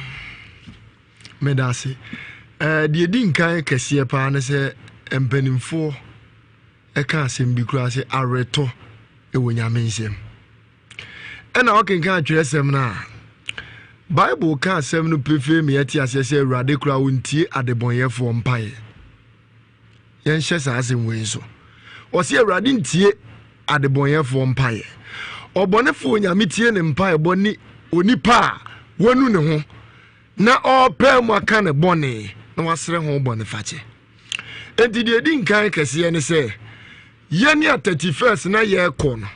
Meda ase. Ɛɛ deɛ ɛdi nkan kɛseɛ paa ne sɛ mpanimfoɔ ɛka asɛm bi koraa sɛ awerɛtɔ ɛwɔ Nyame nsam. Ɛna ɔkenkan atwerɛsɛm no a, Bible ka asɛm no pefee ma yɛte aseɛ sɛ Awurade koraa ɔntie adebɔnyɛfoɔ mpaeɛ. Yɛnhyɛ saa asɛm wei nso. Ɔse Awurade ntie adebɔnyɛfoɔ mpaeɛ. Ɔbɔnefoɔ Nyame tie ne mpaebɔ ne onipa a wanu ne ho na ɔrepɛ mu aka ne bɔne na wasrɛ ho bɔnefakyɛ. Enti deɛ ɛdi nkan kɛseɛ ne sɛ yɛne a 31st na yɛrekɔ no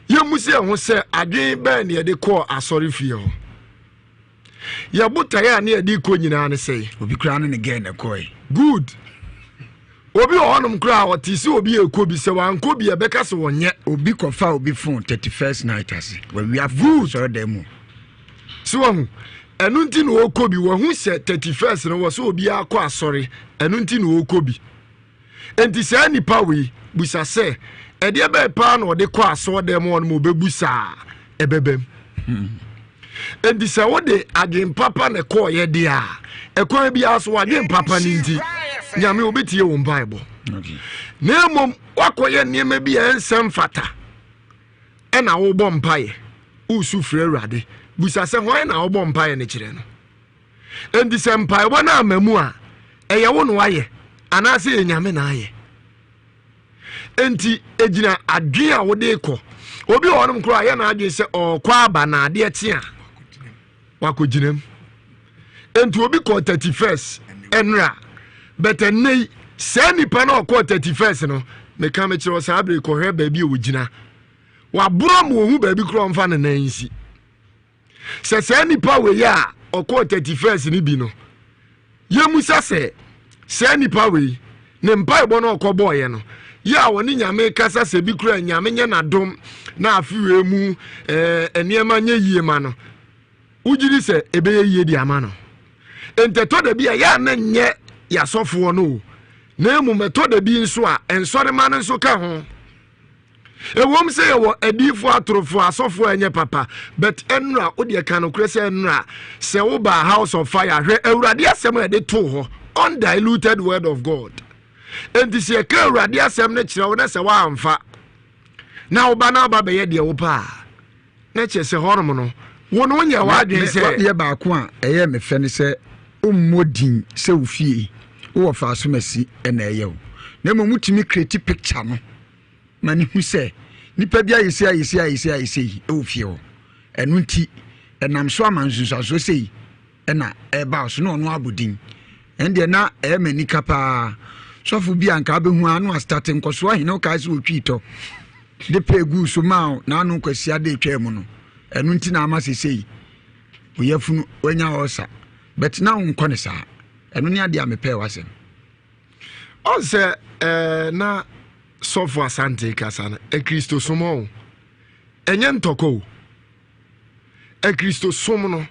yɛmmu sɛ ɛho sɛ adwene bɛn ne yɛde kɔɔ asɔre fie hɔ. Yɛ botaeɛ a ne yɛde kɔ nyinaa ne sɛ obi koraa ne ne gɛɛ na ɛkɔe. Good. Obi wɔ hɔnom koraa ɔte sɛ obi ɛkɔ bi sɛ wankɔ bi ɛbɛka sɛ wɔnyɛ. Obi kɔfa obi phone 31st night ase wawia phone sɔrɔ dan mu. So wahu? Ɛno nti na ɔkɔ bi. Wahu sɛ 31st no wɔ sɛ obiara kɔ asɔre. Ɛno nti na ɔkɔ bi. Enti saa nipa wei busa sɛ, ɛdeɛ bɛn paa na ɔde kɔ asɔɔdan mu hɔ nom ɔbɛbu saa ɛbɛbam. Enti sɛ wode adwen papa na ɛkɔɔyɛ deɛ a, ɛkwan biara so wadwen papa no nti, Nyame ɔbɛtie wo mpaebɔ. Na mmom wakɔyɛ nneɛma bi a ɛnsɛ mfata. Ɛna wobɔ mpaeɛ, wosu frɛ Awurade, busa sɛ hwan na wobɔ mpaeɛ no kyerɛ no. Enti sɛ mpaebɔ no ama mu a, ɛyɛ wo na wayɛ anaasɛ ɛyɛ Nyame na ayɛ? Enti egyina adwene a wode kɔ. Obi wɔ hɔnom koraa yɛ n'adwene sɛ ɔrekɔ aba na adeɛ kye a wakɔgyina mu. Enti obi kɔɔ 31st ɛnora, but ɛnnɛ yi saa nipa no ɔkɔɔ 31st no, meka mekyerɛ saa bere kɔhwɛ baabi a ɔgyina. Waborɔ ma ɔhu baabi koraa ɔmfa ne nan nsi. Sɛ saa nipa wei a ɔkɔɔ 31st no bi no, yɛmusa sɛ saa nipa wei ne mpaebɔ no ɔkɔbɔɔyɛ no, yɛ a ɔne Nyame kasa sɛ bi kura Nyame nyɛ n'adom na afe wei mu eh, nneɛma nyɛ yie ma no, wogye di sɛ ɛbɛyɛ yie de ama no? Enti ɛtɔ da bi a yɛ a na nyɛ yɛasɔfoɔ no o, na mmom ɛtɔ da bi nso a nsɔrema no nso ka ho. Ɛwom sɛ yɛwɔ adiyifoɔ atorofoɔ, asɔfoɔ a ɛnyɛ papa, but ɛnora, wo deɛ ka nokorɛ sɛ ɛnora, sɛ wobaa House of Fire, hwɛ Awurade asɛm a yɛde too hɔ, undiluted word of God. Enti sɛ yɛka Awurade asɛm no kyerɛ wo na sɛ woamfa, na woba na woba bɛyɛ deɛ wopɛ a, na kyerɛ sɛ hɔnom no, wo no wonyɛ w'adwene sɛ. Wadeɛ baako a ɛyɛ me fɛ ne sɛ wommɔ din sɛ wo fie wowɔ faasomasi na ɛyɛ wo, na mmom wotumi create picture no ma no hu sɛ nipa bi ayɛ sei ayɛ sei ayɛ sei ayɛ sei wɔ fie hɔ, ɛno nti ɛnam so ama nsunsuansoɔ sei ɛna ɛba so na ɔno abɔ din. Ɛn deɛ na ɛyɛ m'ani ka paa. Sɔfo bi a nka abɛhu a na wastate nkɔsoɔ ahene wokae sɛ wɔtwii tɔ de pɛ guu so maa n'ano kwasia de twaa mu no, ɛno nti na ama sesei oyafunu wanya ɔsa, but na wonkɔ ne saa. Ɛno ne adeɛ a mepɛɛ w'asɛm. Ɔn sɛ ɛɛ na sɔfo Asante kasa no, Akristosom ɔn, ɛnyɛ ntɔkwa o. Akristosom no,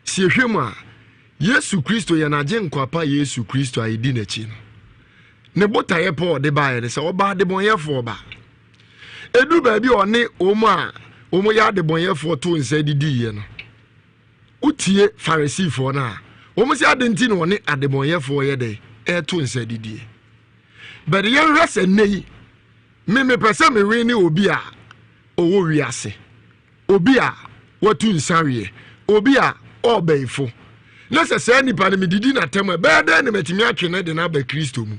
sɛ yɛhwɛ mu a, Yesu Kristo yɛn Agyenkwa pa Yesu Kristo a yɛdi n'akyi no, ne botaeɛ pɛ ɔde baeɛ ne sɛ ɔba adebɔnyɛfoɔ ba. Ɛduru baabi a ɔne wɔn a wɔyɛ adebɔnyɛfoɔ too nsa didiiɛ no, wotie Farisifoɔ no a, wɔn sɛ ade nti na wɔne adebɔnyɛfoɔ yɛ dɛ ɛreto nsa didie. But yɛnhwɛ sɛ nnɛ yi, me mepɛ sɛ mewe ne obi a ɔwɔ wiase, obi a watu nsa weɛ, obi a ɔɔbɛyifo. Na sɛ saa nipa no medidi n'atɛm a, ɛbɛyɛ dɛn na matumi atwe no de no aba Kristo mu?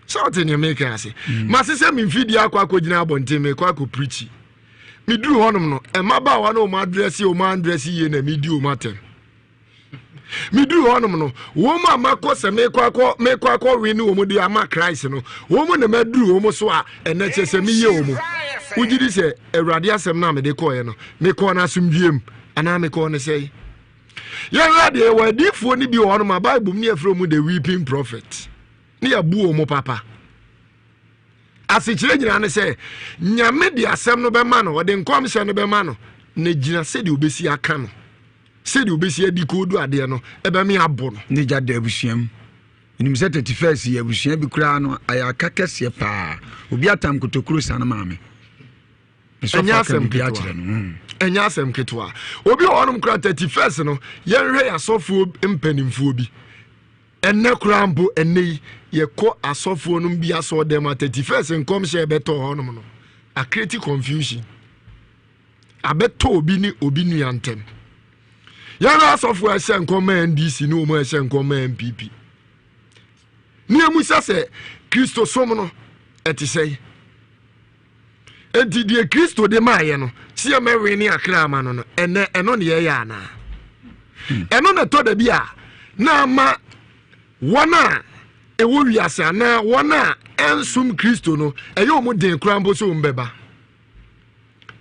Sɛ ɔte nea meka ase. Mm. Mase sɛ me mfidie akɔ akɔgyina abɔnten mekɔ akɔ pirikyi. Meduru hɔnom no, mmabaawa no wɔn adrɛse wɔn andrɛse yie na medi wɔn atɛm. Meduru hɔnom no, wɔn a makɔ sɛ mekɔ akɔ mekɔ akɔ we ne wɔn de ama Christ no, wɔn na maduru wɔn so a ɛnɛ kyɛ sɛ meyɛ wɔn. Wogye di sɛ Awurade asɛm no a mede kɔɔeɛ no, mekɔɔ no asomdwoeɛ mu anaa mekɔɔ no sɛe? Yɛhwɛ adeɛ, yɛwɔ adiyifoɔ no bi wɔ hɔnom a Bible mu ne yɛfrɛ wɔn the weeping prophet. Ne yɛbu wɔn papa. Asekyerɛ nyinaa ne sɛ Nyame de asɛm no bɛma no, ɔde nkɔmhyɛ no bɛma no, na gyina sɛdeɛ ɔbɛsi aka no, sɛdeɛ ɔbɛsi adi koodu adeɛ no, ɛbɛme abo no. Ne gya da abusua mu. Menim sɛ 31st yi abusua bi koraa no ayɛ aka kɛseɛ paa. Obi atam kotokuro sane maame. Ɛnyɛ asɛm ketewa. Hmm. Ɛnyɛ asɛm ketewa. Obi wɔ hɔnom koraa 31st no, yɛnhwɛ yɛ asɔfoɔ mpanimfoɔ bi. Ɛnnɛ koraa mpo, ɛnnɛ yi, yɛkɔ asɔfoɔ nom bi asɔɔdɛm a 31st nkɔmhyɛ ɛbɛtɔ hɔnom no, akreti confusion. Abɛtɔ obi ne obi nua ntɛm. Yɛn asɔfoɔ a ɛhyɛ nkɔm ma NDC ne wɔn a ɛhyɛ nkɔm ma NPP. Ne emu sɛ sɛ Kristosom no ɛte sɛn. Enti deɛ Kristo de maayɛ no, sɛ yɛmɛwe ne akra ama no no, ɛnɛ ɛno ne yɛyɛ anaa? Hmm. Ɛno na ɛtɔ da bi a na ama wɔn a ɛwɔ wiase anaa wɔn a ɛnsom Kristo no, ɛyɛ wɔn den koraa mpo sɛ wɔn bɛba.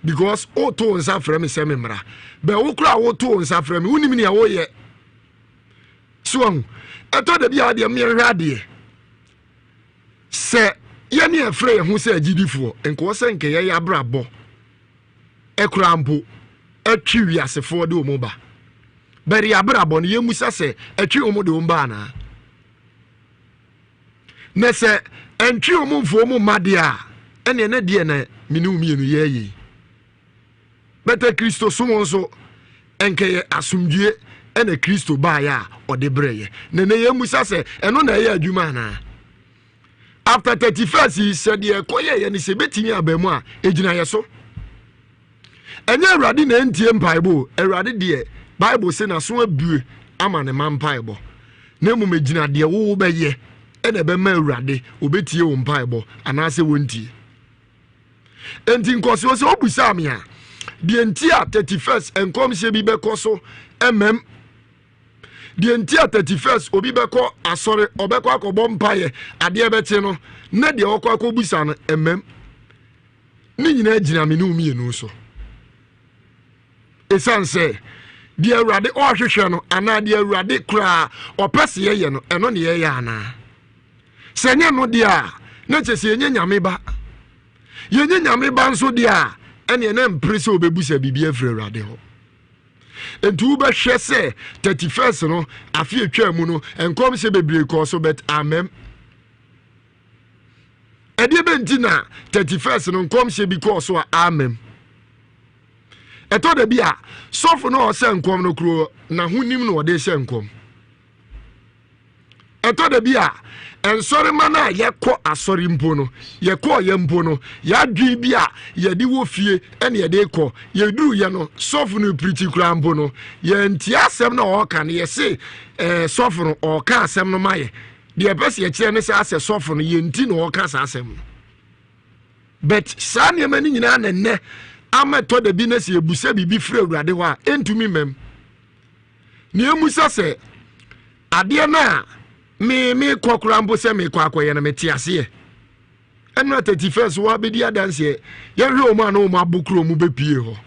Because woto wo nsa frɛ me sɛ me mmra. Bɛ wo koraa woto wo nsa frɛ me, wonim nea woyɛ. So ahu, ɛtɔ da bi a deɛ mmeɛnhwɛ adeɛ. Sɛ yɛne ɛfrɛ yɛn ho sɛ agyidifoɔ, nka ɔsɛ nka yɛyɛ abrabɔ ɛkoraa mpo ɛtwe wiasefoɔ de wɔn ba. Bɛre abrabɔ no yɛmmusa sɛ ɛtwe wɔn de wɔn ba anaa? Na sɛ ɛntwe wɔn mfo wɔn mma deɛ a, ɛneɛ na deɛ na mene wo mmienu yɛyɛ yi. Bɛtɛ Kristosom nso, ɛnkɛyɛ asomdwie ɛna Kristo baeɛ a ɔde brɛeɛ. Na ɛnɛ yɛn musa sɛ ɛno na ɛyɛ adwuma anaa? After 31st yi sɛ deɛ ɛkɔ yɛyɛ no sɛ ɛbɛtumi aba mu a ɛgyina yɛ so. Ɛnyɛ Awurade na ɛntie mpaebɔ o, Awurade deɛ Bible se n'aso abue ama ne ma mpaebɔ. Na mmom ɛgyina deɛ wo wobɛyɛ ɛna ɛbɛma Awurade ɔbɛtie wo mpaebɔ anaasɛ wɔntie. Enti nkɔsoɔ sɛ wobusaa me a, deɛ nti a 31st nkɔmhyɛ bi bɛkɔ so mmam, deɛ nti a 31st obi bɛkɔ asɔre ɔbɛkɔ akɔbɔ mpaeɛ adeɛ bɛkye no na deɛ ɔkɔ akɔbusa no mmam, ne nyinaa gyina me ne wo mmienu so. Ɛsiane sɛ deɛ Awurade ɔrehwehwɛ no anaa deɛ Awurade koraa ɔpɛ sɛ yɛyɛ no, ɛno ne yɛyɛ anaa? Sɛ ɛnyɛ no deɛ a, na kyerɛ sɛ yɛnyɛ Nyame ba. Yɛnyɛ Nyame ba nso deɛ a, ɛneɛ na mpere sɛ wobɛbusa biribi afiri Awurade hɔ. Nti wobɛhwɛ sɛ 31st no, afe atwaa mu no, nkɔmhyɛ bebree kɔɔ so, but amam. Ɛdeɛ bɛ nti na 31st no nkɔmhyɛ bi kɔɔ so a amam? Ɛtɔ da bi a, sɔfo no a ɔhyɛ nkɔm no kuro n'ahonim na ɔde hyɛ nkɔm. Ɛtɔ da bi a, nsɔremma no a yɛkɔ asɔre mpo no, yɛkɔɔ yɛ mpo no, yɛadwene bi a yɛde wɔ fie ɛne yɛde kɔ. Yɛduru yɛ no, sɔfo no pirikyi koraa mpo no, yɛntie asɛm no a ɔreka no, yɛse ɛɛ sɔfo no ɔreka asɛm no ma yɛ. Deɛ ɛpɛ sɛ yɛkyerɛ ne sɛ asɛ sɔfo no yɛnti na ɔreka saa asɛm no. But saa nneɛma no nyinaa na nnɛ ama ɛtɔ da bi na sɛ yɛbusa biribi firi Awurade hɔ a, ɛntumi mmam. Nea emu sɛ sɛ adeɛ no a me mekɔ koraa mpo sɛ mekɔ akɔyɛ no mete aseɛ. Ɛno a 31st wɔ abɛdi adanseɛ yɛhwɛ wɔn a na wɔn abo kuro mu bɛpie hɔ.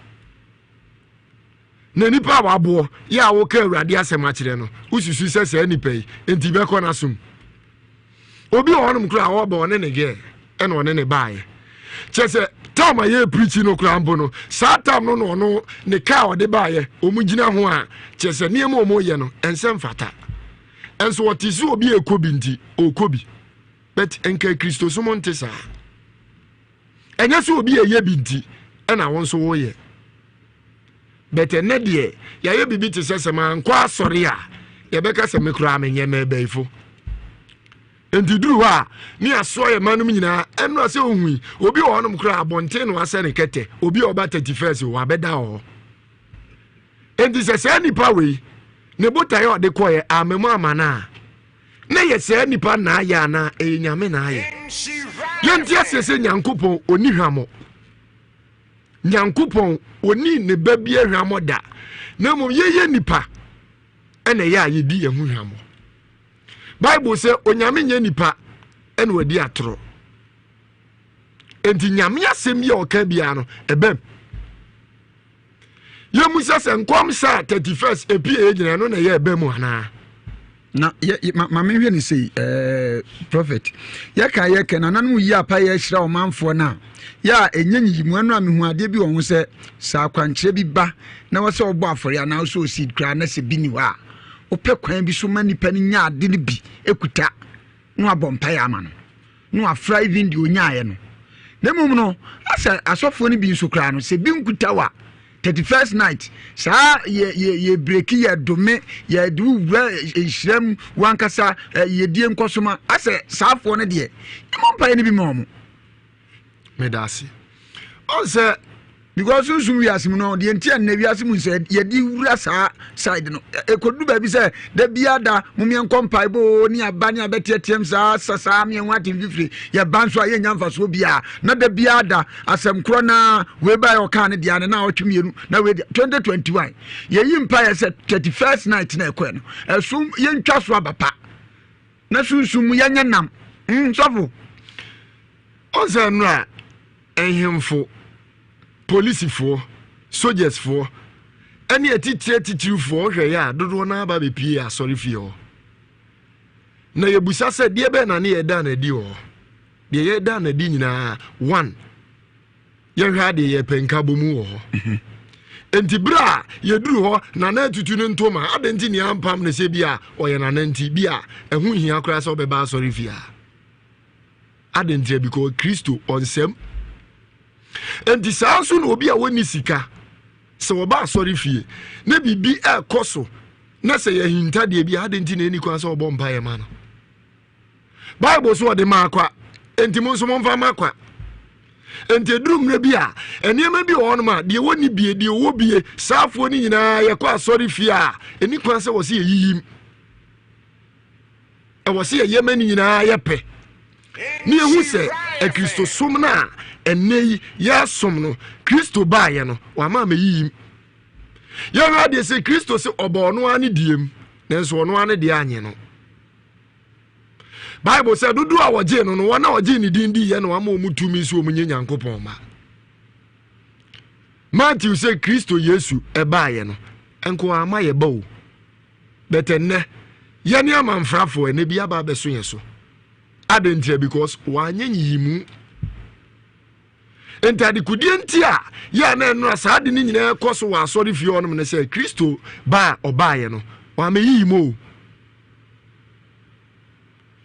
Na nipa a waboɔ yɛ a woka Awurade asɛm akyerɛ no wosusu sɛ saa nipa yi nti bɛkɔ n'asom. Obi wɔ hɔnom koraa a ɔba ɔne ne gɛɛ ɛna ɔne ne baeɛ. Kyerɛ sɛ tam a yɛ preachi no koraa mpo no saa tam no na ɔno ne kaa ɔde baeɛ wɔn gyina ho a kyerɛ sɛ nneɛma wɔn yɛ no ɛnsɛ mfata. Ɛnso ɔte sɛ obi ɛkɔ bi nti ɔkɔ bi. But nka Kristosom nte saa. Ɛnyɛ sɛ obi ɛyɛ bi nti. ɛna wo nso woyɛ. But ɛnɛ deɛ yɛayɛ biribi te sɛ sɛ mankɔ asɔre a yɛbɛka sɛ me koraa menyɛ mɛbɛyifo. Nti duru hɔ a ne asoa yɛ ma nom nyinaa ɛnora sɛ ohui obi wɔ hɔnom koraa abɔnten na wasɛ ne kɛtɛ obi a ɔba 31st wabɛda wɔ hɔ. Nti sɛ saa nipa wei ne botaeɛ a ɔde kɔɛ amamu ama no a na yɛ saa nipa na ayɛ anaa ɛyɛ nyame na ayɛ. Yɛnti aseɛ sɛ Nyankopɔn ɔni hwammɔ. Nyankopɔn ɔni ne ba bi ahwammɔ da na mmom yɛyɛ nipa ɛna ɛyɛ a yɛdi yɛn ho hwammɔ. Bible sɛ onyame nyɛ nipa ɛna wadi atorɔ. Enti nyame asɛm bi a ɔka biara no ɛbɛm. Yɛmu sɛ sɛ nkɔmhyɛ a 31st ɛpie yɛ nyina ɛno na ɛyɛ ɛbɛ mu anaa? Na yɛ ma ma menhwɛ ne sei ɛɛ prophet yɛka yɛkɛ nananom yi apa yɛ ahyira ɔmanfoɔ no a yɛ a ɛnyɛ nyiyimu ɛno a mehu adeɛ bi wɔ ho sɛ sɛ akwankyerɛ bi ba na wɔ sɛ ɔbɔ afɔre anaa wosɛ ɔseed koraa na sɛ bi ni hɔ a wopɛ kwan bi so ma nipa no nya ade no bi ekuta na wabɔ mpaeɛ ama no na wafra even deɛ ɔnyaeɛ no na mmom no asɛ asɔfoɔ no bi nso koraa no sɛ bi nkuta wa 31st night saa yɛ yɛ yɛ breki yɛ dome yɛ de wura nhyira mu wankasa yɛdie nkɔsoma asɛ saafoɔ no deɛ ɛmɔ mpaeɛ no bi ma wɔn. Meda ase. Ɔn sɛ. Because sunsum wiase mu no deɛ nti a nnɛ wiase mu nsɛ yɛde wura saa side no ɛkɔduru baabi sɛ da biara da momeɛ nkɔ mpaebɔ o ne aba ne abɛteateam saa sa saa meɛ ho ate mfifire yɛba nso a yɛnya mfasoɔ biara na da biara da asɛm korɔ na wei baeɛ ɔkaa ne deɛ ne na ɔtwe mmienu na wei deɛ 2021 yɛyi mpaeɛ sɛ 31st night na ɛkɔɛ no ɛso yɛntwa so aba pa na sunsum mu yɛnyɛ nam mm, sɔfo. Ɔnsɛ nnora nhemfo, polisifoɔ, sogyasfoɔ, ne atitire atitirifoɔ wohwɛ yɛ a dodoɔ no ara ba bɛpie asɔrefie hɔ. Na yɛbusa sɛ deɛ bɛn na ne yɛda no adi wɔ hɔ? Deɛ yɛda no adi nyinaa, one, yɛhwɛ adeɛ yɛpɛ nkabɔmu wɔ hɔ. Mhm. Nti berɛ a yɛduru hɔ nana atutu no ntoma adɛn nti ne ampam no sɛ bi a ɔyɛ nana nti bi a ɛho hia koraa sɛ ɔbɛba asɔrefie a Adɛn ntia? Because Kristo ɔnsɛm. Enti saa nso na obi a wɔnni sika sɛ wɔba asɔre fie na biribi ɛrekɔ so na sɛ yɛ ahintadeɛ bi a adɛn nti na ɛni kwan sɛ ɔbɔ mpaeɛ ma no? Bible so ɔde maa kwa, enti mo nso momfa ma kwa. Enti ɛduru mmerɛ bi a nneɛma bi wɔ hɔnom a deɛ wɔnni bie deɛ wɔwɔ bie saafoɔ no nyinaa yɛkɔ asɔre fie a ɛni kwan sɛ wɔ sɛ yɛyiyim. Ɛwɔ sɛ yɛyɛ ma ne nyinaa yɛ pɛ ne yɛhu sɛ akristosom no a ɛnnɛ yi yɛsom no kristo baeɛ no wama amɛyiyim yɛhwɛ adeɛ sɛ kristo sɛ ɔbɔ ɔno ara ne diem nanso ɔno ara ne deɛ anye no bible sɛ dodoɔ a wɔgyee no no wɔn a wɔgyee ne din diiɛ na wama wɔn tumi sɛ wɔn nyɛ nyankopɔn ma matthew sɛ kristo yesu ɛbaeɛ no nko ama yɛ ba o But ɛnnɛ, yɛne amanfrafoɔ ɛnɛ bi aba abɛso yɛn so. Adɛn ntia? Because wanyɛ nyiyimu. Nti adekodeɛ nti a yɛ a na ɛnora saa ade no nyinaa kɔ so wɔ asɔre fie hɔnom ne sɛ Kristo ba a ɔbaeɛ no wamɛyiyi mu o.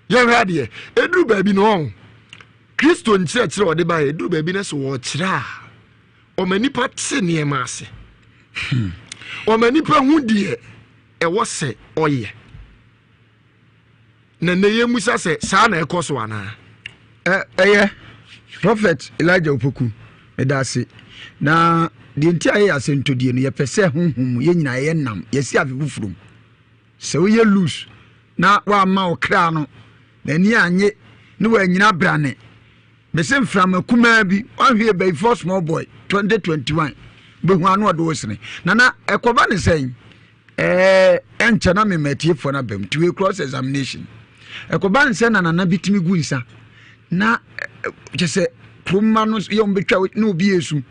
Yɛhwɛ adeɛ, ɛduru baabi no ɔn Kristo nkyerɛkyerɛ ɔde baeɛ ɛduru baabi no sɛ wɔkyerɛ a Ɔma nnipa te nneɛma ase. Ɔma nnipa hu deɛ ɛwɔ sɛ ɔyɛ. Na nnɛ yɛmmisa sɛ saa na ɛkɔ so anaa? Ɛyɛ Prophet Elijah Opoku, meda ase. Na deɛ nti a yɛyɛ asɛntɔdie no, yɛpɛ sɛ honhom mu yɛn nyinaa yɛyɛ nam, yɛsi afe foforɔ mu. Sɛ woyɛ loose na woamma wo kra no n'ani annye ne wanyina brane, Mese mframa kumaa bi wanhwɛ yɛ bayifoɔ small boy 2021 bɛhu ano ɔde wo sene nana ɛkɔba ne sɛn ɛɛ ɛnkyɛ na mema atiefoɔ no abam nti wei cross examination ɛkɔba ne sɛ na nana bi tumi gu nsa na kyɛ sɛ kuroma no yɛ wɔn bɛtwa na obi yɛ esu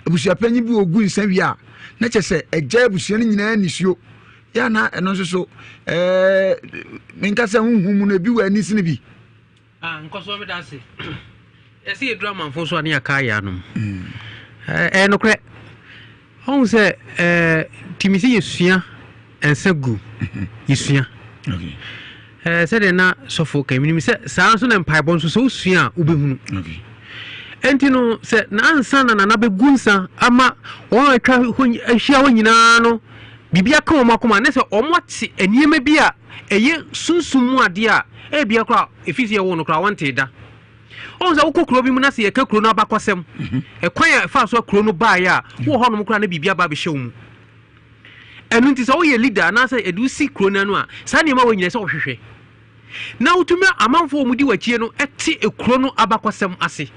abusuapanyin bi ogu nsa wie a na kyɛ sɛ ɛgya abusua no nyinaa nisuo yɛ ana ɛno nso so ɛɛ menkasa huhu mu no ebi wɔ ani sene bi. Ah, nkɔsoɔ meda ase. Ɛsɛ yɛduru amanfo so a ne yɛka yɛ anom. Ɛyɛ nokorɛ. Ɔhu sɛ timi sɛ yɛsua nsa gu. Yɛsua. Sɛdeɛ na sɔfo ka menim sɛ saa nso na mpaebɔ nso sɛ wosua a wobɛhunu. Enti no, sɛ na ansa na Nana bɛgu nsa ama wɔn a atwa hɔ ahyia hɔ nyinaa no, biribi aka wɔn akoma, ne sɛ wɔate nneɛma bi a ɛyɛ sunsum mu adeɛ a ebia koraa ɛfiri sɛ yɛwoo no koraa wɔntee da. Wohu sɛ wokɔ kuro bi mu na sɛ yɛka kuro no abakɔsɛm, ɛkwan a ɛfaa so a kuro no baeɛ a, wowɔ hɔnom koraa na biribi aba abɛhyɛ wo mu. Ɛno nti sɛ woyɛ leader anaasɛ yɛde wo si kuro no ano a, saa nneɛma wɔ nyinaa sɛ wohwehwɛ na wotumi amanfoɔ a wɔdi w'akyie no te kuro no abakɔsɛm ase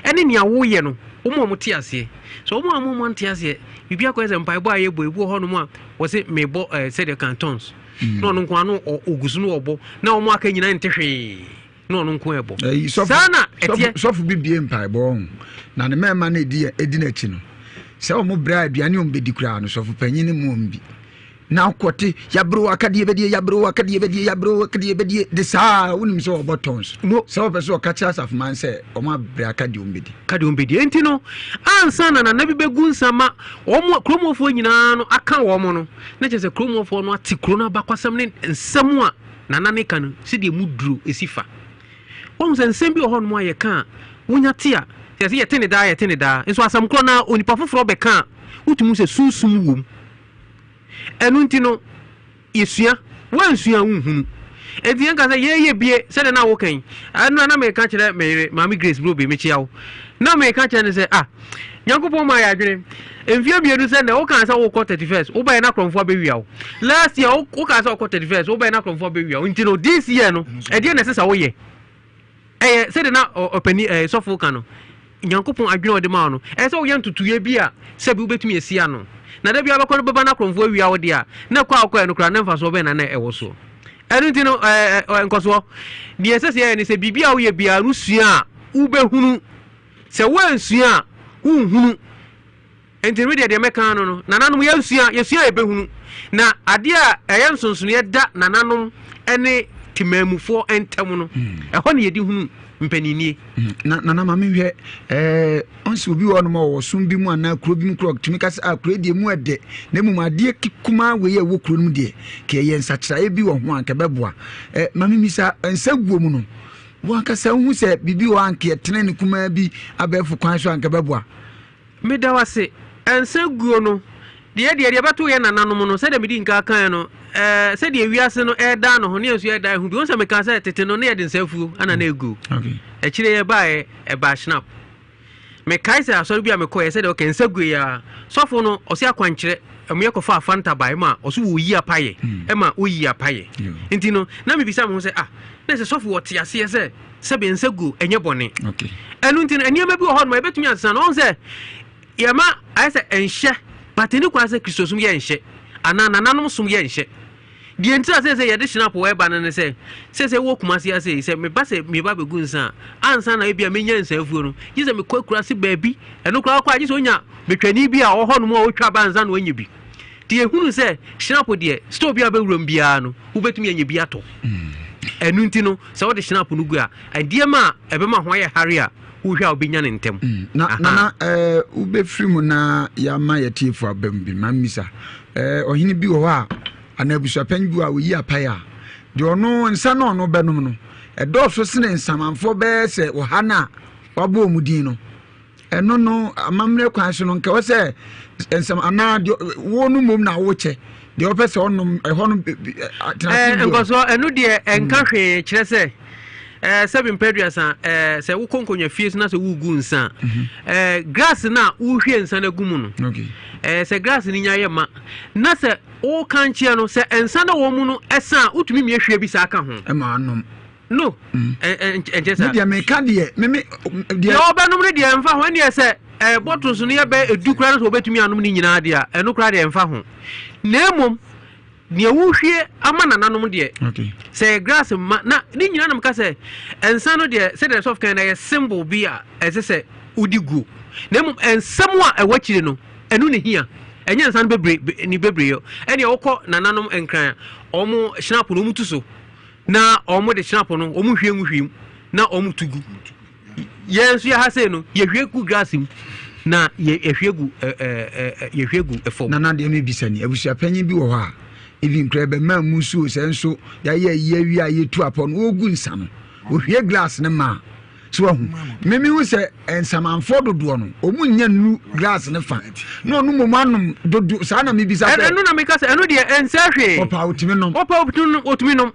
ɛne nea woyɛ no wɔn a wɔte aseɛ. Sɛ wɔn a wɔn ante aseɛ, biribi akɔyɛ sɛ mpaebɔ a yɛbɔ ebi wɔ hɔnom a wɔse mebɔ ɛɛ sɛdeɛ cantons na ɔno nko ano ɔgu so no ɔbɔ na wɔn aka nyinaa nte hwee. na ɔno nko ɛbɔ. Saa na ɛteɛ. Sɔfo bi bie mpaebɔ ho na ne mmarima no edi edi n'akyi no sɛ wɔn brɛ aduane wɔn bɛdi koraa no sɔfo panyin no mu wɔn bi na akɔte yabere akadeɛ bɛdie yabere akadeɛ bɛdie yabere akadeɛ bɛdie de saa wonim sɛ wɔbɔ tons sɛ wɔpɛ sɛ ɔka kyerɛ asafoman sɛ wɔn abrɛ akadeɛ wɔn bɛdi kadeɛ wɔn bɛdie nti no ansa na nana bi bɛgu nsa ma wɔn kuromufoɔ nyinaa no aka wɔn no na kyerɛ sɛ kuromufoɔ no ate kuro no abakwasɛm ne nsɛm a Nana ne ka no sɛdeɛ mu duro si fa. Woahu sɛ nsɛm bi wɔ hɔnom a yɛka a, wonya te a, yɛse yɛte ne daa, yɛte ne daa. Nso asɛm korɔ no ara onipa foforɔ bɛka a, wotumi hu sɛ sunsum wom. Ɛno nti no, yɛsua. Woansua a wonhunu. Enti yɛnka sɛ yɛyɛ bie sɛdeɛ na woka yi. Ɛno na meka kyerɛ me yere, Maame Grace Brobe, mekyea wo. Na meka kyerɛ no sɛ, ah, Nyankopɔn maa yɛ adwene. Mfeɛ mmienu sɛ nnɛ, wokaa sɛ wokɔ 31st, wobaeɛ na akorɔmfoɔ abɛwia wo. Last year, wokaa sɛ wokɔ 31st, wobaeɛ na akorɔmfoɔ abɛwia wo. Nti no, this year no, ɛdeɛ na ɛsɛ sɛ woyɛ. Ɛyɛ sɛdeɛ na ɔpani ɛɛ sɔfo ka no, Nyankopɔn adwene a ɔde maa wo no, ɛyɛ sɛ woyɛ ntotoeɛ bi a sɛbi wobɛtumi asi ano. Na da biara bɛkɔ no bɛba na akorɔmfoɔ awia wo deɛ a, na kɔ a wokɔɛ no koraa na mfasoɔ bɛn na na ɛwɔ soɔ. Ɛno nti no, ɛɛ nkɔsoɔ, deɛ ɛsɛ sɛ yɛyɛ ne sɛ biribi a woyɛ biara no sua a, wobɛhunu. Sɛ woansua a, wonhunu. Enti me deɛ, deɛ mɛka ano no, nananom, yɛnsua, yɛsua a yɛbɛhunu. Na adeɛ a ɛyɛ nsonsonoeɛ da nananom ne temanmufoɔ ntam no, ɛhɔ na yɛde hunu mpaninnie. Na nana ma menhwɛ ɛɛ ɔnsi obi wɔ hɔnom a ɔwɔ som bi mu anaa kuro bi mu korɔ tumi ka sɛ ah kuro deɛ mu ɛdɛ na mmom adeɛ kumaa wei a ɛwɔ kuro no mu deɛ ka ɛyɛ nsakyeraeɛ bi wɔ ho a nka ɛbɛboa ɛɛ ma memisa nsa guo mu no Wo ankasa wohu sɛ biribi wɔ hɔ a anka yɛtene no kumaa bi abɛɛfo kwan so a anka ɛbɛboa? Meda wo ase. Nsa guo no, deɛ deɛ deɛ ɛbɛto yɛn nananom no, sɛdeɛ medi nka kaeɛ no, ɛɛ sɛdeɛ wiase no ɛredan ne ho ne yɛn nso yɛredan ho bi. Wohu sɛ mekaa sɛ tete no na yɛde nsa afuo ɛna na ɛguo. Akyire yɛbaeɛ ɛbaa Schnapp. Mekae sɛ asɔre bi a mekɔeɛ sɛdeɛ ɔka nsa guiɛ ara, sɔfo no ɔse akwankyerɛ ɛmo yɛkɔfaa Fanta bae ma ɔso wɔyi apayɛ ɛma ɔyi apayɛ. Nti no na mebisa me ho sɛ ah na sɛ sɔfo ɔte aseɛ sɛ sɛbe nsa guo ɛnyɛ bɔne. Ɛno nti no nneɛma bi wɔ hɔ nom a yɛbɛtumi asesa no. Ɔhu sɛ yɛma ayɛ sɛ ɛnhyɛ but ɛni kwan sɛ Kristosom yɛ nhyɛ anaa nananom som yɛ nhyɛ. Deɛ nti a seesei yɛde Schnapp reba no ne sɛ, seesei wɔ Kumasi ha sei, sɛ meba sɛ mereba abɛgu nsa a, ansa na ebia mɛnya nsa afuo no, gye sɛ mekɔ akuraase baabi. Ɛno koraa wokɔ a, gye sɛ wonya betwani bi a ɔwɔ hɔnom a ɔtwa ba ansa na wanya bi. Nti yɛhunu sɛ Schnapp deɛ, store bi a wobɛwura mu biara no, wobɛtumi anya bi atɔ. Ɛno nti no, sɛ wode Schnapp no gu a, nneɛma a ɛbɛma ho ayɛ hare a, wohwɛ a wobɛnya no ntɛm. Mm. Na, nana, eh, wobɛfiri mu na yɛama yɛtiefo aba mu bi, ma mmisa. Eh, ɔhene bi wɔ hɔ a, anaa abusuapanyin bi wɔ a oyi apae a, deɛ ɔno nsa na ɔno bɛnom no, ɛdɔɔso sene nsamanfoɔ bɛyɛ sɛ ɔha no a wabɔ wɔn din no. Ɛno no, amammerɛ kwan so no, nka ɛwɔ sɛ nsɛm anaa deɛ wo no mmom na wokyɛ deɛ ɔpɛ sɛ ɔnom ɛhɔ no tenase bi. Nkɔsoɔ, ɛno deɛ ɛnka hmm. hwee kyerɛ sɛ ɛɛ sɛbi mpɛduasa ɛɛ sɛ wokɔ nkonnwa fie so na sɛ wogu nsa mhm. ɛɛ grass no a wohwie nsa no agu mu no ɛɛ sɛ grass no nya yɛ ma na sɛ wokankyeɛ no sɛ nsa no wɔ mu no ɛsa a wotumi mie hwie bi saa ka ho. Ɛma anom. No ɛnkyɛ saa. Me deɛ meka deɛ me me deɛ. Deɛ ɔbɛnom no deɛ ɛnfa ho ɛneɛ sɛ ɛɛ bottles no yɛ bɛ edu koraa no sɛ ɔbɛtumi anom ne nyinaa deɛ a ɛno koraa deɛ ɛnfa ho na emom deɛ wohwie ama nananom deɛ sɛ yɛ grass ma na ne nyinaa nam ka sɛ nsa no deɛ sɛdeɛ sɔfo kan na yɛ symbol bi a ɛsɛ sɛ wodi guo na mmom nsɛm a ɛwɔ akyire no ɛno ne hia ɛnyɛ nsa no bebree ne bebree yɔ ɛnea wokɔ nananom nkran a wɔn hyinapo no wɔn tu so na wɔn de hyinapo no wɔn hwie ngu hwie mu na wɔn tu gu yɛn nso yɛ ha sei no yɛhwie gu grass mu na yɛhwie gu ɛɛ yɛhwie gu fam. Nana deɛ mebisa ni abusuapanyin bi wɔ hɔ a even kura bɛmaa mu nsuo sɛ nso yɛayɛ ayi awie a yɛtu apɔ no wɔgu nsa no wɔhwie glass no ma. So wahu? Mimi hu sɛ nsamanfoɔ dodoɔ no, ɔmu nnya nnu glass no fa. Na ɔno mmom anom dodo, saa na mebisa sɛ. Ɛno na meka sɛ, ɛno deɛ ɛnsɛ hwee. Ɔpa ɔtumi nom. Ɔpa ɔtumi nom.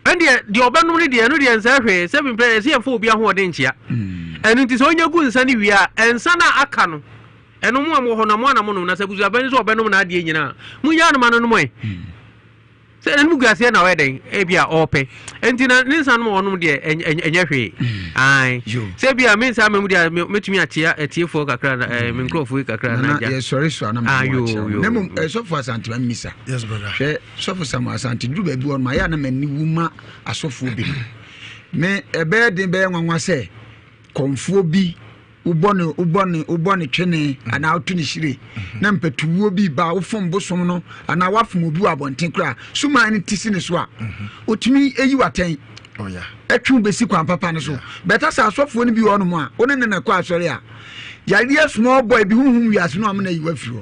Ɛndeɛ deɛ ɔbɛnom no deɛ, ɛno deɛ ɛnsɛ hwee. Sɛ mepɛ, ɛsɛ yɛmfa obi ahoɔden nkyea. Ɛno nti sɛ ɔnya gu nsa no wie a, nsa no a aka no, ɛno mo a mowɔ hɔ no, mo a na monom. Na sɛ abusuapanin nso ɔbɛnom n'adeɛ nyinaa a, monyaa no ma no nom ɛ. Sɛ n'anim gu aseɛ na ɔyɛ dɛn? Ebia ɔrepɛ. Enti na ne nsa nom a ɔnom deɛ ɛnyɛ hwee. Hmm. Ae. Sɛ ebia me nsa ama mu deɛ mɛtumi akyea atiefoɔ kakra na eh, me nkurɔfoɔ yi kakra na agya. Yɛsɔre so a na ah, mama wakyea. Na mmom eh, sɔfo Asante ma mmisa. Yes, brother. Hwɛ sɔfo Samuel Asante duru baabi hɔ no ayɛ a na m'ani wu ma asɔfoɔ bi no. Me ɛbɛyɛ den bɛyɛ nwanwa sɛ kɔmfoɔ bi wobɔ ne wobɔ ne wobɔ ne twene mm. anaa woto ne hyire mm-hmm. na mpatuwuo bi ba wofom bosom no anaa wafom obi wɔ abɔnten koraa suman no ti si ne so a mm-hmm. otumi eyi watɛn oh, ɛtwe wo bɛsi kwan papa no so bɛta sɛ asɔfoɔ no bi wɔ hɔnom a wo ne ne na kɔ asɔre a yareɛ small boy bi huhum wiase no amena yi wafiri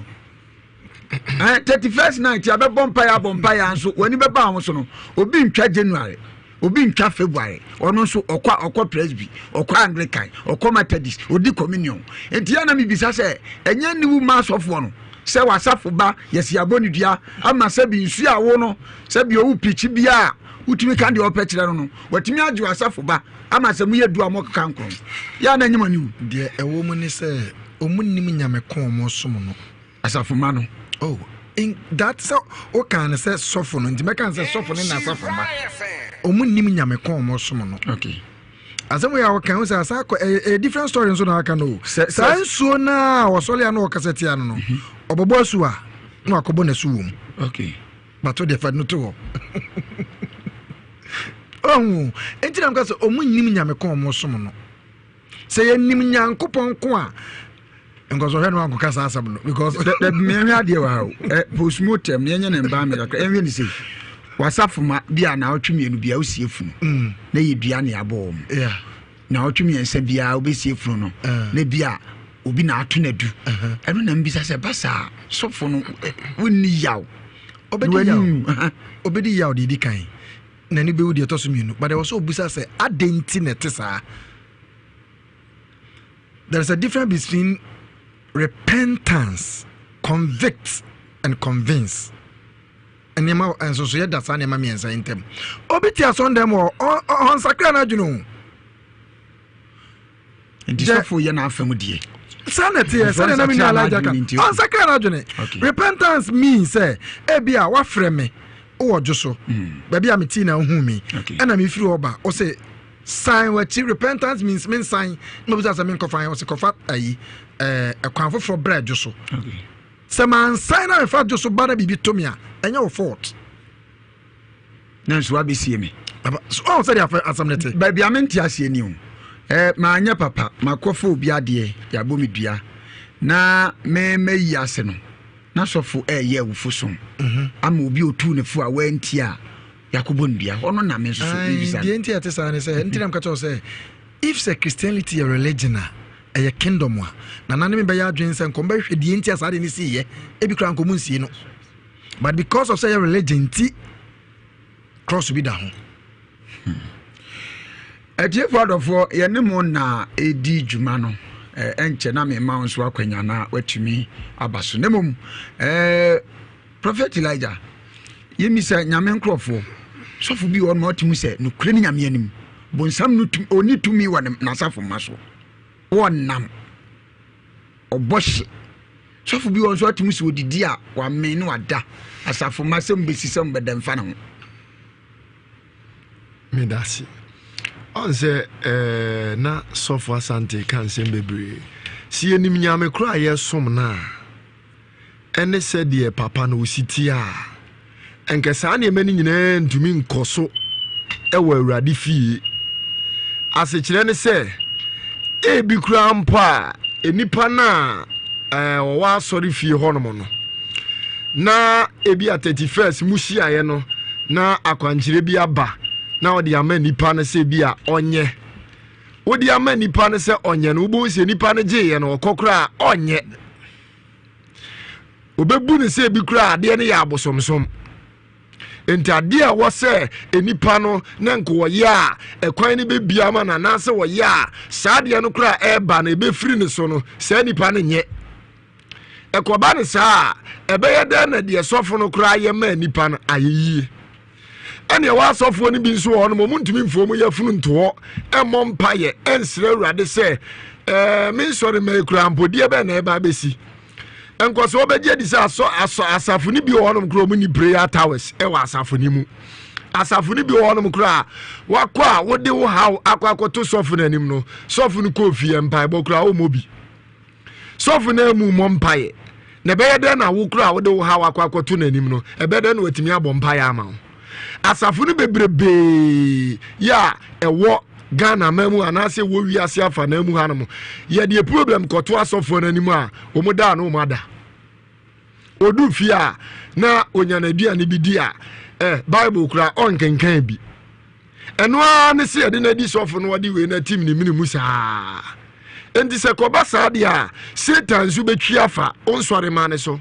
hɔ eh, 31st night abɛbɔ mpaeɛ abɔ mpaeɛ nso w'ani bɛba ho so no obi ntwa January obi ntwa February ɔno nso ɔkɔ ɔkɔ Presby ɔkɔ Anglican ɔkɔ Methodist ɔdi communion nti yɛn na mebisa sɛ ɛnyɛ niwu ma asɔfoɔ no sɛ wasafo ba yɛsi abɔ ne dua ama sɛ bi nsuo a wo no sɛ bi owu pirikyi bia a wotumi ka deɛ ɔpɛ kyerɛ no no watumi agye wasafo ba ama sɛ moyɛ du a mɔkeka nkron yɛ a na nyɛ mo aniwu. Deɛ ɛwɔ mu ne sɛ ɔmu nim nyame ko ɔmo som no. Asafo mma no. Oh, in that sɛ wokaa no sɛ sɔfo no nti mɛka no sɛ sɔfo ne n'asafo mma. Ɔmo nim nyame ko ɔmo som no. Okay. Asɛm wei a wɔka ho sɛ asa akɔ ɛyɛ ɛyɛ different story nso na aka no o. Saa nsuo no a wɔsɔre a na wɔkasa tia no no, mhm. ɔbɛbɔ asu a na wakɔbɔ n'asu wɔ mu. Okay. Bato deɛ fa no to hɔ. Ɔhu nti na mka sɛ ɔmo nim nyame ko ɔmo som no. Sɛ yɛnim Nyankopɔn ko a nkɔsɔhwɛ no ankɔka saa asɛm no because. Dabi mehwɛ adeɛ wɔ ha o ɛ postmortem yɛnyɛ ne mbaa mi kakra yɛnhwɛ ne sei wasafo ma bi a naawɔtwe mmienu bia wosie funu mm. na yɛ dua ne abɔ wɔn naawɔtwe mmiɛnsa biara wobɛsie funu no eh. na bi a obi na ato no adu uh-huh. ɛno na mbisa sɛ ba saa sɔfo no eh, wonni yaw obɛdi yaw deɛ ɛdi kan n'ani bɛwu deɛ ɛtɔ so mmienu but ɛwɔ sɛ ɔbusa sɛ adɛn nti na ɛte saa there is a difference between repentance convict and convince nneɛma nsonsoyɛ da saa nneɛma mmiɛnsa yi ntam obi te asɔndɛm wɔ ɔnsakra n'adwene o nti sɔfo yɛ n'afa mu deɛ saa na ɛteɛ sɛdeɛ na me nua Elijah ka ɔnsakra n'adwene repentance means sɛ ebi a wafrɛ me wowɔ dwo so hmm. baabi a metii na wohu me ɛna mefiri hɔ ba wo sɛ san w'akyi repentance means mensan na mabisa sɛ menkɔfa wɔ sɛ kɔfa ayi ɛkwan foforɔ brɛ dwo so sɛ mansan na mefa dwo so ba na biribi to me a ɛnyɛ wo fault na nso wabɛsie me ɔn sɛdeɛ asɛm no te baabi a mente aseɛ ni o eh, maanyɛ papa makɔfa obi adeɛ yɛabɔ me dua na memayi ase no na sɔfo ɛyɛ awufo som mhm. ama obi otu ne fo a wanti a yɛakɔbɔ no dua hɔ no na me nso so mebisa deɛ nti ɛte saa ne sɛ nti na mka kyerɛ sɛ if sɛ Christianity yɛ religion a ɛyɛ kingdom a nana ne me bɛyɛ adwene sɛ nkɔm bɛhwɛ deɛ nti a saa deɛ ne siiɛ ebi koraa nkɔm nsie no but because of sɛ yɛ religion nti cross bi da ho. Hmm. Atiefoɔ adɔfoɔ yɛne mo na ɛdi dwuma no ɛnkyɛ na mema wo nso akwanya na watumi aba so na mmom Prophet Elijah yɛmmisa nyame nkurɔfoɔ sɔfo bi wɔ no ɔte mu sɛ nokorɛ ne nyame anim bonsam no ɔni tumi wɔ n'asafo mma so wɔnam ɔbɔ hye. Sɔfo bi wɔ nso atumi sɛ odidi a wamee ne wada. Asafo mma sɛ mubesi sɛ mobɛda mfa ne ho. Medase. Ɔn sɛ eh, na sɔfo Asante ka nsɛm bebree. Sɛ yɛnim Nyame koro a yɛsom no a, ɛne sɛdeɛ papa no ɔsi teɛ a, ɛnka saa nneɛma no nyinaa ntumi nkɔ so wɔ Awurade fie. Asekyerɛ ne sɛ, ebi koraa mpo a nnipa no a wɔwɔ asɔre fie hɔnom no, na ebi a 31st mu hyiaeɛ no, na akwankyerɛ bi aba na ɔde ama nnipa no sɛ bi a ɔnyɛ. Wode ama nnipa no sɛ ɔnyɛ no, wobɛhu sɛ nnipa no gyeeɛ no, ɔkɔ koraa ɔnyɛ. Obebu no sɛ ebi koraa adeɛ no yɛ abosomsom. Enti adeɛ a ɛwɔ sɛ nnipa no na nka wɔyɛ a ɛkwan no bɛbia ma no anaasɛ wɔyɛ a saa adeɛ no koraa ɛreba no ɛbɛfiri ne so no, saa nipa no nyɛ. Ɛkɔba no saa a, ɛbɛyɛ dɛn na deɛ sɔfo no koraa yɛ maa nipa no ayɛ yie? Ɛne ɛwɔ asɔfoɔ no bi nso wɔ hɔ nom, wɔn ntumi mfoɔ mu yɛfunu nto hɔ ɛmmɔ mpaeɛ ɛnsrɛ Awurade sɛ ɛɛ me nsɔre mma ekura mpo deɛ bɛn na ɛba abɛsi. Nkɔsoɔ bɛgye adi sɛ asɔ asɔ asafo no bi wɔ hɔnom koraa wɔn ni prayer towers ɛwɔ asafo no mu. Asafo no bi wɔ hɔnom koraa wakɔ a wode wo haw akɔ akɔto sɔfo no anim no, sɔfo no kɔɔ fie mpaebɔ koraa wɔmmɔ bi. Sɔfo no amu mmɔ mpaeɛ. Na ɛbɛyɛ dɛn na wo koraa a wode wo haw akɔ akɔto n'anim no, ɛbɛyɛ dɛn na watumi abɔ mpaeɛ ama wo? Asafo no bebrebee yɛ a ɛwɔ Ghana man mu anaasɛ ɛwɔ wiase afanaa mu hanom, yɛde problem kɔto asɔfoɔ no anim a, wɔn da a na wɔn ada. Odu fie a na onya n'aduane bi di a, eh, Bible koraa ɔnkenkan bi. Ɛno ara ne sɛ yɛde no adi sɔfo no ɔde wei no atim ne mene mu saa. Enti sɛ kɔba saa deɛ a, Satan nso bɛtwi afa wo nsɔrema no so.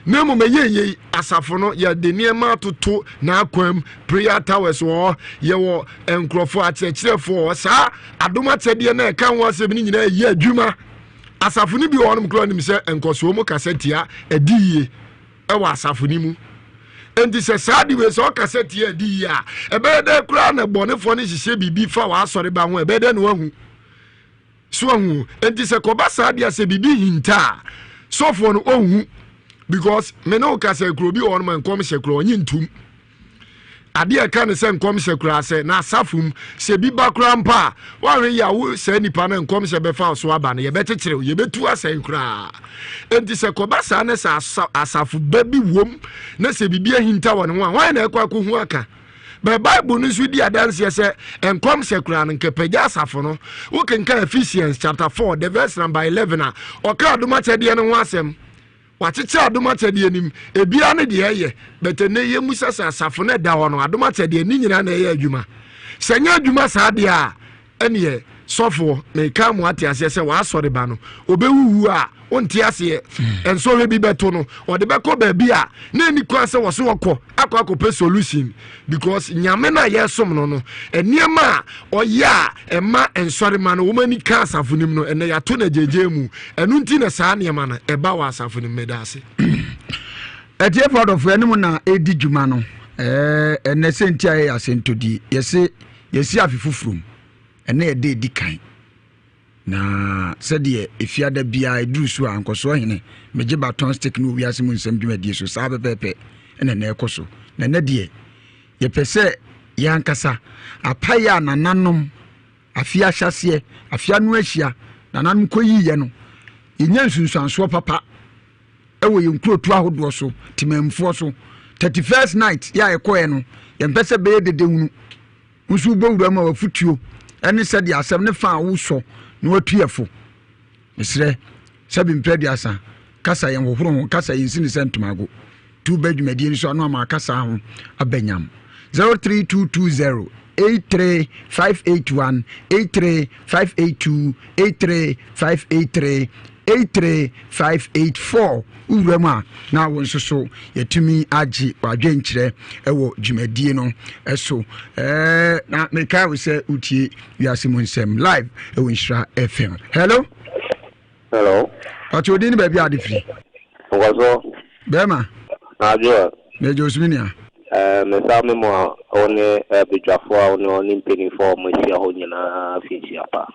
Na mmom ɛyɛ yei, asafo no, yɛde nneɛma atoto n'akwam, prayer towers wɔ hɔ, yɛwɔ nkurɔfoɔ akyerɛkyerɛfoɔ wɔ hɔ. Saa adom akyɛdeɛ no a ɛka ho asɛm no nyinaa ɛyɛ adwuma. Asafo no bi wɔ hɔnom koraa nim sɛ nkɔsoɔ mu kasa tia adi yie wɔ asafo no mu. Enti sɛ saa de wei sɛ ɔkasa tia adi yie a, ɛbɛyɛ dɛ koraa na bɔnefoɔ no hyehyɛ biribi fa w'asɔre ba ho a, ɛbɛyɛ dɛ na wahu. So ahu? Enti sɛ kɔba saa deɛ sɛ biribi hinta a, sɔfoɔ no ɔnhu because me ne wo kasa kuro bi wɔ hɔ nom nkɔm hyɛ kuro ɔnye ntum. Adeɛ ɛka ne sɛ nkɔmhyɛ koraa sɛ n'asafo mu sɛ bi ba koraa mpo a woahwɛ yi a wo saa nipa no nkɔmhyɛ bɛfa so aba no yɛbɛkyekyere wo yɛbɛtu asɛn koraa. Enti sɛ kɔba saa ne sɛ asafo ba bi wom na sɛ biribi ahinta wɔ ne ho a hwan na ɛkɔ akɔhu aka? Bɛ Bible no nso di adanseɛ sɛ nkɔmhyɛ koraa no nkɛpagya asafo no. Wokenkan Ephesians chapter 4 the verse number 11 a ɔka adom akyɛdeɛ no ho asɛm. Wakyekyɛ adom akyɛdeɛ no mu, ebiara ne deɛ ɛyɛ, but ɛnɛ yɛmmusa sɛ asafo no ɛda hɔ no, adom akyɛdeɛ ne nyinaa na ɛyɛ adwuma? Sɛ ɛnyɛ adwuma saa deɛ a, ɛneɛ sɔfoɔ, meka mo ate aseɛ sɛ w'asɔre ba no, ɔbɛwuwu a, wonte aseɛ, nsɔhwɛ bi bɛto no, ɔde bɛkɔ baabi a, na ɛni kwan sɛ wɔso ɔkɔ akɔ akɔpɛ solution, because Nyame no a yɛsom no no, nneɛma a ɔyɛ a ɛma nsɔrema no wɔn ani ka asafo no mu no, ɛnɛ yɛato no agyegye mu. Ɛno nti na saa nneɛma no ɛba wɔ asafo no mu. Meda ase. Atiefo adɔfo, ɛne mu na ɛredi dwuma no. Ɛnɛ sɛ nti a yɛyɛ asɛntɔdie, yɛse yɛsi afe foforɔ mu, ɛnɛ yɛde ɛdi kan. Na sɛdeɛ efiada biara ɛduru so a nkɔsoɔ hene megye baton stick no wɔ wiase mu nsɛm dwumadie so saa pɛpɛɛpɛ ɛna ɛnɛ ɛkɔ so. Na ɛnɛ deɛ Yɛpɛ sɛ yɛn ankasa, apaeɛ a nananom, afe ahyɛaseɛ, afe ano ahyia, nananom kɔyiiɛ no, yɛnya nsunsuansoɔ papa wɔ yɛn nkurotoɔ ahodoɔ so, temanmufoɔ so. 31st night yɛ a yɛkɔɛ no, yɛmpɛ sɛ bɛyɛ dedehunu. Wo nso wobɔ wura mu a wafutuo ne sɛdeɛ asɛm ne fa a wosɔ na watu yɛ fo. Mesrɛ, sɛbi mprɛ aduasa, kasa yɛn hohoro ho, kasa yɛn si ne sɛ ntomago. Tu ba dwumadie no so ano ama akasa ho aba nyam. 03220 83581 83582 83583 83584 wowura mu a na wo nso so yɛtumi agye w'adwenkyerɛ wɔ dwumadie no so. Ɛɛ na mekae wo sɛ wotie wiase mu nsɛm live ɛwɔ Nhyira FM. Hello. Hello. Ɔte odin ne baabi a ade firi. Nkɔso. Bɛrima. Adwo. Mɛgye osumi nua. Ɛɛ mesa me mu a wo ne badwafoɔ a wo ne ɔne mpanimfoɔ a wɔahyia hɔ nyinaa fi nhyia pa.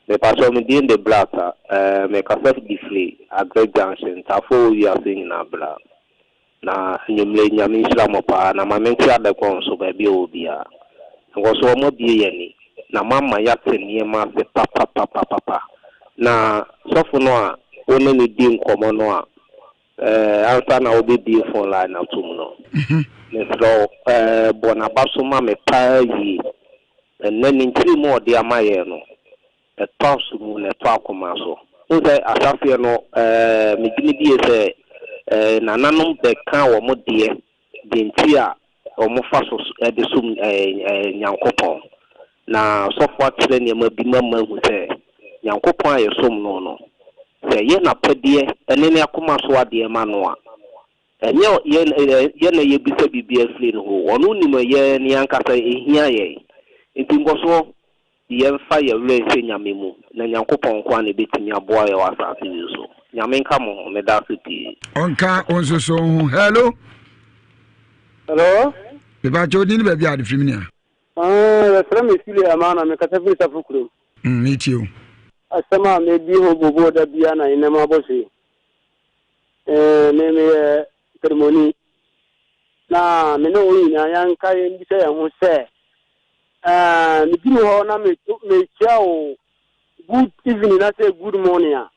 Mepakyɛw me din de Blata. Ɛɛ mekasa de firi Agric Junction, Ntafoɔ wɔ wiase nyinaa bra. Na anwummere yi Nyame nhyira mo paa na ma mente adɛkɔn nso baabi a ɔwɔ biara. Nkɔso wɔn abue yɛn ani na moama yɛate nneɛma ase papapapapa. Na sɔfo no a wo ne no di nkɔmmɔ no a eh, ansa na wobɛbue phone line no atom no, mesrɛ wo eh, bɔ n'aba so ma me paa yie. Ɛnnɛ ne nkyerɛmu a ɔde ama yɛn no, Ɛtɔ aso mu na ɛtɔ akoma so. Wohu sɛ ahyɛaseɛ no, megye me die sɛ nananom bɛka wɔn deɛ, deɛ nti a wɔfa so de som Nyankopɔn. Na sɔfoɔ akyerɛ nneɛma bi ma mahu sɛ Nyankopɔn a yɛsom no no, sɛ yɛyɛ n'apɛdeɛ ne n'akoma so adeɛ ma no a, Ɛnyɛ yɛn yɛn na yɛbisa biribi afiri ne hɔ. Ɔno nim yɛn yɛn ankasa ɛhia yɛn. Nti nkɔsoɔ, yɛmfa yɛn werɛ nhyɛ Nyame mu, na Nyankopɔn nko ara na ɛbɛtumi aboa yɛn wɔ asase wei so. Nyame nka mo ho. Meda ase pii. Ɔnka wo nso so ho. Hello. Hello. Mepakyɛ wo din ne baabi a ade firi me nua. Ah, yɛfrɛ me Sule Amana, mekasa firi Safo kurom. Mm, metie o. Asɛm a medi ho booboo da biara na nnɛ mabɔ so yi. Eh, me meyɛ Kremoni. Na me ne wo nyinaa yɛnka yɛmbisa yɛn ho sɛ, eh, meduru hɔ na mekyia wo good evening na sɛ good morning a,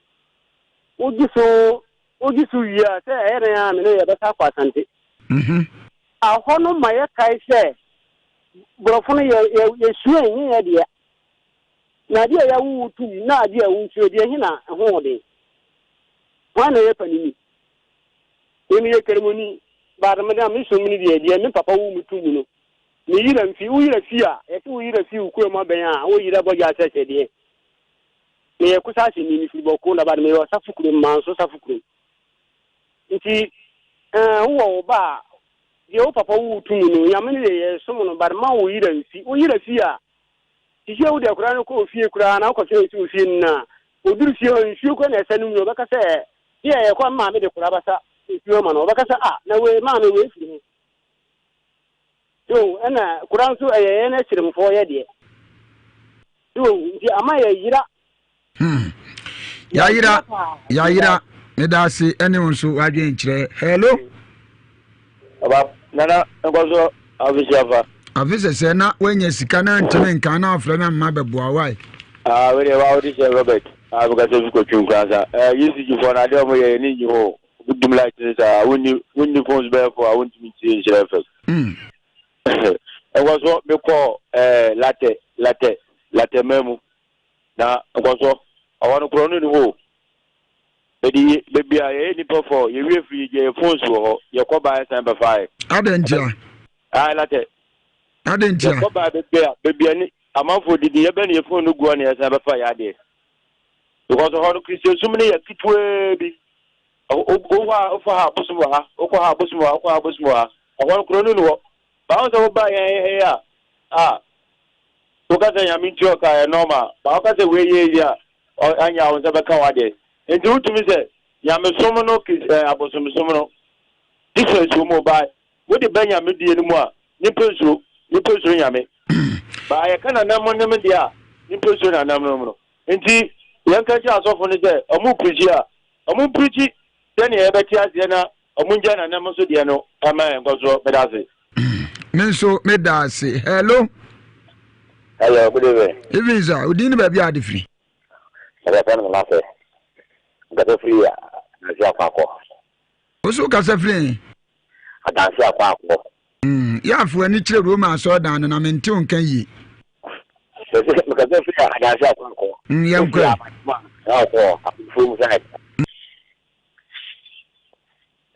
wogye so wogye so wie a sɛ ɛyɛ dɛn a me ne yɛbɛsa akɔ Asante. Mhm. Ahɔ no ma yɛkae sɛ borɔfo no yɛ yɛ yɛsua nyɛ yɛ deɛ. Na adeɛ a yɛawo wo tom na adeɛ a wosua deɛ he na ɛho wɔ den? Hwan na ɛyɛ panini? Me meyɛ Kramoni, but me deɛ me som no deɛ, deɛ me papa woo me too mu no, me yera mfi. Wo yera fi a, yɛse wo yera fi wo kurom abɛn a, wo yera bɔgya asɛsɛ deɛ. Meyɛ Kusaseni, mefiri Bɔko na but meyɛ Ɔsafo kurom, Manso Safo kurom. Nti, eh, wowɔ wo ba a, deɛ wo papa woo wo to mu no, Nyame no deɛ yɛsom no, but ma wo yera mfi. Wo yera fi a, Sisi a wode akwadaa no kɔ ofie koraa na wokɔtena nsi ofie no na oduru fie hɔ nsuo koraa na ɛsɛ no mu no ɔbɛka sɛ deɛ yɛkɔ a me maame de koraa basa nsuo ama no ɔbɛka sɛ ah na wei maame wei firi he so ɛna koraa nso ɛyɛ yɛn akyerɛmfoɔ yɛ deɛ so nti ama yɛyera Hmm. Yayera, yayera. Meda ase ɛne wo nso wadwen kyerɛ. Hello. Aba nana nkɔso afisi afa. Afi sɛsɛ na wanya sika na ntumi nka na afrɛ me amma bɛboa wae. Ah, wei deɛ wa wode hyɛ Robert. Ah, mekasa fi kɔtwe nkuransa. Eh, UCG foɔ no adeɛ ɔmo yɛ yɛne nyi hɔ. Obi dum light no saa, wonni wonni phones bɛyɛ fo a wontumi ntie nhyerɛ FM. Mm. Nkɔso mekɔ eh, latɛ latɛ latɛ man mu. Na nkɔsoɔ, ɔhɔ no korɔno nni hɔ o. Bɛde ye, baabi a yɛyɛ nnipa fɔ, yɛwie firi yɛgya yɛ phones wɔ hɔ, yɛkɔ baeɛ san bɛfaeɛ. Adɛn ntia? Ae latɛ. Adɛn ntia? Yɛkɔ baeɛ baabi a, baabi a ne amanfoɔ didi, yɛbɛ ne yɛ phone no gu hɔ na yɛsan bɛfa yɛ adeɛ. Because hɔ no Kristiansum no yɛ ketewaa bi. Wowɔ ha, wofa ha abosom wɔ ha, wokɔ ha abosom wɔ ha, wokɔ ha abosom wɔ ha. Ɛhɔ no korɔno nni hɔ. Baahu sɛ woba yɛn ha yi a, a Woka sɛ Nyame nti ɔka a, ɛyɛ normal. But woka sɛ wei yɛ eyi a, anyɛ a wo nsa bɛka w'adeɛ. Nti wotumi sɛ Nyamesom no kis eh, abosomsom no difference wɔ mu o, but wode ba Nyame deɛ no mu a, nipa nsuro, nipa nsuro Nyame. But yɛka nananom deɛ a, nipa nsuro nananom no. Nti yɛnka nkyerɛ asɔfo no sɛ ɔmo preachi a, ɔmo mpreachi sɛnea yɛbɛte aseɛ na Ɔmo ngya nanam nso deɛ no ɛma yɛn nkɔsoɔ meda ase. Me nso meda ase. Hello. Hello, good evening. Evening sir. Odin ne baabi a ade firi. Ɛbɛ fɛn mi n'asɛ. Nkasa firi adansi akɔ akɔ. Woso kasa firi? Adansi akɔ akɔ. Mm, yɛ afo ani kyerɛ Roma asɔredan no na mente wo nka yie. Mekasa firi adansi akɔ akɔ. Mm, yɛn kɔ. Akɔ akɔ mu side.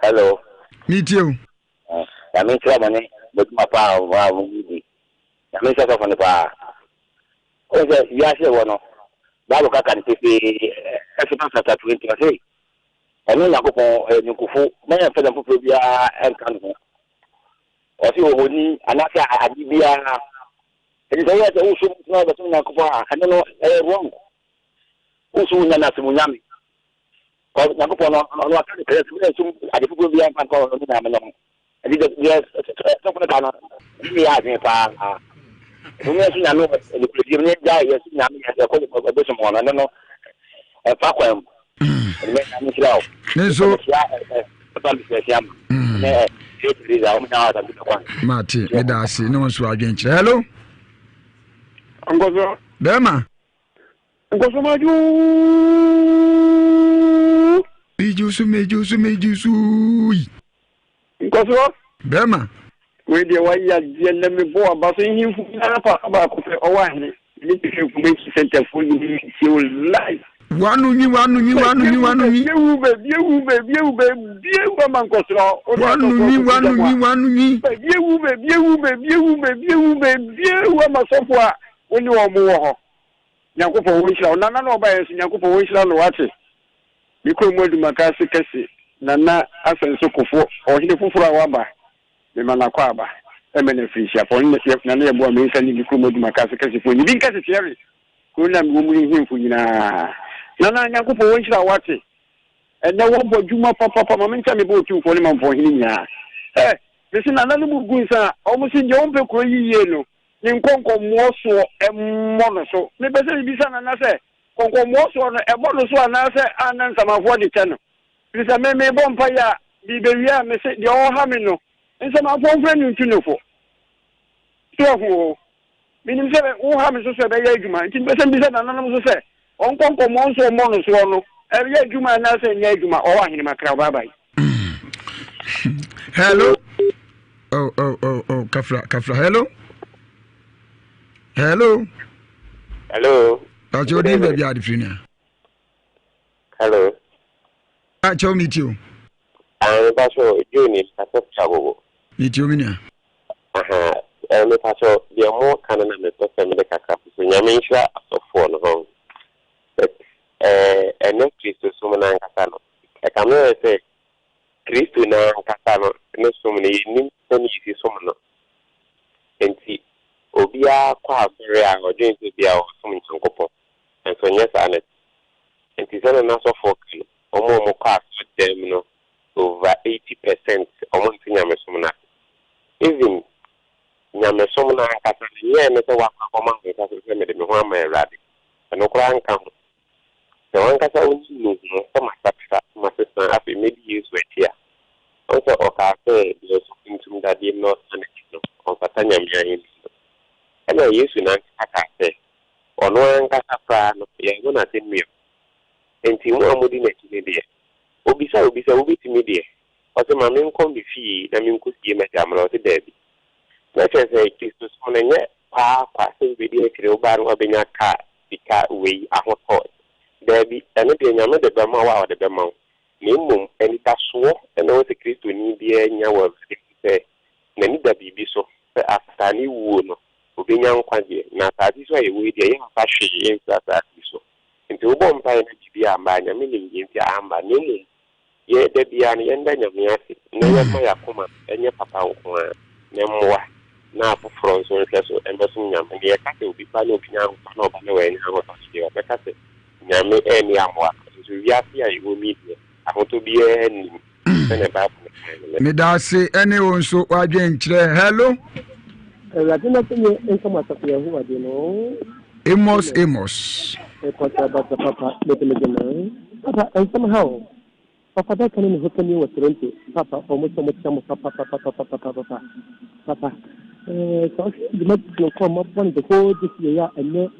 Hello. Mi tie o. Nyame nhyira mo ne mo adwuma paa a mo di. Nyame nhyira sɔfo no paa. Wohu sɛ wiase wɔ no, Bible kaka no pefee, Exodus chapter 20, ɔse ɔno Nyankopɔn ɔyɛ ninkufo, ma yɛmfa nyame foforɔ biara nka ne ho. Ɔse ohoni anaasɛ ade biara. Ɛnti sɛ woyɛ sɛ wosom na wobɛsom Nyankopɔn a, ɛno no ɛyɛ wrong. Wosom nyame asom nyame. Cause Nyankopɔn no ɔno aka no clear sɛ mo nsom ade foforɔ biara mfa nka ɔno Nyame no ho. Nti deɛ deɛ sɔfo no ka no ɛne me yɛ adwene paa. Mo yɛ so Nyame wɔ nokorɛdie mu ne gyae yɛ so Nyame yɛ yɛkɔ ɛbosom hɔ no ɛno no ɛmfa kwan mu. Ɛne mɛ Nyame nhyira wo. Me nso. Papa mi sɛ ɛsia ma. Ne ɛ Teresa wɔn nyinaa wɔ asante bɛkwan. Mate meda ase ne wo nso adwenkyerɛ. Hello. Nkɔsɔ. Bɛrima. Nkɔsɔmadwo. Megye so megye so megye so yi. Nkɔsoɔ. Bɛrima. Wei deɛ wayɛ adeɛ nnɛ mebɔ waba so nhemfo nyinaa paapa baako pɛ ɔwɔ ahene ne hwehwɛ information center foɔ nyinaa tie wo live. Wano nwi wano nwi wano nwi wano nwi. Baabi ewu baabi ewu baabi ewu baabi ewu ama nkɔsoɔ. Wano nwi wano nwi wano nwi. Baabi ewu baabi ewu baabi ewu baabi ewu baabi ewu ama sɔfo a wo ne wɔn wɔ hɔ. Nyankopɔn wo nhyira wo. Nana na ɔbaeɛ nso Nyankopɔn wo nhyira no wate. Me kurom adwumaka ase kɛse. Nana Asɛnso Kofo, ɔhene foforɔ a waba, mema no akwaaba, ɛmɛ no afirinhyia pa. Ɔno na Nana Yeboah Mensah ne ne kurom adwuma kɛsefoɔ nyi bi nka Sekyere kuro no a mewɔ mu yi hemfo nyinaa. Nana, Nyankopɔn ɔnhyira wo wate. Ɛnɛ woabɔ adwuma papapa, ma menkyɛ mebɔ Otumfoɔ ne Mampɔn hene nyinaa. Ɛ, mese nananom regu nsa a, wɔn se deɛ ɔmpɛ kuro yi yie no, ne nkɔnkɔmmoɔ soɔ mmɔ no so. Mepɛ sɛ mebisa Nana sɛ, kɔnkɔmmoɔ soɔ no, ɛbɔ no so anaasɛ a na nsamanfoɔ de kyɛ no? Firi sɛ me mebɔ mpaeɛ a, merebɛwie a, mese deɛ ɔreha me no, nsamanfoɔ mfrɛ no ntu no fo. So wahu o? Menim sɛ woha me so sɛ ɛbɛyɛ adwuma, nti mepɛ sɛ mebisa nananom nso sɛ, wɔn nkɔnkɔmmɔ nso ɔmmɔ no soɔ no, ɛyɛ adwuma anaasɛ ɛnyɛ adwuma? Ɔwɔ ahene makra, bye bye. Hello. Oh, oh, oh, oh, kafra, kafra. Hello. Hello. Hello. Pakyɛ odin baabi a ade firi nua. Hello. Pakyɛ mi ti o. Ah, me pakyɛ Joe ni kasa fi agogo. Mi ti o mi nua. Aha, eh, me pakyɛ deɛ mo ka no na me pɛ sɛ me de kakra so nyame nhyira asɔfoɔ no ho. But eh, ɛnɛ Kristo som no ankasa no, ɛka me yɛ sɛ Kristo no ankasa no ne som no yɛnnim sɛne yɛsi som no. Nti obiara kɔ asɔre a ɔdwen sɛ bia ɔsom Nyankopɔn. Nso nyɛ saa na ɛte. Nti sɛnea n'asɔfoɔ ka no, wɔn a wɔkɔ asɔredan mu no over 80 percent wɔnte nyamesom no ase. Even nyamesom no ankasa no, nyɛ ɛno sɛ woakɔ akɔma wo nsa so sɛ mede me ho ama Awurade. Ɛno koraa nka ho. Sɛ w'ankasa wonim no hu sɛ masakra, masesa, afei mɛdi Yesu akyi a, wohu sɛ ɔkaa sɛ deɛ ɔsɔ funtum dadeɛ mu na ɔsan n'akyi no, ɔmfata Nyame ahennie no. Ɛna Yesu no ankasa kaa sɛ, Ɔno ankasa koraa no, yɛrebɔ no asɛnnua mu. Enti mo a modi n'akyi no deɛ, obisa obi sɛ, Wobɛtumi deɛ? Ɔse, Ma menkɔ me fie na menkɔsie m'agya mmra. Ɔse, Daabi. Na kyerɛ sɛ, Kristosom no, ɛnyɛ kwaa kwa sɛ wobɛdi akyire, wobaa no woabɛnya kaa, sika, wei, ahotɔ. Daabi, ɛno deɛ Nyame de bɛma wo a, ɔde bɛma wo. Na mmom, anidasoɔ na ɛwɔ sɛ Kristoni biara nya wɔ Awurade mu sɛ, n'ani da biribi so, sɛ after ne wuo no, Obenya nkwagyeɛ. Na asaase yi so a yɛwɔ yi deɛ, yɛmfa hwee mfiri asaase yi so. Nti wobɔ mpaeɛ na biribi amma a, Nyame nim deɛ nti a amma. Na mmom, yɛ da biara no, yɛnda Nyame ase, na yɛmma y'akoma nyɛ papa nko ara, na ɛmmoa na afoforɔ nso nhwɛ so mmɛsom Nyame. Na yɛka sɛ obi ba na obenya ahotɔ na ɔba na wannya ahotɔ no deɛ, ɔbɛka sɛ Nyame anni ammoa no. Nso wiase a yɛwɔ mu yi deɛ, ahotɔ biara nnim. Sɛnea Bible no kae no. Medase ɛne wo nso w'adwenkyerɛ. Hello. Awurade na sɛ yɛ nka mo asafo Yehowa deɛ no. Amos Amos. Ɛkɔta bata papa mede mede no. Papa nsɛm ha o. Papa bɛka ne ne ho kani wɔ Toronto. Papa ɔmo sɛ ɔmo kyia mo papa papa papa papa papa. Papa ɛɛ sɛ ɔhwɛ dwuma sononko a mabɔ no the whole this year yi a ɛnɛ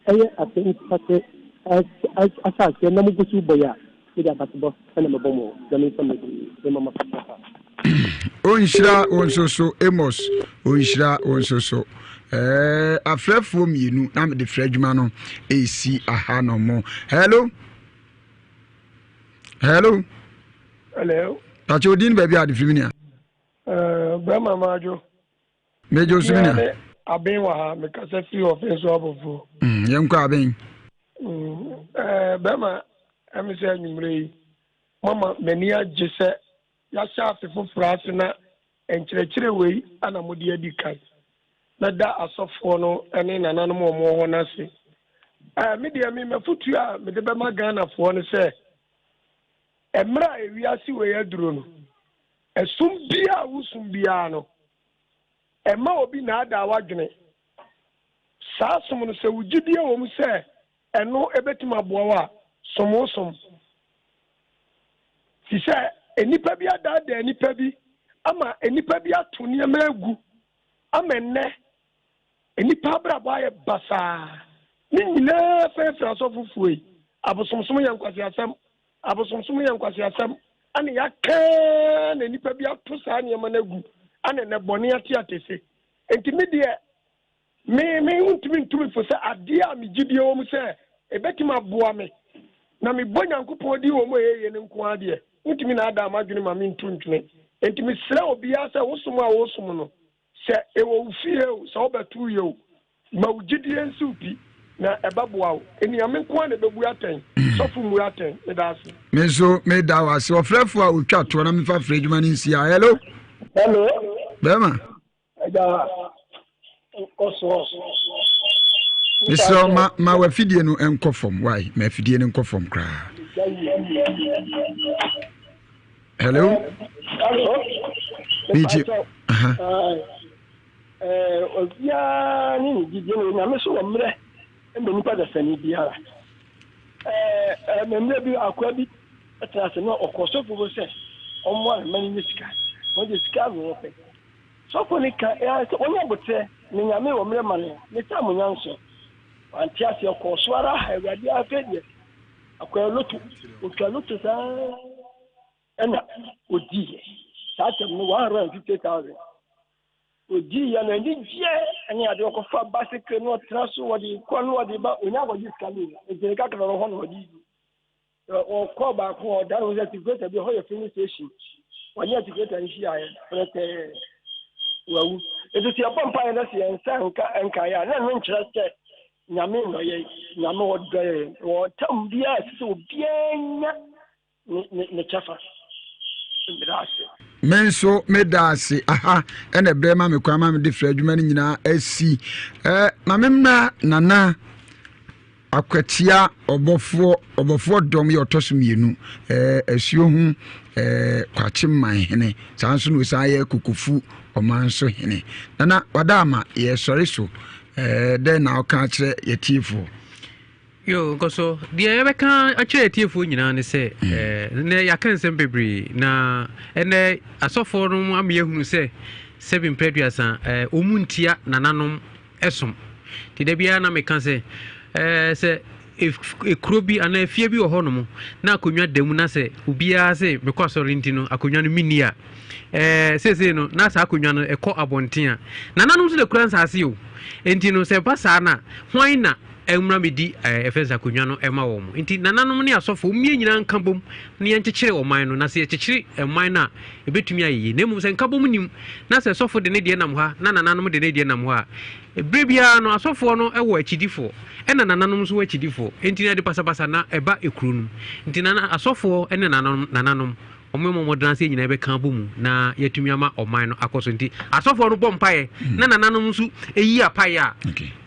ɛyɛ afe nkate ahyɛ aseɛ na mo gu so bɔ yi a Mede abasobɔ na mebɔ mo Nyame nsa mede mema mo papa. Onhyira wo nso so Amos, onhyira wo nso so. Ɛɛ afrɛfoɔ mmienu na mede frɛ adwuma no esi aha no mo. Hello. Hello. Hello. Pàtó odin baabi a de firi mi nia. Ɛɛ bɛrima maajo. Mejo so mi nia. Aben wɔ ha mekasa firi ɔfen so abɔfoɔ. Mm, yɛn kɔ aben. Mm, ɛɛ bɛrima ɛmi sɛ anwummerɛ yi mama m'ani agye sɛ yɛahyɛ afe foforɔ ase na nkyerɛkyerɛ wei ana mode adi kan. Mɛda asɔfoɔ no ne nananom a wɔwɔ hɔ no ase. Ɛɛ me deɛ me mafotuo a mede bɛma Ghanafoɔ no sɛ mmerɛ a ewiase wei aduro no ɛsom biara a wosom biara no Mma obi nnaadaa w'adwene. Saa som no, sɛ wo gyidie wɔ mu sɛ ɛno bɛtumi aboa wo a, som wo som. Firi sɛ nnipa bi adaadaa nnipa bi ama nnipa bi ato nneɛma agu ama nnɛ nnipa abrabɔ ayɛ basaa. Ne nyinaa fɛfiri asɔfofoɔ yi. Abosomsom yɛ nkwaseasɛm. Abosomsom yɛ nkwaseasɛm ɛna yɛaka ara na nnipa bi ato saa nneɛma no agu ɛna ɛnɛ bɔne ate atese. Nti me deɛ me me ntumi ntu me fo sɛ adeɛ a me gyidie wɔ mu sɛ ɛbɛtumi aboa me na mebɔ Nyankopɔn din wɔ mu a ɛyɛ yie no nko ara deɛ wontumi naadaa m'adwene ma mentu ntwene. Nti mesrɛ obiara sɛ wo som a wosom no sɛ ɛwɔ wo fie o sɛ wobɛto yɛ o ma wo gyidie nsi wo pi. Na ɛbɛboa wo. Nyame nko ara na ɛbɛbu atɛn. Sɔfo mmu atɛn. Meda ase. Me nso meda wo ase. Ɔfrɛfo a ɔtwa toɔ na mefa frɛ adwuma no nsia. Hello. Hello. Bɛrima. Ɛda nkɔsoɔ. Mesrɛ wo ma ma w'afidie no nkɔ fam. Why? Ma afidie no nkɔ fam koraa. Hello. Hello. Metie. Aha. Obiara ne ne gyidie na Onyame so wɔ mmerɛ ma nipa dasani biara. Mmerɛ bi akoa bi tena ase na ɔkɔ sɔfo hɔ sɛ ɔmmoa no ma no nyɛ sika. Wɔn de sika na wɔpɛ. Sɔfo no ka sɛ ɔnyɛ aboterɛ na Nyame wɔ mmerɛ ma no ne saa mo nyanso. Wante aseɛ ɔkɔɔ so ara ha Awurade afei deɛ akoa loto otwa loto saa ɛna odiiɛ saa tɛm no 150,000. Odii yɛ no anigyeɛ ne adeɛ, ɔkɔfa basekre na ɔtena so, ɔde kɔ na ɔde ba, ɔnya akɔgye sika no o, nti ne kakra no hɔ na ɔde di. Ɔkɔ baako a ɔda ne ho sɛ atikuleta bi, ɛhɔ yɛ filling station, ɔne atikuleta no hyiaeɛ prɛtɛɛ, wawu. Nti sɛ yɛbɔ mpaeɛ na sɛ yɛn nsa nka nkaeɛ a, na ɛno nkyerɛ sɛ Nyame nnɔ yɛn, Nyame ɔdɔ yɛn, wɔ tam biara ɛsɛ sɛ obiara nya ne ne ne kyɛfa. Meda ase. Me nso meda ase. Aha ɛna ɛbrɛ ma me kwan ma mede frɛ adwuma no nyinaa asi. Eh, ma me mmra Nana Akwatia ɔbɔfoɔ ɔbɔfoɔ dɔm yɛ ɔtɔ so mmienu eh, asuo ho eh, kwakye man hene saa nso na ɔsan yɛ kokofu ɔman so hene. Nana wada ama yɛsɔre so eh, dɛn na ɔka akyerɛ yɛtiefoɔ? Yo, nkɔso. Deɛ yɛbɛka akyerɛ atiefoɔ nyinaa ne sɛ, mm. eh, nnɛ yɛaka nsɛm bebree, na ɛnɛ asɔfoɔ no ama yɛahunu sɛ sɛbi mprɛ aduasa eh, ɔmu ntia nananom ɛsom. Nti da biara na meka sɛ, eh, sɛ ekuro bi anaa efie bi wɔ hɔnom na akonnwa da mu na sɛ obiara sɛ mekɔ asɔre nti no akonnwa no menni a ɛɛ seesei no na saa akonnwa no ɛkɔ abɔnten a nananom nso na ekura nsaase o nti no sɛ ɛba saa na hwan na Ɛmmra mmɛdi ɛɛ ɛfɛ sɛ akonnwa no ɛma wɔn. Nti nananom ne asɔfo, wɔn nyinaa nka bom na yɛnkyekyere ɔman no. Na sɛ yɛkyekyere ɔman no a, ɛbɛtumi ayɛ yie. Na mmom sɛ nkabom nnim, na sɛ sɔfo de ne deɛ nam hɔ a, na nananom de ne deɛ nam hɔ a, berɛ biara no asɔfoɔ no wɔ akyidifoɔ, ɛna nananom nso wɔ akyidifoɔ. Nti na ɛde basabasa na ɛba ekuro no mu. Nti nana asɔfoɔ ne nananom nananom wɔn mmɔ mmɔden sɛ nyinaa bɛka abɔ mu na yɛatumi ama ɔman no akɔ so. Nti asɔfoɔ no bɔ mpaeɛ na nananom nso yi apaeɛ a,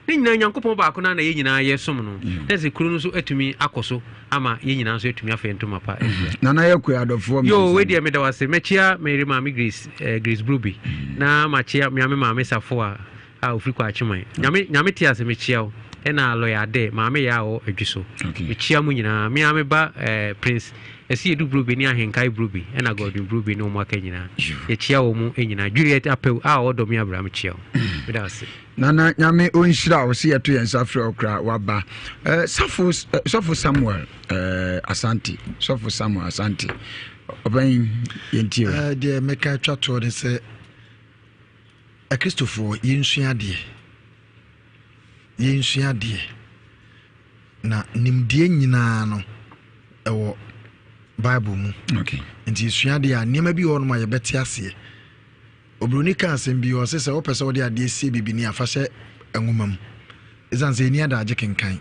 ne nyinaa Nyankopɔn baako no na yɛn nyinaa yɛsom no, na sɛ kuro no nso atumi akɔ so ama yɛn nyinaa nso atumi afa yɛn ntoma pa afira. Nana yɛ kɔ adɔfoɔ mmiɛnsa. Yoo, wei deɛ meda wo ase. Mɛkyia me yere maame Grace, eh, Grace Brobe, na makyia me maame maame Safoa a ofiri Kwakyeman. Nyame, Nyame te ase mekyia wo. Ɛna lɔya Ade, maame yɛ a ɔwɔ Adwi so. Mekyia mo nyinaa. Me ara me ba eh, Prince Ɛsi Edu Brobe ne Ahenkae Brobe ɛna Godwin Brobe ne wɔn aka nyinaa. Yɛkyia wɔn nyinaa. Juliet Apew a ɔwɔ Dɔme Abira mekyia wo. Meda ase. Nana Nyame ɔnhyira wo sɛ yɛto yɛn nsa frɛ wo koraa waba. Eh, sɔfo, eh, sɔfo Samuel eh, Asante, sɔfo Samuel Asante, ɔbɛn yɛntie o. Eh, deɛ mɛka atwa toɔ ne sɛ akristofoɔ yɛnsua adeɛ yɛnsua adeɛ na nimdeɛ nyinaa no ɛwɔ bible mu okay. nti yɛsua adeɛ a nneɛma bi wɔ hɔnom a yɛbɛte aseɛ Oburoni kaa asɛm bi, ɔse sɛ wopɛ sɛ wode adeɛ sie bibini a, fa hyɛ nwoma mu. Esiane sɛ yɛnni adagye kenkan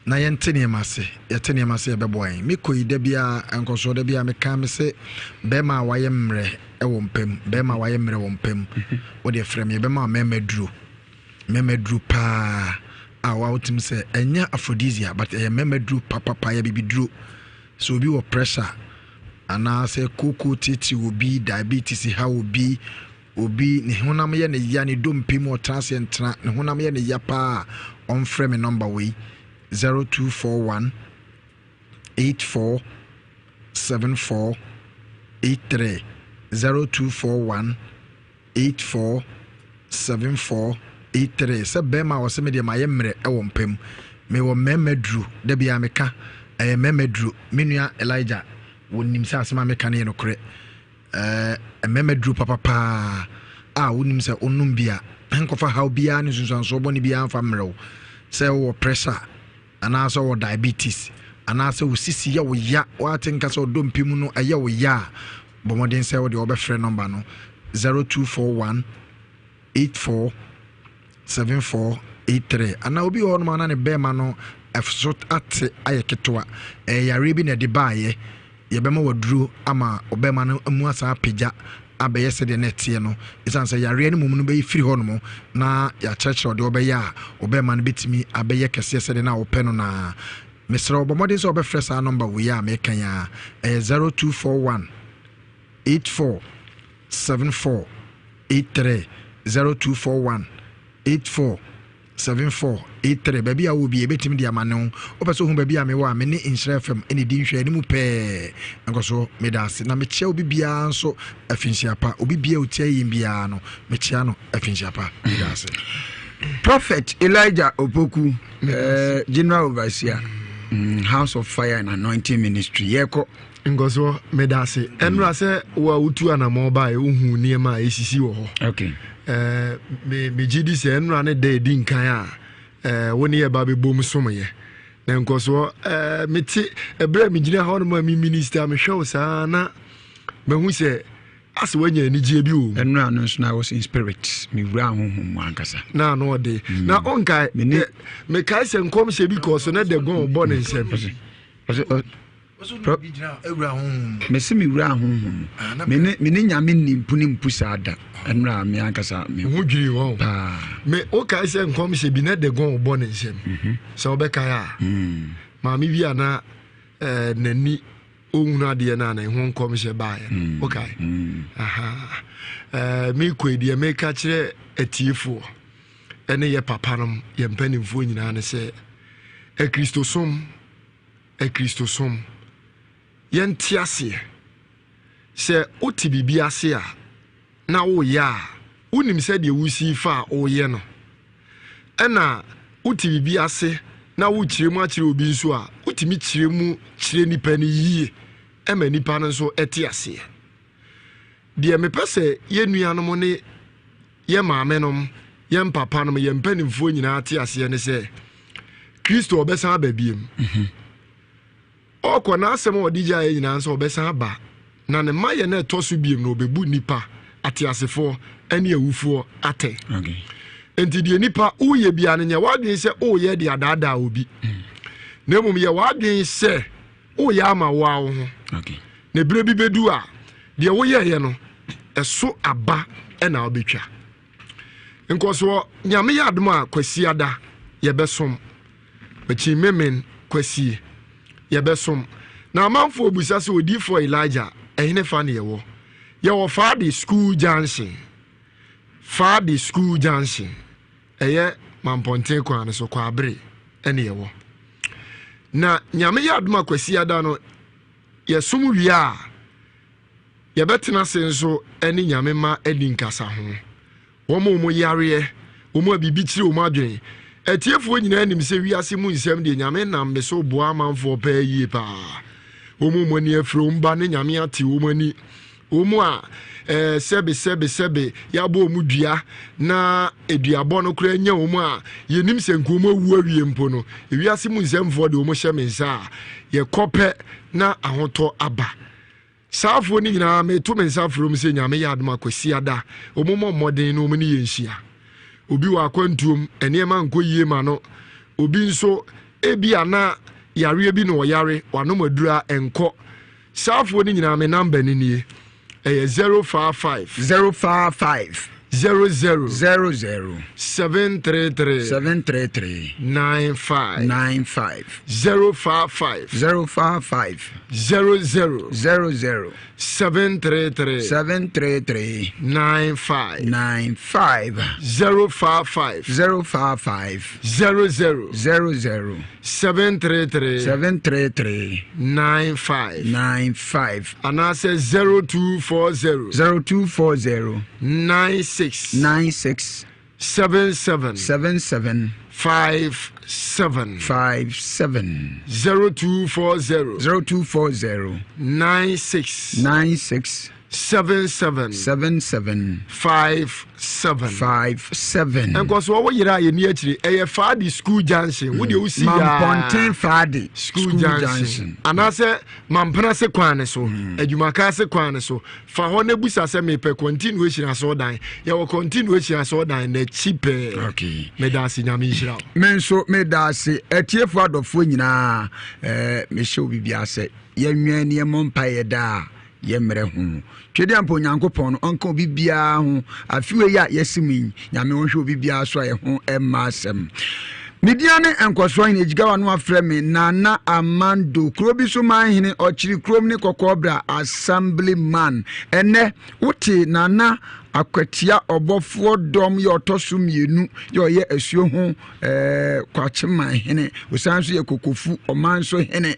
na yɛnte nneɛma ase, yɛte nneɛma ase a ɛbɛboa yɛn. Mekɔ yi da biara, nkɔsoɔ da biara meka mese bɛrima a wayɛ mmerɛ wɔ mpa mu, bɛrima a wayɛ mmerɛ wɔ mpa mu, wodeɛ frɛ me, yɛbɛma wo mmarima aduro, mmarima aduro paa a wotumi sɛ ɛnyɛ aphrodisiac but ɛyɛ mmarima aduro papapa, ɛyɛ bibiduro. Sɛ obi wɔ pressure anaasɛ kooko teetee obi, diabetes haw obi, obi ne honam yɛ ne ya, ne dompe mu ɔtena aseɛ ntena, ne honam yɛ ne ya paa a, ɔmfrɛ me nɔmba wei 0241 84 74 83 0241 84 74 83 Sɛ bɛrima a ɔsɛ me deɛ mayɛ mmerɛ wɔ mpa mu Mewɔ mmarima duro da biara meka ɛyɛ mmarima duro Me nua Elijah wɔnim sɛ asɛm a meka no yɛ nokorɛ Ɛɛ mmarima duro papapaa a wonim sɛ wonom bi a ɛnkɔfa haw biara ne nsunsuansoɔ bɔne biara mfa mmerɛ wo Sɛ wowɔ pressure anaasɛ ɔwɔ diabetes, anaasɛ wo sisi yɛ wo ya, woate nka sɛ ɔdompe mu no ɛyɛ wo ya a, bɔ mmɔden sɛ wode wɔbɛfrɛ nɔmba no 0241 84 74 83. Anaa obi wɔ hɔnom a na ne bɛrima no so ate ayɛ ketewa. Ɛyɛ yareɛ bi na ɛde baeɛ. Yɛbɛma waduro ama ɔbɛrima no mu asan apagya abɛyɛ sɛdeɛ na ɛteɛ no. Ɛsiane sɛ yareɛ no mmom no bɛyi firi hɔnom na yɛakyerɛkyerɛ ɔdeɛ ɔbɛyɛ a ɔbɛrima no bɛtumi abɛyɛ kɛseɛ sɛdeɛ na wopɛ no naa. Mesrɛ wo bɔ mmɔden sɛ wobɛfrɛ saa nɔmba wei a meka yi ara. Ɛyɛ 0241 84 74 83 0241 84 74 83 Baabi a wowɔ biara yɛbɛtumi de ama ne wo. Wopɛ sɛ wohu baabi a mewɔ a, me ne Nhyira FM na ɛdi nhwɛanimu pɛɛ. Nkɔsoɔ, meda ase. Na mekyea obi biara nso afinhyia pa. Obi biara a ɔtia yɛn biara no, mekyea no afinhyia pa. Meda ase. Prophet Elijah Opoku, uh, General Overseer, House of Fire and Anointing Ministry. Yɛkɔ. Nkɔsoɔ, meda ase. Ɛnora sɛ wo a wotu anammɔn baeɛ wohu nneɛma a ɛsisi wɔ hɔ. Okay. Eh, me megye di sɛ ɛnora ne da ɛdi nkan a eh, wo ne yɛ ba bɛbom somyɛ. Na nkɔsoɔ, eh, mete ɛberɛ a megyina hɔ nom a me minister mehwɛ wo saa na mahu sɛ asɛ woanya anigyeɛ bi wɔ mu. Ɛnora no nso na I was in spirit. Mewura honhom mu ankasa. Na ano ɔde. Na ɔnkae, mekae sɛ nkɔmhyɛ bi kɔɔ so na Dagon bɔ ne nsam. Mese me wura honhom mu. Ah, me ne nyame nni mpu ne mpu saa da. Ɛnora me ankasa me ho dwiri hɔ. Paa. Me wokae sɛ nkɔmhyɛ bi na Dagon bɔ ne nsam. Mhm. Sɛ wobɛkae a. Mm. Maame bi a na eh, n'ani ɔhunu adeɛ no a na ɛho nkɔmhyɛ baeɛ no. Mm. Wokae? Mm. Aha. Eh, mekɔi deɛ meka kyerɛ atiefoɔ ɛne yɛ papa nom yɛ mpanimfoɔ nyinaa ne sɛ akristosom Akristosom. Yɛnte aseɛ. Sɛ wote biribi ase a, na woyɛ a, wonim sɛdeɛ wosi fa a woyɛ no. Ɛna wote biribi ase na wokyerɛ mu akyerɛ obi nso a, wotumi kyerɛ mu kyerɛ nipa no yie ma nipa no nso te aseɛ. Deɛ mepɛ sɛ yɛn nuanom ne yɛn maamenom, yɛn papanom, yɛn mpanimfoɔ nyinaa te aseɛ ne sɛ Kristo ɔbɛsan aba biem. Mhm. Ɔkɔ n'asɛm a ɔde gyaeɛ nyinaa nso ɔbɛsan aba na ne mma yɛ no ɛtɔ so biem na ɔbɛbu nnipa ateasefoɔ ne awufoɔ atɛn. Nti deɛ nipa woyɛ biara no nyɛ w'adwene sɛ woyɛ de adaadaa obi mm. na mmom yɛ w'adwene sɛ Woyɛ ama wo ara wo ho. Na berɛ bi bɛdu a, deɛ woyɛeɛ no, ɛso aba na wobɛtwa. Nkɔsoɔ, Nyame yɛ adom a Kwasiada yɛbɛsom. Makyi memen Kwasie, yɛbɛsom. Na amanfoɔ bisa sɛ odiyifoɔ Elijah, ɛhene fa ne yɛwɔ? Yɛwɔ Faade School Junction. Faade School Junction. Ɛyɛ Mampɔnten kwan no so, Kwaabere ɛne yɛwɔ. Na Nyame yɛ adom a Kwasiada no yɛsom wie a, yɛbɛtena ase nso ɛne Nyame ma adi nkasa ho. Wɔn a wɔn yareɛ, wɔn a biribi kyere wɔn adwene. Atiefoɔ nyinaa nim sɛ wiase mu nsɛm deɛ Nyame nam me so boa amanfoɔ paa yie paa. Wɔn a wɔn ani afiri wɔn ba ne Nyame ate wɔn ani. Wɔn a eh, sɛbe sɛbe sɛbe yɛabɔ wɔn dua na aduabɔ no koraa nya wɔn a yɛnim sɛ nka wɔn awu awie mpo no, ewiase mu nsɛmfoɔ de wɔn hyɛ me nsa a, yɛkɔ pɛ na ahotɔ aba. Saafoɔ no nyinaa meto me nsa frɛ wɔn sɛ Nyame yɛ adom a Kwasiada wɔn mmɔ mmɔden na wɔn ne yɛn nhyia. Obi wɔ akwantuom, nneɛma nkɔ yie ma no. Obi nso ebia na yareɛ bi na ɔyare, wanom aduru a ɛnkɔ. Saafoɔ no nyinaa me number no nie. Ɛyɛ 055. 055. 00. 00. 733. 733. 95. 95. 055. 055. 00. 00. 733. 733. 95. 95. 055. 055. 00. 00. 733. 733. 95. 95. Anaasɛ 0240. 0240. 96. 96. 77. 77. 57. 57. 0240. 0240. 96. 96. 77. 77. 57. 57. Nkɔsoɔ wo yere a yɛni akyire ɛyɛ Faadi school junction wo deɛ wosi yaa. Mampɔnten Faadi school junction. Anaasɛ Mampena se kwan ne so mm. Adwumaka se kwan ne so fa hɔ na busa sɛ mepɛ continuation asɔɔdan yɛwɔ continuation asɔɔdan n'akyi pɛɛ. Okay. Meda ase nyame nhyira wo. Me nso meda ase atiefoɔ adɔfoɔ nyinaa ɛɛ mehyɛ obi biara sɛ yɛnwɛn ne yɛmmɔ mpaeɛ daa. Yɛmmrɛ ho. Twedeɛ mpo Onyankopɔn no ɔnka obi biara ho. Afe wei a yɛasi mu yi, Nyame ɔnhwɛ obi biara so a ɛho mma asɛm. Me din ne Nkɔsoɔ Hene Jigawa no afrɛ me Nana Amando, kuro bi so man hene, ɔkyere kurom ne Kɔkɔɔbra Assembly man. Ɛnnɛ, wote Nana Akwatia ɔbɔfoɔ dɔm yɛ ɔtɔ so mmienu yɛ ɔyɛ asuo ho eh, Kwakyeman hene, ɔsan nso yɛ Kokofu ɔman so hene.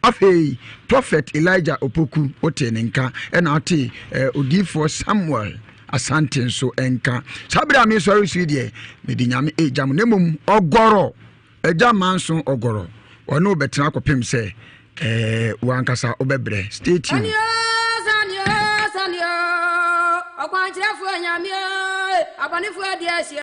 Afei Prophet Elijah Opoku wotee ne nka, ɛna wotee eh, Odiyifoɔ Samuel Asante nso nka. Saa berɛ a mesɔre so yi deɛ, mede Nyame ɛregya mo, na mmom ɔgɔrɔ, agya manso ɔgɔrɔ, ɔne wobɛtena kɔpem sɛ eh, wo ankasa wobɛbrɛ. Stay tuned. Ɔkwankyerɛfoɔ Nyame, abɔnefoɔ adi ahyia.